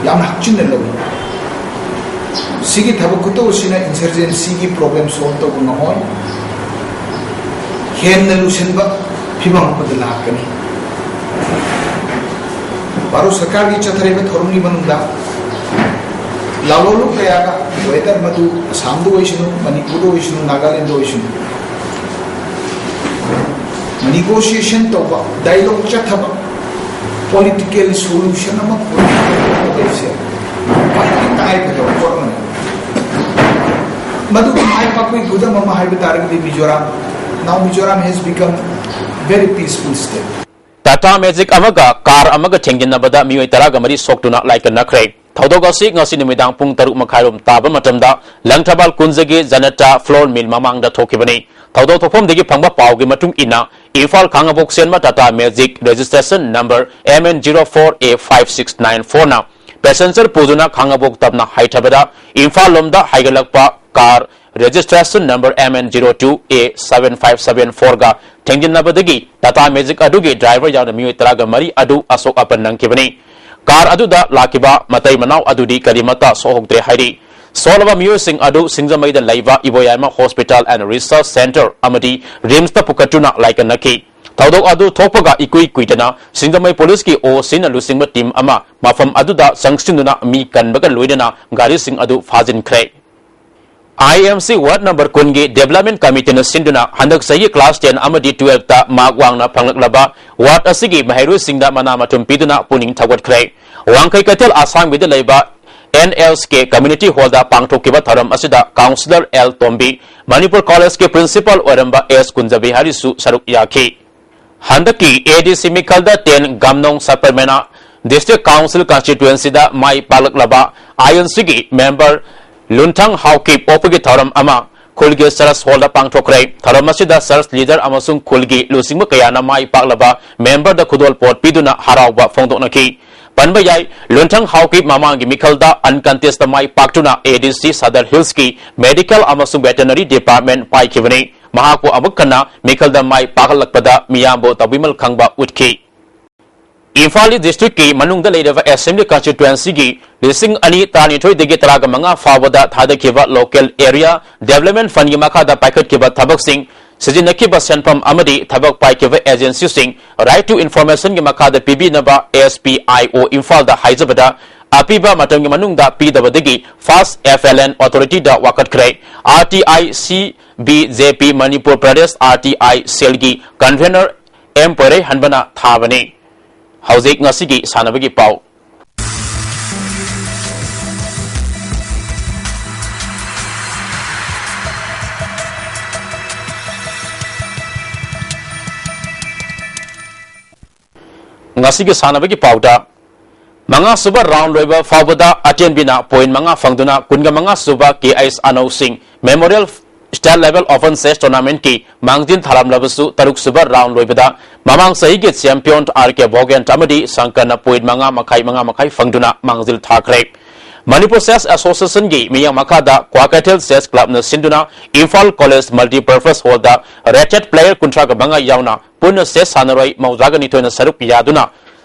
ꯌꯥꯝꯅ ꯍꯛꯆꯤꯟꯅ ꯂꯧꯏ꯫ ꯁꯤꯒꯤ ꯊꯕꯛ ꯈꯨꯇꯧ ꯑꯁꯤꯅ ꯏꯟꯁꯔꯖꯦꯟꯁꯤꯒꯤ ꯄ꯭ꯔꯣꯕ꯭ꯂꯦꯝ ꯁꯣꯜꯕ ꯇꯧꯕ ꯉꯝꯃꯣꯏ, ꯍꯦꯟꯅ ꯂꯨꯁꯟꯕ ꯐꯤꯕꯝ ꯑꯃꯗ ꯂꯥꯛꯀꯅꯤ꯫ ꯚꯥꯔꯠ ꯁꯔꯀꯥꯔꯒꯤ ꯆꯠꯊꯔꯤꯕ ꯊꯧꯔꯝꯒꯤ ꯃꯅꯨꯡꯗ ꯂꯥꯂꯣꯟꯂꯨꯞ ꯀꯌꯥꯒ, ꯋꯦꯗꯔ ꯃꯗꯨ ꯑꯁꯥꯝꯗ ꯑꯣꯏꯁꯅꯨ, ꯃꯅꯤꯄꯨꯔꯗ ꯑꯣꯏꯁꯅꯨ, ꯅꯥꯒꯥꯂꯦꯟꯗ ꯑꯣꯏꯁꯅꯨ, ꯅꯤꯒꯣꯁꯤꯌꯦꯁꯟ ꯇꯧꯕ, ꯗꯥꯏꯂꯣꯒ ꯆꯠꯊꯕ, ꯄꯣꯂꯤꯇꯤꯀꯦꯜ ꯁꯣꯂꯨꯁꯟ ꯑꯃ ꯄꯨꯔꯛꯄ ꯍꯥꯏꯕꯁꯦ ꯈ꯭ꯋꯥꯏꯗꯒꯤ ꯇꯉꯥꯏꯐꯗꯕ ꯄꯣꯠ ꯑꯃꯅꯤ꯫ ꯃꯗꯨꯒꯤ ꯃꯥꯏ ꯄꯥꯛꯄꯒꯤ ꯈꯨꯗꯝ ꯑꯃ ꯍꯥꯏꯕ ꯇꯥꯔꯒꯗꯤ Mizoram, now Mizoram has become very peaceful state. Tata magic ꯑꯃꯒ ꯀꯥꯔ ꯑꯃꯒ ꯊꯦꯡꯖꯤꯟꯅꯕꯗ ꯃꯤꯑꯣꯏ ꯇꯔꯥꯒ ꯃꯔꯤ ꯁꯣꯛꯇꯨꯅ ꯂꯥꯏꯀꯠꯅꯈ꯭ꯔꯦ꯫ ꯊꯧꯗꯣꯛ ꯑꯁꯤ ꯉꯁꯤ ꯅꯨꯃꯤꯗꯥꯡ ꯄꯨꯡ ꯇꯔꯨꯛ ꯃꯈꯥꯏꯔꯣꯝ ꯇꯥꯕ ꯃꯇꯝꯗ ꯂꯪꯊꯕꯥꯜ ꯀꯨꯟꯖꯒꯤ ꯖꯅꯇꯥ ꯐ꯭ꯂꯣꯔ ꯃꯤꯜ ꯃꯃꯥꯡꯗ ꯊꯣꯛꯈꯤꯕꯅꯤ꯫ ꯊꯧꯗꯣꯛ ꯊꯣꯛꯐꯝꯗꯒꯤ ꯐꯪꯕ ꯄꯥꯎꯒꯤ ꯃꯇꯨꯡ ꯏꯟꯅ, ꯏꯝꯐꯥꯜ ꯈꯥꯉꯕꯣꯛ ꯆꯦꯟꯕ Tata magic registration number M N zero four A five six nine four ꯅ passenger ꯄꯨꯗꯨꯅ ꯈꯥꯉꯕꯣꯛ ꯇꯝꯅ ꯍꯥꯏꯊꯕꯗ, ꯏꯝꯐꯥꯜ ꯂꯣꯝꯗ ꯍꯥꯏꯒꯠꯂꯛꯄ car registration number M N zero two A seven five seven four ꯒ ꯊꯦꯡꯖꯤꯟꯅꯕꯗꯒꯤ ꯇꯥꯇꯥ ꯃꯦꯖꯤꯛ ꯑꯗꯨꯒꯤ ꯗ꯭ꯔꯥꯏꯚꯔ ꯌꯥꯎꯅ ꯃꯤꯑꯣꯏ ꯇꯔꯥꯒ ꯃꯔꯤ ꯑꯗꯨ ꯑꯁꯣꯛ ꯑꯄꯟ ꯅꯪꯈꯤꯕꯅꯤ꯫ ꯀꯥꯔ ꯑꯗꯨꯗ ꯂꯥꯛꯈꯤꯕ ꯃꯇꯩ ꯃꯅꯥꯎ ꯑꯗꯨꯗꯤ ꯀꯔꯤꯃꯠꯇ ꯁꯣꯛꯍꯧꯗ꯭ꯔꯦ ꯍꯥꯏꯔꯤ꯫ ꯁꯣꯛꯂꯕ ꯃꯤꯑꯣꯏꯁꯤꯡ ꯑꯗꯨ ꯁꯤꯡꯖꯃꯩꯗ ꯂꯩꯕ ꯏꯕꯣꯌꯥꯏꯃ Hospital and Research Centre ꯑꯃꯗꯤ ꯔꯤꯝꯁꯇ ꯄꯨꯈꯠꯇꯨꯅ ꯂꯥꯏꯀꯠꯅꯈꯤ꯫ ꯊꯧꯗꯣꯛ ꯑꯗꯨ ꯊꯣꯛꯄꯒ ꯏꯀꯨꯏ ꯀꯨꯏꯗꯅ ꯁꯤꯡꯖꯃꯩ ꯄꯨꯂꯤꯁꯀꯤ ꯑꯣ ꯁꯤꯅ ꯂꯨꯆꯤꯡꯕ ꯇꯤꯝ ꯑꯃ ꯃꯐꯝ ꯑꯗꯨꯗ ꯆꯪꯁꯤꯟꯗꯨꯅ ꯃꯤ ꯀꯟꯕꯒ ꯂꯣꯏꯅꯅ ꯒꯥꯔꯤꯁꯤꯡ ꯑꯗꯨ ꯐꯥꯖꯤꯟꯈ꯭ꯔꯦ꯫ I M C ward number ꯀꯨꯟꯒꯤ development committeeꯅ ꯁꯤꯟꯗꯨꯅ ꯍꯟꯗꯛ ꯆꯍꯤ class ten ꯑꯃꯗꯤ twelveꯇ mark ꯋꯥꯡꯅ ꯐꯪꯂꯛꯂꯕ ward ꯑꯁꯤꯒꯤ ꯃꯍꯩꯔꯣꯏꯁꯤꯡꯗ ꯃꯅꯥ ꯃꯊꯨꯝ ꯄꯤꯗꯨꯅ ꯄꯨꯛꯅꯤꯡ ꯊꯧꯒꯠꯈ꯭ꯔꯦ꯫ ꯋꯥꯡꯈꯩ ꯀꯩꯊꯦꯜ ꯑꯁꯥꯡꯕꯤꯗ ꯂꯩꯕ N L S K community hallꯗ ꯄꯥꯡꯊꯣꯛꯈꯤꯕ ꯊꯧꯔꯝ ꯑꯁꯤꯗ councillor L ꯇꯣꯝꯕꯤ, ꯃꯅꯤꯄꯨꯔ collegeꯀꯤ principal ꯑꯣꯏꯔꯝꯕ S ꯀꯨꯟꯖꯕꯤꯍꯥꯔꯤꯁꯨ ꯁꯔꯨꯛ ꯌꯥꯈꯤ꯫ ꯍꯟꯗꯛꯀꯤ A D C ꯃꯤꯈꯜꯗ ten ꯒꯝꯅꯣꯡ ꯁꯄꯔꯃꯦꯅꯥ District Council constituencyꯗ my ꯄꯥꯛꯂꯛꯂꯕ INCꯒꯤ member ꯂꯨꯟꯊꯪ Haokip ꯑꯣꯛꯄꯒꯤ ꯊꯧꯔꯝ ꯑꯃ ꯈꯨꯜꯒꯤ church hallꯗ ꯄꯥꯡꯊꯣꯛꯈ꯭ꯔꯦ꯫ ꯊꯧꯔꯝ ꯑꯁꯤꯗ church leader ꯑꯃꯁꯨꯡ ꯈꯨꯜꯒꯤ ꯂꯨꯆꯤꯡꯕ ꯀꯌꯥꯅ ꯃꯥꯏ ꯄꯥꯛꯂꯕ memberꯗ ꯈꯨꯗꯣꯜꯄꯣꯠ ꯄꯤꯗꯨꯅ ꯍꯔꯥꯎꯕ ꯐꯣꯡꯗꯣꯛꯅꯈꯤ꯫ ꯄꯟꯕ ꯌꯥꯏ, ꯂꯨꯟꯊꯪ ꯍꯥꯎꯀꯤꯞ ꯃꯃꯥꯡꯒꯤ ꯃꯤꯈꯜꯗ uncontestꯗ ꯃꯥꯏ ꯄꯥꯛꯇꯨꯅ ADC Sadar Hillsꯀꯤ Medical ꯑꯃꯁꯨꯡ Veterinary Department ꯄꯥꯏꯈꯤꯕꯅꯤ꯫ ꯃꯍꯥꯛꯄꯨ ꯑꯃꯨꯛ ꯍꯟꯅ ꯃꯤꯈꯜꯗ ꯃꯥꯏ ꯄꯥꯛꯍꯜꯂꯛꯄꯗ ꯃꯤꯌꯥꯝꯕꯨ ꯇꯧꯕꯤꯃꯜ ꯈꯪꯕ ꯎꯠꯈꯤ꯫ ꯏꯝꯐꯥꯜ East Districtꯀꯤ ꯃꯅꯨꯡꯗ ꯂꯩꯔꯤꯕ Assembly Constituencyꯒꯤ ꯂꯤꯁꯤꯡ ꯑꯅꯤ ꯇꯔꯥꯅꯤꯊꯣꯏꯗꯒꯤ ꯇꯔꯥꯃꯉꯥ ꯐꯥꯎꯕꯗ ꯊꯥꯗꯈꯤꯕ Local Area Development Fundꯀꯤ ꯃꯈꯥꯗ ꯄꯥꯏꯈꯠꯈꯤꯕ ꯊꯕꯛꯁꯤꯡ ꯁꯤꯖꯤꯟꯅꯈꯤꯕ ꯁꯦꯟꯐꯝ ꯑꯃꯗꯤ ꯊꯕꯛ ꯄꯥꯏꯈꯤꯕ agencyꯁꯤꯡ Right to Informationꯒꯤ ꯃꯈꯥꯗ ꯄꯤꯕꯤꯅꯕ SPIO ꯏꯝꯐꯥꯜꯗ ꯍꯥꯏꯖꯕꯗ, ꯑꯄꯤꯕ ꯃꯇꯝꯒꯤ ꯃꯅꯨꯡꯗ ꯄꯤꯗꯕꯗꯒꯤ First FLN Authorityꯗ ꯋꯥꯀꯠꯈ꯭ꯔꯦ꯫ RTI CBJP Manipur Pradesh RTI Cellꯒꯤ convener M ꯄꯣꯏꯔꯩꯍꯟꯕꯅ ꯊꯥꯕꯅꯤ꯫ ꯍꯧꯖꯤꯛ ꯉꯁꯤꯒꯤ ꯁꯥꯟꯅꯕꯒꯤ ꯄꯥꯎ꯫ ꯉꯁꯤꯒꯤ ꯁꯥꯟꯅꯕꯒꯤ ꯄꯥꯎꯗ, ꯃꯉꯥꯁꯨꯕ round ꯂꯣꯏꯕ ꯐꯥꯎꯕꯗ ꯑꯇꯦꯟꯕꯤꯅ point ꯃꯉꯥ ꯐꯪꯗꯨꯅ ꯀꯨꯟꯒ ꯃꯉꯥ ꯁꯨꯕ KH ꯑꯅꯧ ꯁꯤꯡ Memorial State Level Open Chess Tournamentꯀꯤ ꯃꯥꯡꯖꯤꯜ ꯊꯥꯔꯝꯂꯕꯁꯨ, ꯇꯔꯨꯛ ꯁꯨꯕ round ꯂꯣꯏꯕꯗ ꯃꯃꯥꯡ ꯆꯍꯤꯒꯤ champion RK Bhogen ꯑꯃꯗꯤ ꯁꯪꯀꯔꯅ point ꯃꯉꯥ ꯃꯈꯥꯏ, ꯃꯉꯥ ꯃꯈꯥꯏ ꯐꯪꯗꯨꯅ ꯃꯥꯡꯖꯤꯜ ꯊꯥꯈ꯭ꯔꯦ꯫ ꯃꯅꯤꯄꯨꯔ Chess Associationꯒꯤ ꯃꯤꯠꯌꯦꯡ ꯃꯈꯥꯗ Kua Keitheil Chess Clubꯅ ꯁꯤꯟꯗꯨꯅ Imphal College Multipurpose Hallꯗ rated player ꯀꯨꯟꯊ꯭ꯔꯥꯒ ꯃꯉꯥ ꯌꯥꯎꯅ ꯄꯨꯟꯅ chess ꯁꯥꯟꯅꯔꯣꯏ ꯃꯧꯗ꯭ꯔꯥꯒ ꯅꯤꯊꯣꯏꯅ ꯁꯔꯨꯛ ꯌꯥꯗꯨꯅ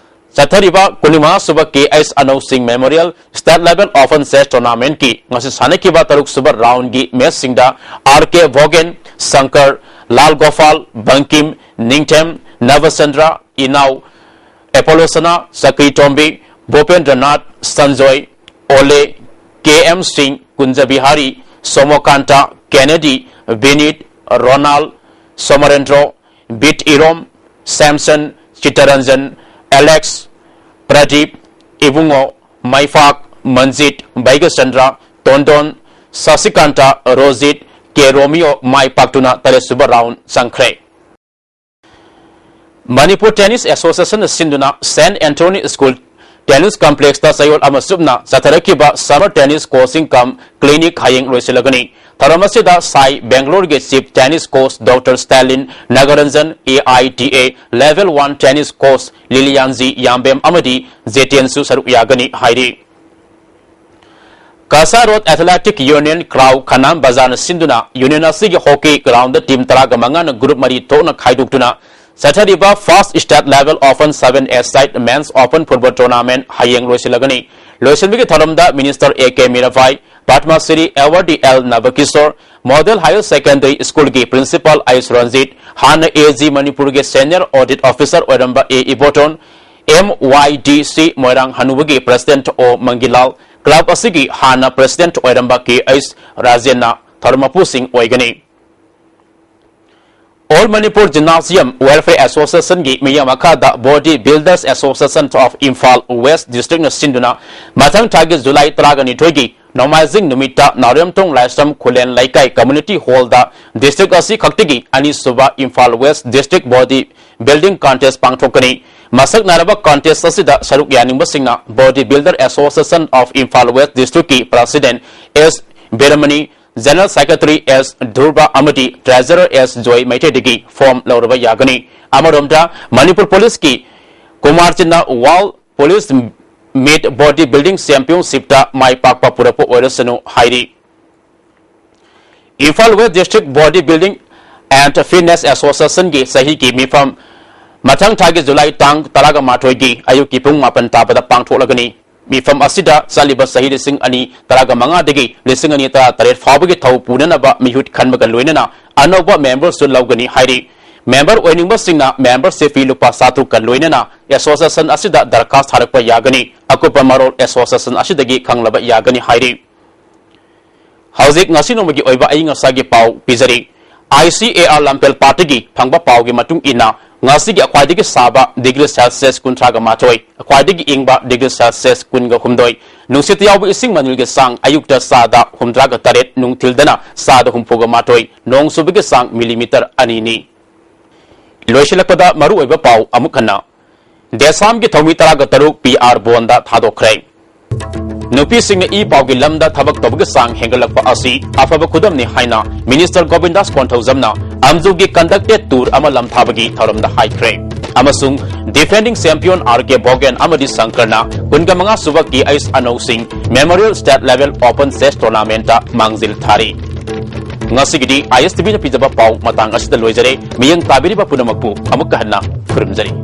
ꯆꯠꯊꯔꯤꯕ ꯀꯨꯟꯃꯉꯥ ꯁꯨꯕ KH ꯑꯅꯧ ꯁꯤꯡ Memorial State Level Open Chess Tournamentꯀꯤ ꯉꯁꯤ ꯁꯥꯟꯅꯈꯤꯕ ꯇꯔꯨꯛ ꯁꯨꯕ roundꯒꯤ matchꯁꯤꯡꯗ RK Bhogen, ꯁꯪꯀꯔ, ꯂꯥꯜ ꯒꯣꯄꯥꯜ, ꯕꯪꯀꯤꯝ, ꯅꯤꯡꯊꯦꯝ, ꯅꯕꯆꯟꯗ꯭ꯔ, ꯏꯅꯥꯎ, ꯑꯦꯄꯣꯂꯣꯁꯅꯥ, ꯆꯀ꯭ꯔꯤꯇꯣꯝꯕꯤ, ꯚꯨꯄꯦꯟꯗ꯭ꯔꯅꯥꯊ, ꯁꯟꯖꯣꯏ, ꯑꯣꯂꯦ, KM ꯁꯤꯡ, ꯀꯨꯟꯖꯕꯤꯍꯥꯔꯤ, ꯁꯣꯃꯣꯀꯥꯟꯇ, ꯀꯦꯅꯦꯗꯤ, ꯕꯤꯅꯤꯠ, ꯔꯣꯅꯥꯜ, ꯁꯣꯃꯔꯦꯟꯗ꯭ꯔꯣ, ꯕꯤꯠ ꯏꯔꯣꯝ, ꯁꯦꯝꯁꯟ, ꯆꯤꯠꯇꯔꯟꯖꯟ, ꯑꯦꯂꯦꯛꯁ, ꯄ꯭ꯔꯗꯤꯞ, ꯏꯕꯨꯡꯉꯣ, ꯃꯩꯐꯥꯛ, ꯃꯟꯖꯤꯠ, ꯕꯩꯒꯆꯟꯗ꯭ꯔ, ꯇꯣꯟꯗꯣꯟ, ꯁꯁꯤꯀꯥꯟꯇ, ꯔꯣꯖꯤꯠ, ꯀꯦ ꯔꯣꯃꯤꯌꯣ ꯃꯥꯏ ꯄꯥꯛꯇꯨꯅ ꯇꯔꯦꯠ ꯁꯨꯕ round ꯆꯪꯈ꯭ꯔꯦ꯫ ꯃꯅꯤꯄꯨꯔ Tennis Associationꯅ ꯁꯤꯟꯗꯨꯅ Saint Anthony School Tennis Complexꯇ ꯆꯌꯣꯜ ꯑꯃ ꯆꯨꯞꯅ ꯆꯠꯊꯔꯛꯈꯤꯕ Summer Tennis Coaching cum Clinic ꯍꯌꯦꯡ ꯂꯣꯏꯁꯤꯜꯂꯒꯅꯤ꯫ ꯊꯧꯔꯝ ꯑꯁꯤꯗ ꯁꯥꯏ ꯕꯦꯡꯒꯂꯣꯔꯒꯤ Chief Tennis Coach Doctor Stalin Nagaranjan, A I T A Level one Tennis Coach Lilianji Yambem ꯑꯃꯗꯤ ꯖꯦꯇꯦꯟꯁꯨ ꯁꯔꯨꯛ ꯌꯥꯒꯅꯤ ꯍꯥꯏꯔꯤ꯫ ꯀꯁꯥ ꯔꯣꯗ ꯑꯦꯊꯂꯦꯇꯤꯛ ꯌꯨꯅꯤꯌꯟ ꯀ꯭ꯔꯥꯎ ꯈꯅꯥꯝ ꯕꯖꯥꯔꯅ ꯁꯤꯟꯗꯨꯅ ꯌꯨꯅꯤꯌꯟ ꯑꯁꯤꯒꯤ ꯍꯣꯀꯤ ꯒ꯭ꯔꯥꯎꯟꯗ ꯇꯤꯝ ꯇꯔꯥꯒ ꯃꯉꯥꯅ ꯒ꯭ꯔꯨꯞ ꯃꯔꯤ ꯊꯣꯛꯅ ꯈꯥꯏꯗꯣꯛꯇꯨꯅ ꯆꯠꯊꯔꯤꯕ First State Level Open Seven A Side Men's Open Football Tournament ꯍꯌꯦꯡ ꯂꯣꯏꯁꯤꯜꯂꯒꯅꯤ꯫ ꯂꯣꯏꯁꯤꯟꯕꯒꯤ ꯊꯧꯔꯝꯗ minister A K Mirabai, Padma Shri awardee L Nabakishore, model higher secondary ꯁ꯭ꯀꯨꯜꯒꯤ ꯄ꯭ꯔꯤꯟꯁꯤꯄꯥꯜ ꯑꯥꯏꯁ ꯔꯟꯖꯤꯠ, ꯍꯥꯟꯅ ꯑꯦ ꯖꯤ ꯃꯅꯤꯄꯨꯔꯒꯤ ꯁꯦꯅꯤꯌꯔ ꯑꯣꯗꯤꯠ ꯑꯣꯐꯤꯁꯔ ꯑꯣꯏꯔꯝꯕ ꯑꯦ ꯏꯕꯣꯇꯣꯟ, ꯑꯦꯝ ꯋꯥꯏ ꯗꯤ ꯁꯤ ꯃꯣꯏꯔꯥꯡ ꯍꯅꯨꯕꯒꯤ ꯄ꯭ꯔꯁꯤꯗꯦꯟꯠ ꯑꯣ ꯃꯪꯒꯤꯂꯥꯜ, ꯀ꯭ꯂꯕ ꯑꯁꯤꯒꯤ ꯍꯥꯟꯅ ꯄ꯭ꯔꯁꯤꯗꯦꯟꯠ ꯑꯣꯏꯔꯝꯕ ꯀꯦ ꯑꯩꯆ ꯔꯥꯖꯦꯟꯅ ꯊꯧꯔꯝ ꯃꯄꯨꯁꯤꯡ ꯑꯣꯏꯒꯅꯤ꯫ All Manipur Gymnasium Welfare Associationꯒꯤ ꯃꯤꯠꯌꯦꯡ ꯃꯈꯥꯗ Body Builders Association of Imphal West Districtꯅ ꯁꯤꯟꯗꯨꯅ ꯃꯊꯪ ꯊꯥꯒꯤ ꯖꯨꯂꯥꯏ ꯇꯔꯥꯒ ꯅꯤꯊꯣꯏꯒꯤ ꯅꯣꯡꯃꯥꯏꯖꯤꯡ ꯅꯨꯃꯤꯠꯇ ꯅꯥꯎꯔꯦꯝꯊꯣꯡ ꯂꯥꯏꯁ꯭ꯔꯝ ꯈꯨꯂꯦꯟ ꯂꯩꯀꯥꯏ Community Hallꯗ district ꯑꯁꯤ ꯈꯛꯇꯒꯤ ꯑꯅꯤꯁꯨꯕ Imphal West District Body Building Contest ꯄꯥꯡꯊꯣꯛꯀꯅꯤ꯫ ꯃꯁꯛ ꯅꯥꯏꯔꯕ contest ꯑꯁꯤꯗ ꯁꯔꯨꯛ ꯌꯥꯅꯤꯡꯕꯁꯤꯡꯅ Body Builder Association of Imphal West Districtꯀꯤ President S ꯕꯤꯔꯃꯅꯤ, General Secretary ꯑꯦꯁ ꯙ꯭ꯔꯨꯕ ꯑꯃꯗꯤ Treasurer ꯑꯦꯁ ꯖꯣꯏ ꯃꯩꯇꯩꯗꯒꯤ form ꯂꯧꯔꯕ ꯌꯥꯒꯅꯤ꯫ ꯑꯃꯔꯣꯝꯗ ꯃꯅꯤꯄꯨꯔ ꯄꯨꯂꯤꯁꯀꯤ ꯀꯨꯃꯥꯔ ꯆꯤꯟꯅ World Police Meet Body Building Championshipꯇ ꯃꯥꯏ ꯄꯥꯛꯄ ꯄꯨꯔꯛꯄ ꯑꯣꯏꯔꯁꯅꯨ ꯍꯥꯏꯔꯤ꯫ Imphal West District Body Building and Fitness Associationꯒꯤ ꯆꯍꯤꯒꯤ ꯃꯤꯐꯝ ꯃꯊꯪ ꯊꯥꯒꯤ ꯖꯨꯂꯥꯏ ꯇꯥꯡ ꯇꯔꯥꯒ ꯃꯥꯊꯣꯏꯒꯤ ꯑꯌꯨꯛꯀꯤ ꯄꯨꯡ ꯃꯥꯄꯟ ꯇꯥꯕꯗ ꯄꯥꯡꯊꯣꯛꯂꯒꯅꯤ꯫ ꯃꯤꯐꯝ ꯑꯁꯤꯗ ꯆꯠꯂꯤꯕ ꯆꯍꯤ ꯂꯤꯁꯤꯡ ꯑꯅꯤ ꯇꯔꯥꯒ ꯃꯉꯥꯗꯒꯤ ꯂꯤꯁꯤꯡ ꯑꯅꯤ ꯇꯔꯥ ꯇꯔꯦꯠ ꯐꯥꯎꯕꯒꯤ ꯊꯧ ꯄꯨꯅꯅꯕ ꯃꯤꯍꯨꯠ ꯈꯟꯕꯒ ꯂꯣꯏꯅꯅ ꯑꯅꯧꯕ memberꯁꯨ ꯂꯧꯒꯅꯤ ꯍꯥꯏꯔꯤ꯫ Member ꯑꯣꯏꯅꯤꯡꯕꯁꯤꯡꯅ membership fee ꯂꯨꯄꯥ ꯆꯥꯇ꯭ꯔꯨꯛꯀ ꯂꯣꯏꯅꯅ association ꯑꯁꯤꯗ ꯗꯔꯈꯥꯁ ꯊꯥꯔꯛꯄ ꯌꯥꯒꯅꯤ꯫ ꯑꯀꯨꯞꯄ ꯃꯔꯣꯜ association ꯑꯁꯤꯗꯒꯤ ꯈꯪꯂꯕ ꯌꯥꯒꯅꯤ ꯍꯥꯏꯔꯤ꯫ ꯍꯧꯖꯤꯛ ꯉꯁꯤ ꯅꯣꯡꯃꯒꯤ ꯑꯣꯏꯕ ꯑꯏꯪ ꯑꯁꯥꯒꯤ ꯄꯥꯎ ꯄꯤꯖꯔꯤ꯫ ꯑꯥꯏ ꯁꯤ ꯑꯦ ꯑꯥꯔ ꯂꯝꯐꯦꯜ ꯄꯥꯠꯇꯒꯤ ꯐꯪꯕ ꯄꯥꯎꯒꯤ ꯃꯇꯨꯡ ꯏꯟꯅ, ꯉꯁꯤꯒꯤ ꯈ꯭ꯋꯥꯏꯗꯒꯤ ꯁꯥꯕ degree Celsius ꯀꯨꯟꯊ꯭ꯔꯥꯒ ꯃꯥꯊꯣꯏ, ꯈ꯭ꯋꯥꯏꯗꯒꯤ ꯏꯪꯕ degree Celsius ꯀꯨꯟꯒ ꯍꯨꯝꯗꯣꯏ, ꯅꯨꯡꯁꯤꯠꯇ ꯌꯥꯎꯕ ꯏꯁꯤꯡ ꯃꯅꯤꯜꯒꯤ ꯆꯥꯡ ꯑꯌꯨꯛꯇ ꯆꯥꯗ ꯍꯨꯝꯗ꯭ꯔꯥꯒ ꯇꯔꯦꯠ, ꯅꯨꯡꯊꯤꯜꯗꯅ ꯆꯥꯗ ꯍꯨꯝꯐꯨꯒ ꯃꯥꯊꯣꯏ, ꯅꯣꯡ ꯆꯨꯕꯒꯤ ꯆꯥꯡ millimeter ꯑꯅꯤꯅꯤ꯫ ꯂꯣꯏꯁꯤꯜꯂꯛꯄꯗ ꯃꯔꯨꯑꯣꯏꯕ ꯄꯥꯎ ꯑꯃꯨꯛ ꯍꯟꯅ꯫ ꯗꯦꯁꯥꯝꯒꯤ ꯊꯧꯃꯤ ꯇꯔꯥꯒ ꯇꯔꯨꯛ ꯄꯤ ꯑꯥꯔ ꯕꯣꯟꯗ ꯊꯥꯗꯣꯛꯈ꯭ꯔꯦ꯫ ꯅꯨꯄꯤꯁꯤꯡꯅ ꯏ ꯄꯥꯎꯒꯤ ꯂꯝꯗ ꯊꯕꯛ ꯇꯧꯕꯒꯤ ꯆꯥꯡ ꯍꯦꯟꯒꯠꯂꯛꯄ ꯑꯁꯤ ꯑꯐꯕ ꯈꯨꯗꯝꯅꯤ ꯍꯥꯏꯅ ꯃꯤꯅꯤꯁꯇꯔ ꯒꯣꯕꯤꯟꯗꯥꯁ ꯀꯣꯟꯊꯧꯖꯝꯅ ꯑꯝꯖꯨꯒꯤ ꯀꯟꯗꯛꯇꯦꯗ ꯇꯨꯔ ꯑꯃ ꯂꯝꯊꯥꯕꯒꯤ ꯊꯧꯔꯝꯗ ꯍꯥꯏꯈ꯭ꯔꯦ꯫ ꯑꯃꯁꯨꯡ defending champion R K Bhogen ꯑꯃꯗꯤ ꯁꯪꯀꯔꯅ ꯀꯨꯟꯒ ꯃꯉꯥ ꯁꯨꯕ K H Anou Singh memorial state level open chess ꯇꯣꯔꯅꯥꯃꯦꯟꯠꯇ ꯃꯥꯡꯖꯤꯜ ꯊꯥꯔꯤ꯫ ꯉꯁꯤꯒꯤꯗꯤ ꯑꯥꯏ ꯑꯦꯁ ꯇꯤ ꯚꯤꯅ ꯄꯤꯖꯕ ꯄꯥꯎ ꯃꯇꯥꯡ ꯑꯁꯤꯗ ꯂꯣꯏꯖꯔꯦ꯫ ꯃꯤꯠꯌꯦꯡ ꯇꯥꯕꯤꯔꯤꯕ ꯄꯨꯝꯅꯃꯛꯄꯨ ꯑꯃꯨꯛꯀ ꯍꯟꯅ ꯈꯨꯔꯨꯝꯖꯔꯤ꯫